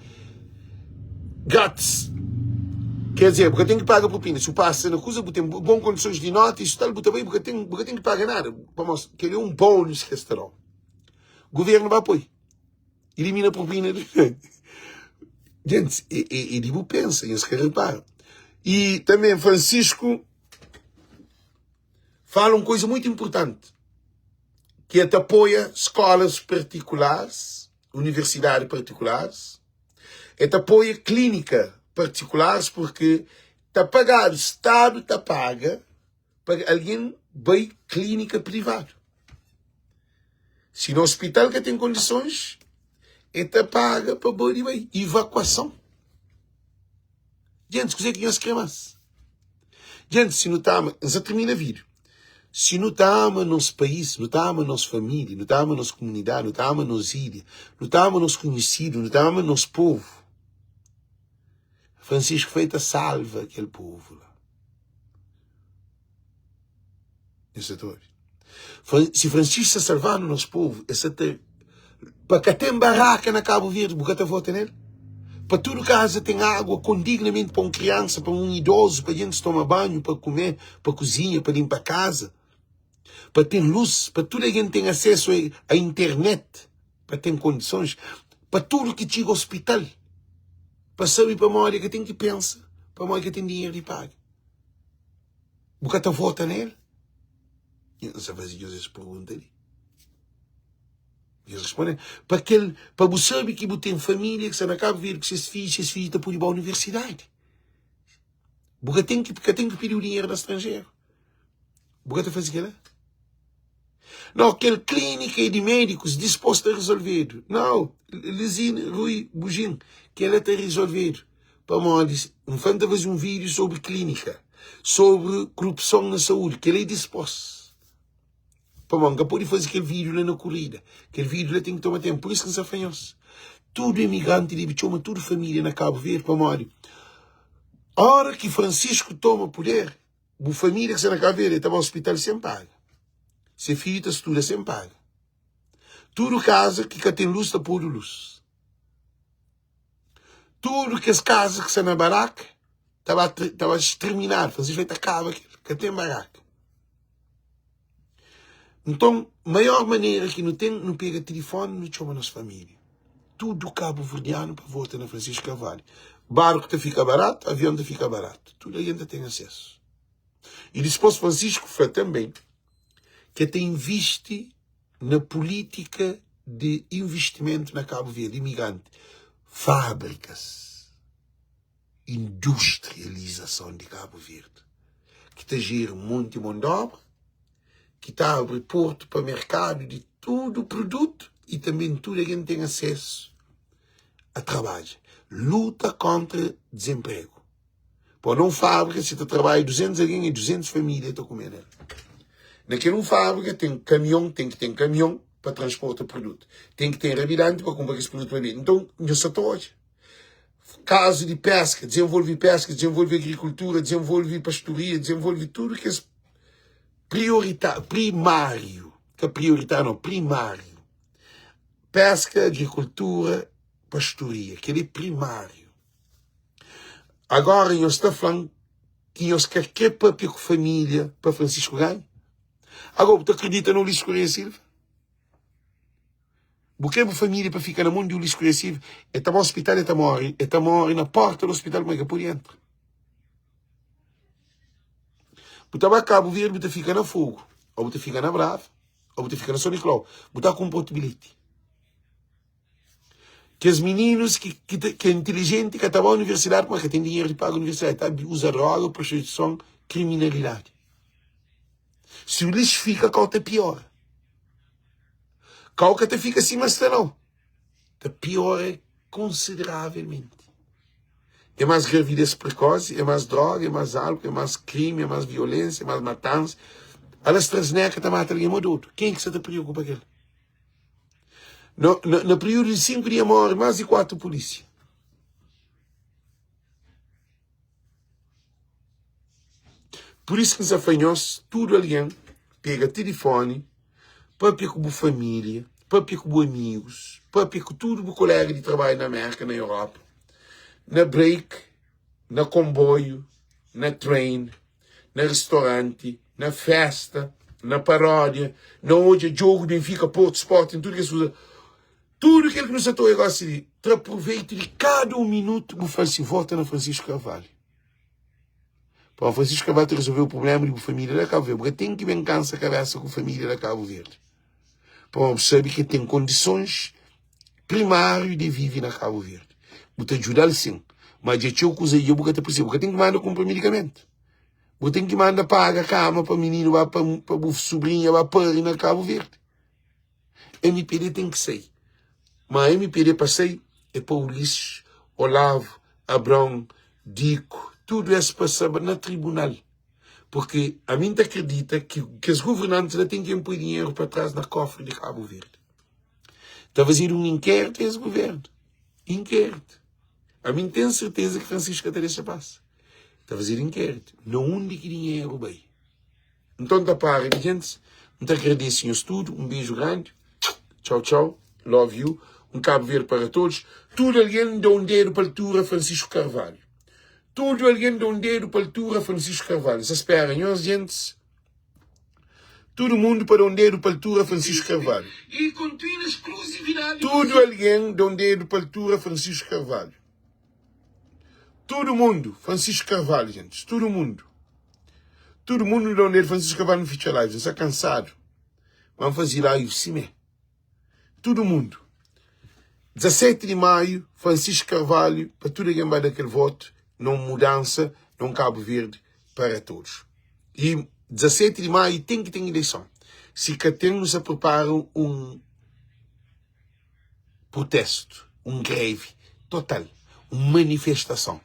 S1: grátis. Quer dizer, bu ka ten ki paga propina. Si bu pasa na kuza, bu ten bon kondisons di nota, isu tal, bu ta bai, bu ka ten, bu ka ten ki paga nada. Pamodi kel-li é un bónus ki es ta da-u. Governu ba poi. Ilimina propina. Gente, é, é, é di bu pensa, nhos ka repara. E também Francisco fala um coisa muito importante, que é te apoia escolas particulares, universidades particulares, é te apoia clínica particulares, porque tá pagado, Estado tá paga pa algen bai klínika privadu. Si na ospital ka ten kondisons, e ta paga pa bo di bai. Ivakuason. Gentis, kuzê ki nhos kre más? Gentis, si nu ta ama, N sa tirmina vídiu. Si nu ta ama nos país, nu ta ama nos família, nu ta ama nos komunidadi, nu ta ama nos ilha, nu ta ama nos konhisidu, nu ta ama nos povu, Francisco Freitas salva kel povu la. Nhos sa ta obi? Si Francisco sa salvanu nos povu, el sa ta pa ka ten baraka na Kabu Verdi, bu ka ta vota nel? Pa tudu kaza ten agua kondignamenti pa un kriansa, pa un idozu, pa gentis toma banhu, pa kume, pa kuzinha, pa linpa kaza, pa ten lus, pa tudu algen ten asesu a internet, pa ten kondisons, pa tudu ki txiga ospital, pa sabe pamodi ka ten ki pensa, pamodi ka ten dinheru di paga. Bu ka ta vota na el? N sa faze nhos es pergunta li. Nhos responde, pa kel, pa bu sabe ki bu ten família ki sta na Kabu Verdi ku ses fidju, ses fidju ta pode ba universidadi. Bu ka ten ki, ka ten ki pidi-u dinheru na stranjeru. Bu ka ta faze kila? Nau, kel klínika é di médikus, dispôs ta rizolvedu. Nau, Lizine Rui Bujin, kela ta rizolvedu. Pamodi, N fla N ta faze un vídiu sobri klínika, sobri korupson na saúdi, kela é dispôs. Pamodi, N ka pode faze kel vídiu la na korida. Kel vídiu la ten ki toma ténpu. Pur isu ki N sta fla nhos, tudu emigranti debe txoma tudu família na Kabu Verdi, pamodi óra ki Francisco toma puder, Bu família ki sta na Kabu Verdi ta ba ospital sen paga. Se fidju ta studa sen paga. Tudu kaza ki ka ten lus ta podu lus. Tudu kes kaza ki sta na baraka ta ba ta ba sterminadu. Francisco fla, ta kaba kel, ka ten baraka. Nton, maior manera ki nu ten, nu pega tilifoni, nu txoma nos família. Tudu kabuverdianu pa vota na Francisco Carvalho. Barku ta fika baratu, avion ta fika baratu. Tudu algen ta ten asesu. I dispôs Francisco fla tanbê ke ta invisti na pulítika di invistimentu na Kabu Verdi, imigranti, fábrikas, industrializason di Kabu Verdi, ki ta jera monti mon d'obra, ki ta abri portu pa merkadu di tudu produtu i tanbê tudu algen ten asesu a trabadja. Luta kontra dizenpregu. Pô, na un fábrika, si ta trabadja 200 algen, é 200 família ta kume nel. Na kel un fábrika ten kamion, ten ki ten kamion pa transporta produtu. Ten ki ten rabidanti pa kunpra kes produtu pa bende. Nton, nhos sa ta odja. Kazu di peska, dizenvolve peska, dizenvolve agrikultura, dizenvolve pastoria, dizenvolve tudu kes priorita, primáriu, ka prioritáriu nau, primáriu. Peska, agrikultura, pastoria, kel-li é primáriu. Agora nhos ta flan ki nhos ka kre papia ku familia pa Francisco ganha? Agora bu ta acredita na Ulisses Correia Silva? Bu kre bu familia pa fika na mon di Ulisses Correia Silva? E ta ba hospital e ta morre, e ta morre na porta do hospital ma e ka pode entra. Bu ta ba Cabo Verde bu ta fika na Fogo, ou bu ta fika na Brava, ou bu ta fika na São Nicolau, bu ta kumpra outro bilhete. Kes mininus ki, ki, ta, ki é intilijenti ka ta ba universidadi pamodi ka ten dinheru di paga universidadi, ta uza droga, prostituison, kriminalidadi. Si Ulisses fika, kau ta piora. Kau ka ta fika sima sta nau, ta piora konsideravelmenti. É más gravidez prekosi, é más droga, é más álcool, é más krimi, é más violénsia, é más matansa. Ala AstraZeneca ta mata algen mó dodu. Ken ki sa ta preokupa kel? Na, na, na período de 5 dia morre mais de 4 polícia. Por isso que nsa nós, tudo alguém pega telefone, papia com bu família, papia com bu amigos, papia com tudo bu colega de trabalho na América, na Europa, na break, na comboio, na train, na restaurante, na festa, na paródia, na odja djogu Benfica, Porto, Sporting, tudu kes kuza. Tudu kel ki nu sa ta odja gosi li, tra proveitu di kada un minutu bu fase vota na Francisco Carvalho. Pamodi Francisco Carvalho ta resolveu problema di bu família la Cabo Verde. Bu ka ten ki ben kansa kabesa ku família la Cabo Verde. Pamodi bu sabe ki ten kondisons primáriu di vive na Cabo Verde. Bu ta djuda-l sin, ma dja txeu kuza dja bu ka ta percebe. Bu ka ten ki manda kunpra medikamentu. Bu ten ki manda paga kama pa mininu ba pa, pa bu subrinha ba pari na Cabo Verde. MPD ten ki sai. Ma MPD pa sai é pa Ulisses, Olavo, Abrão, Dico, tudu es pasa na tribunal. Porque ami N ta akredita ki kes governantis la ten ki poi dinheru pa tras na kofri di Cabo Verde. Ta fazedu un inkéritu es governu. Inkéritu. Ami N ten serteza ki Francisco ka ta dexa pasa. Ta fazedu inkéritu. Na undi ki dinheru bai? Nton ta para di gentis. N ta agradese nhos tudu. Un beju grandi. Txau, txau. Love you. Un Cabo Verde para todos. Tudu algen da un dedu pa altura Francisco Carvalho. Tudu algen da un dedu pa altura Francisco Carvalho. N sa spera nhos, gentis. Tudu mundu pa da un dedu pa altura Francisco Carvalho. Tudu algen da un dedu pa altura Francisco Carvalho. Tudu mundu Francisco Carvalho, gentis. Tudu mundu. Tudu mundu da un dedu Francisco Carvalho. N fitxa live. N sta kansadu. Ma N faze live simé. Tudu mundu. 17 di maiu, Francisco Carvalho, pa tudu algen ba da kel votu na un mudansa na un Cabo Verde para todos. E 17 di maiu ten ki ten ileison. Si ka ten, nu sa prepara un protestu, un grevi total, un manifestason.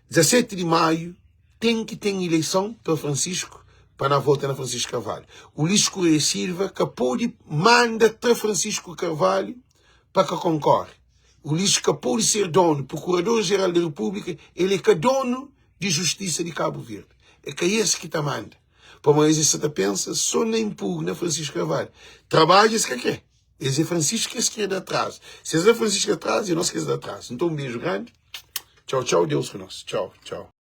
S1: 17 di maiu ten ki ten ileison pa Francisco, pa na vota na Francisco Carvalho. Ulisses Correia Silva ka pode manda tra Francisco Carvalho pa ka konkorre. Ulisses ka pode ser donu, Procurador-Geral da República, el é ka donu di Justisa di Cabo Verde. É ka es ki ta manda. Pamodi es sa ta pensa so na impugna Francisco Carvalho. Trabadja es ka kre. Es é Francisco ki es kre da atrazu. Si es da Francisco atrazu, é nos ki es da atrazu. Nton, un beju grandi. Tchau, tchau, Deus ku nos. Tchau, tchau.